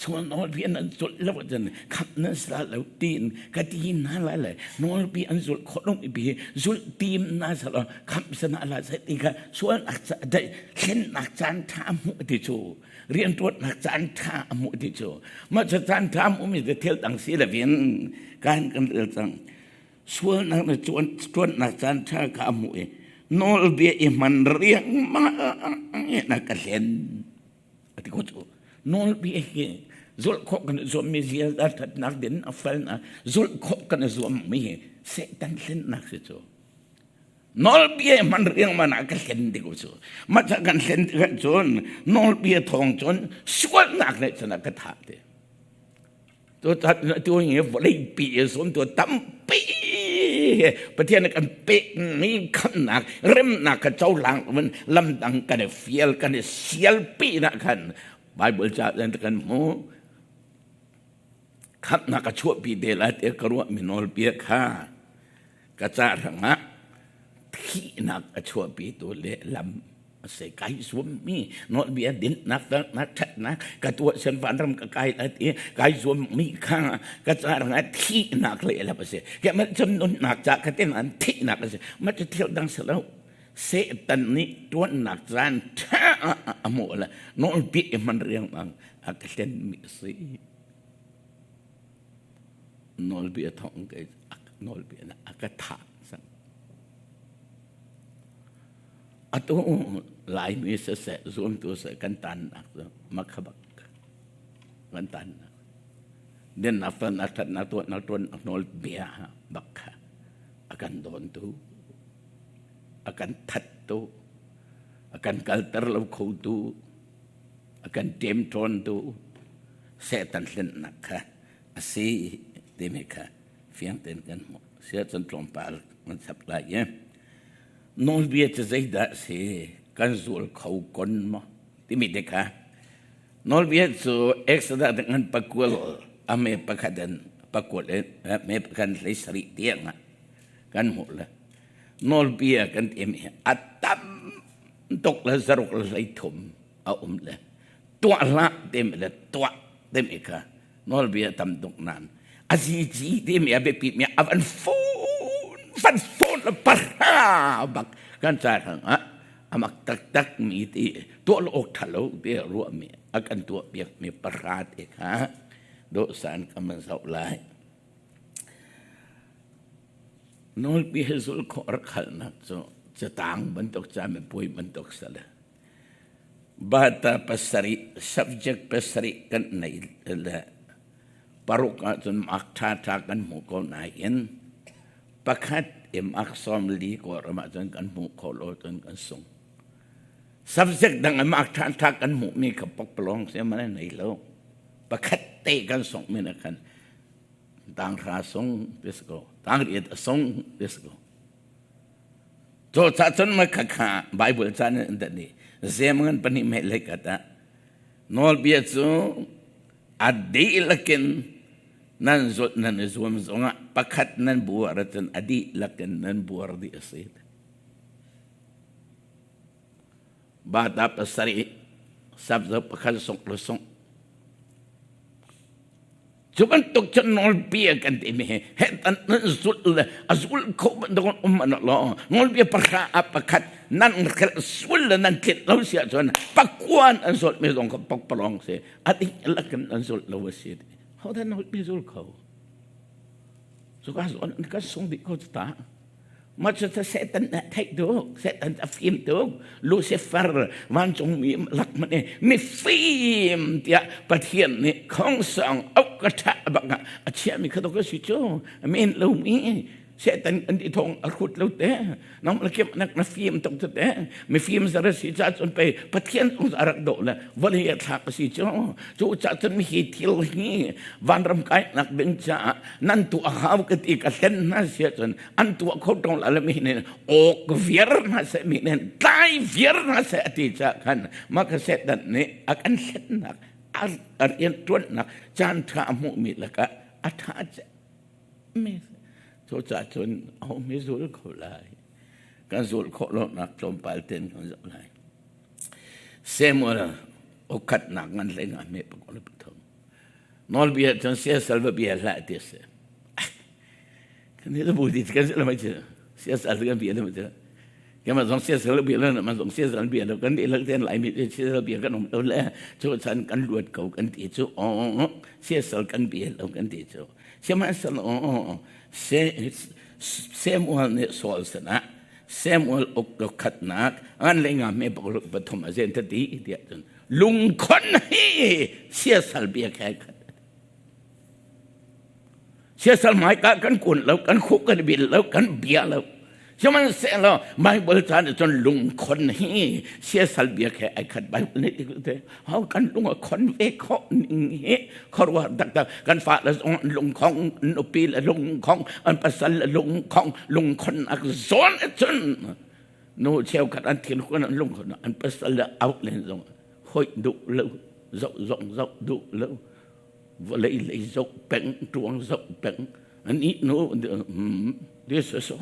chuan nawlbia nan zulh lo ahcun khamh nan si la lo tiin ka ti hna lai le nawlbia an zulh khawh lo bi zulh tim na sa lo khamh sana la sai ti kha sualnak ca thlennak caan ṭha hmuh ti cu rianṭuannak caan ṭha a hmuh ti cu mah cu caan ṭha a hmuhmi cu thil dang si loin kan kan rel cang. Sualnak na ṭuannak caan ṭha kha a hmuh i nawlbia i hman riangmang na ka hlen a ti ko cu. Nawlbia hi zulh khawh kan i zuammi ziaza ṭhatnak din a falnak zulh khawh kan i zuammi hi Satan hlennak si cu. Nawlbia hman riangmang ah ka hlen tik cu. Mah ca kan hlen tikah cun nawlbia thawng cun sualnak nih cun a ka thah te. Tu tu hi vawlei pi zon tu tampi Pathian kan pek mi khamnak remnak ka cohlang man lamdang kan i fial kan i sial pi na khan Bible ca kan hmu khamnak a chuahpi te lai te ka ruah mi nawlbia kha ka ca hrangah thihnak a chuahpitu lehlam a si. Kai zuammi nawlbia dinnak nak ṭhatnak ka tuah sen vanram ka kai lai ti kai zuammi kha ka ca hrangah thihnak lehlam a si. Ke man cun nunnak ca ka tin an thihnak a si. Ma cu thil dang si lo. Satan nih tuannak caan ṭha a hmuh le nawlbia i hman riangmang a ka hlenmi a si. Nawlbia thawng ka nawlbia na a ka thah cang. Atu Laimi siseh zuamtu seh kan tannak cu makhabak kan tannak. Dinnak felnak ṭhatnak tuahnak ṭuannak nawlbia bak kha a kan dawntu, a kan thattu, a kan kalter lo khotu, a kan ṭemṭawntu Satan hlennak kha a si timi kha fiang tein kan hmuh. Siahcun tlawmpal kan chap lai i nawlbia cu zeidah a si kan zul kho kon maw timi te kha nawlbia cu Exodus ngan pakul a me pakhat in pakul in me pakhat hlei sarih tiang ah kan hmuh le nawlbia kan timi a tam tuk le zaruk le hlei thum a um le tuah hlah timi le tuah timi kha nawlbia tam tuk nain a zizi timi a biapi mi a van phone van phone le pahra bak kan ca hrang ah amak taktak mi ti tuah lo awk tha lo ti ruah mi a kan tuah piak mi pahra te kha dawhsan kan man zoh lai. Nawlpi he zul khawh rak halnak cu catang bantuk camipuai bantuk sale bata pasarih subject pasarih kan nei le paruk ahcun mak ṭhaṭha kan hmuh ko nain pakhat i mak 40 kawlram ahcun kan hmuh kho lo cun kan sung. Subject dang i mak ṭhaṭha kan hmuhmi kha pakpalawng si man nei lo. Pakhat te kan sungh mi na khan tanghra sung ti si ko tangriat a sung ti si ko. Cu cah cun ma kha kha Bible ca nih an dah ni zemangan pahnih meh lei kat ah nawlbia cu a dihlak in nan zulh nan i zuam zongah pakhat nan buar ahcun a dihlak in nan buar dih a si. Bata pasarih sabzo pakhat sungh le sungh. Cu bantuk cun nawlbia kan timi hi hetan nan zulh le a zul kho bantuk um an lo. Nawlbia pahra ah pakhat nan hrelh sual le nan tlinh lo si ahcun pakuan an zulh mi zong kha pakpalawng si. A dihlak in an zulh lo a si. Ho dah nawlbia zul kho? Cuka zawn an kan sung dih ko cu ta. Mah cu Satan nih a theih tuk, Satan a fim tuk. Lucifer vancungmi lak hmanh i mifim tiah Pathian nih khongsang auh ka ṭha bak ah a chiahmi kha dawk a si cu. Men lomi Satan an ti thawng a hrut lo te. Nang la kim nak na fim tuk cu te. Mifim zar a si ca cun pei Pathian zong a rak dawh le vawlei a thlak a si cu. Cu ca cun hi thil hi vanram kainak ding caah nan tuah hau ka ti ka hlen hna si ahcun an tuah kho tong la mi nih awk viar hna seh mi nih tlai viar hna seh a ti caah khan mah ka Satan nih a kan hlennak a rian ṭuannak caan ṭha a hmuhmi lakah a ṭha mi cu caah cun aho mi zul kho lai kan zul khawh lonak tlawmpal ten kan zoh lai. Samuel ukhatnak ngan hlei nga me pakul pathum. Nawlbia cun siasal va bia hlah ti a si. Kan hi bu ti kan si lo mai cu. Siasal kan bia lo mai cu. Keimah zong siasal bia lo man zong siasal bia lo kan dihlak ten Laimi te siasal bia kan um lo le cu chan kan luat ko kan ti cu oh siasal kan bia lo kan ti cu. Sihmanhsehlaw Samuel nih Saul sinah Samuel uk khatnak an le nga me pakruk pathum a zen tati tiah cun lungkhon hi siasal bia khe khat siasal hmai ka kan kun lo kan khuh kan bil lo kan bia lo sihmanhsehlaw Bible caan cun lungkhon hi siasal bia khe ai khat Bible nih ti te hau kan lung a khon ve kho ning hi khuaruah taktak kan fa le zong an lungkhong nupi le lungkhong an pasal le lungkhong lungkhon ak zawn cun nu cheukhat an thin khun an lungkhon an pasal le out len zong hoih duh lo zoh zong zoh duh lo vawlei lei zoh peng tuang zoh peng an i nu this so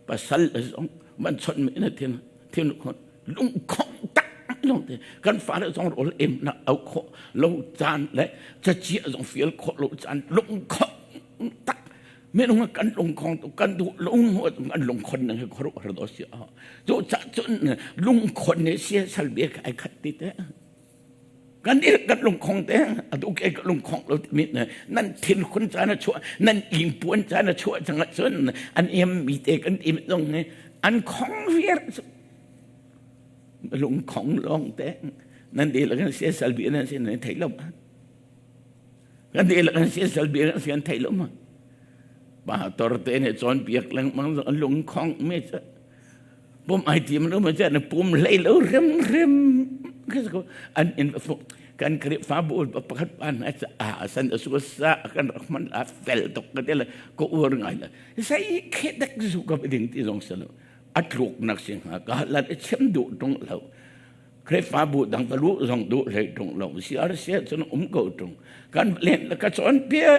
pasal le zong man chon mi na thin thin khon lungkhong tak lung te kan fale zong rawl em na au khawh lo caan le cachia zong fial khawh lo caan lungkhong tak minung kan lungkhong tu kan duh lung kan lungkhon nang he khoru har do si a chu cha chun lungkhon ne sia sal bia kai khat ti te kan i kan lungkhong te atu ke ka lungkhong lo mi nan thin khun caan a chuah nan ing puan caan a chuah chang cun an em mi te kan im zong ne an khong viar lungkhong long te nan de la kan sia sal bi nan sin nan thei lo ma kan de la kan sia sal bi nan sin thei lo ma pa tor te ne chon piak lengmang lungkhong me cha pum ai tim lo ma cha na pum hlei lo rem rem an in kan Khrihfabu pakhat pa na a san a su sa kan rak man a fel tok ka te le ko ur ngai la sai khe dak zu ka ding ti zong salo a tluk nak sing ha ka lan e chem du tung lo Khrihfabu dang ka lu zong du hlei tung lo si ar sia chun um ko tung kan len la ka chon pia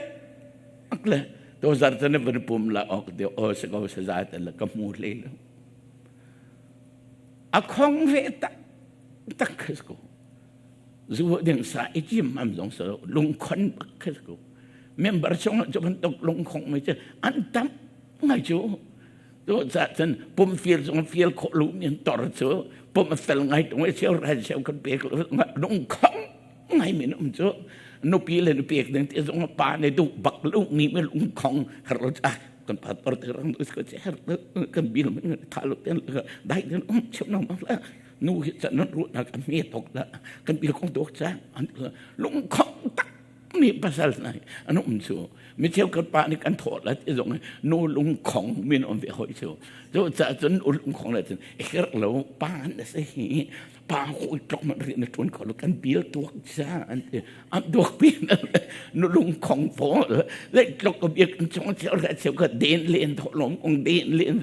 ak le to zar tan van pum la ok de o se ko se za te la ka mu hlei lo a khong ve tak tak ko zu ding sa i chim am zong so lungkhon bak kha ko member chung cu bantuk lungkhong mi cu an tam ngai cu tu ca cun pum fil zong fil khawh lu min tor cu pum fel ngai tung i cheu rai cheu kan pek lungkhong ngai min um cu nupi le nupi ding ti zong pa ne duh bak lu mi mi lungkhong har lo cha kan pa tor te rang ko che har kan bil min tha lo ten dai den um chim no ma la nu hi cha nan ru na kan mi tok la kan bil kong tok cha an lungkhong tak mi pasal nai an um chu mi cheu kan pa nih kan thawh la ti zong nu lungkhong min um ve hoi chu chu cha chun u lungkhong la chun her lo pa na se hi pa hoi tlok man ri na tun ko lo kan bil tuak cha an ti an duak pi nu lungkhong fo le tlok ko biak chong cheu ra cheu ka den len tho lom ong den len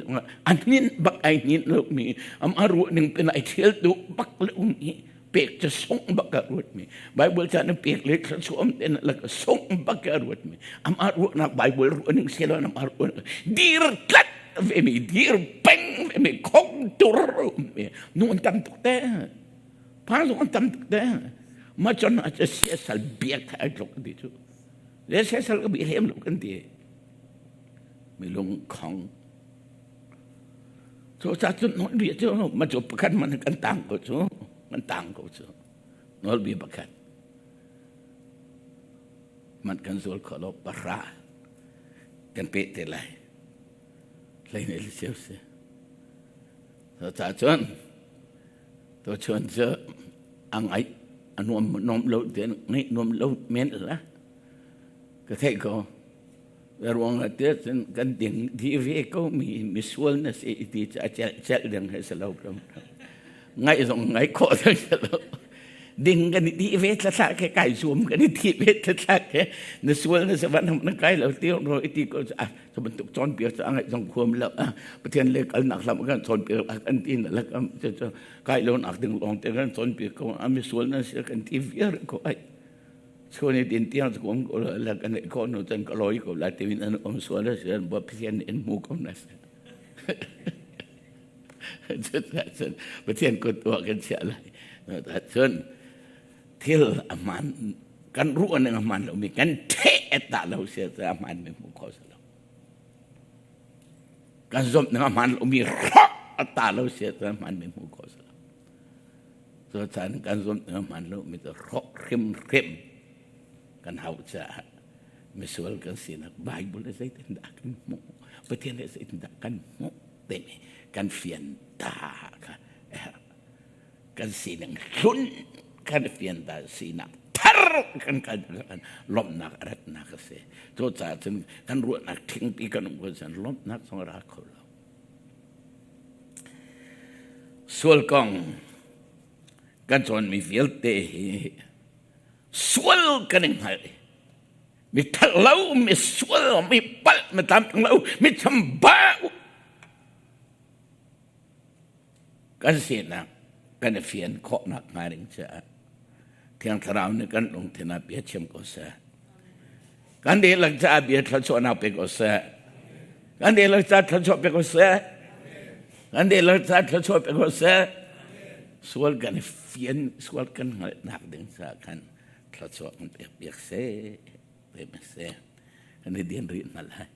an nin bak ai nin lo mi am aru ning pin ai thiel du bak le um hi pek cu sungh bak ka ruatmi Bible ca na pek le thluachuah te na lak sungh bak ka ruatmi amah ruahnak Bible ruahning silo amah ruahnak dir tlat ve mi dir peng ve mi khong tur mi nu an tam tuk te pa zong an tam tuk te ma chon a sia sal biak ai tlok ti cu. Le sesal ka bi lem lo kan ti. Mi lung khong. Cu ca cun nawlbia cu ma cu pakhat man kan tang ko cu. Kan tang ko cu. Nawlbia pakhat. Man kan zul kho lo pahra kan pe te lai. Hlei ne le cio si. Cucaah cun tuchun cu a ngaih a nuam nuam lo tian ngaih nuam lo men la ka theih ko. Ruang ah tiah cun kan ding di ve ko mi misual na si ti cu a celh celh ding he si lo ngaih zong ngaih khawh ding si lo. Ding kan i ti ve thla ke kai zuam kan i ti ve thla ke na sual na savan na kai lo ti ro i ti ko ah cu bantuk cawnpiak cu a ngaih zong khuam lo Pathian le kalnak lam kan cawnpiak kan ti na lakam cu kai lo nak ding lawng te kan cawnpiak ko a mi sual nan si kan ti viar ko ai chun i din tiang cu um ko la kan ko nu chan ka loi ko la ti min an um sual a si an bo Pathian in mu ko na si cun Pathian kut tuah kan chiah lai cun thil a hmaan kan ruah ning a hmaan lomi kan theh ta lo sia cu a hmaan mi hmu kho si lo kan zumh ning a hmaan lomi hrawk a ta lo sia cu a hmaan mi hmu kho si lo cu caan kan zumh ning a hmaan lomi cu hrawk hrimhrim kan hau caah misual kan sinak Bible le zeitindah kan hmuh Pathian le zeitindah kan hmuh timi kan fian ta kha a herh kan sining hlun kan fian ta sinak thar kan kal kan lawmhnak a ratnak a si cu caah cun kan ruahnak thingpi kan um ko cun lawmhnak zong a ra kho lo sual kong kan cawnmi vialte hi sual kan i hngalh mi that lo mi sual mi palh mi tam lo mi chambau kan sinak kan i fian khawhnak hnga ding caah Thiang Thlarau nih kan lungthin ah bia chim ko seh. Kan dihlak caah bia thluachuahnak pe ko seh. Kan dihlak caah thluachuah pe ko seh. Kan dihlak caah thluachuah pe ko seh. Sual kan i fian, sual kan hngalhnak ding caah khan thluachuah kan pek piak seh. Pe seh. Kan i din rih hna lai.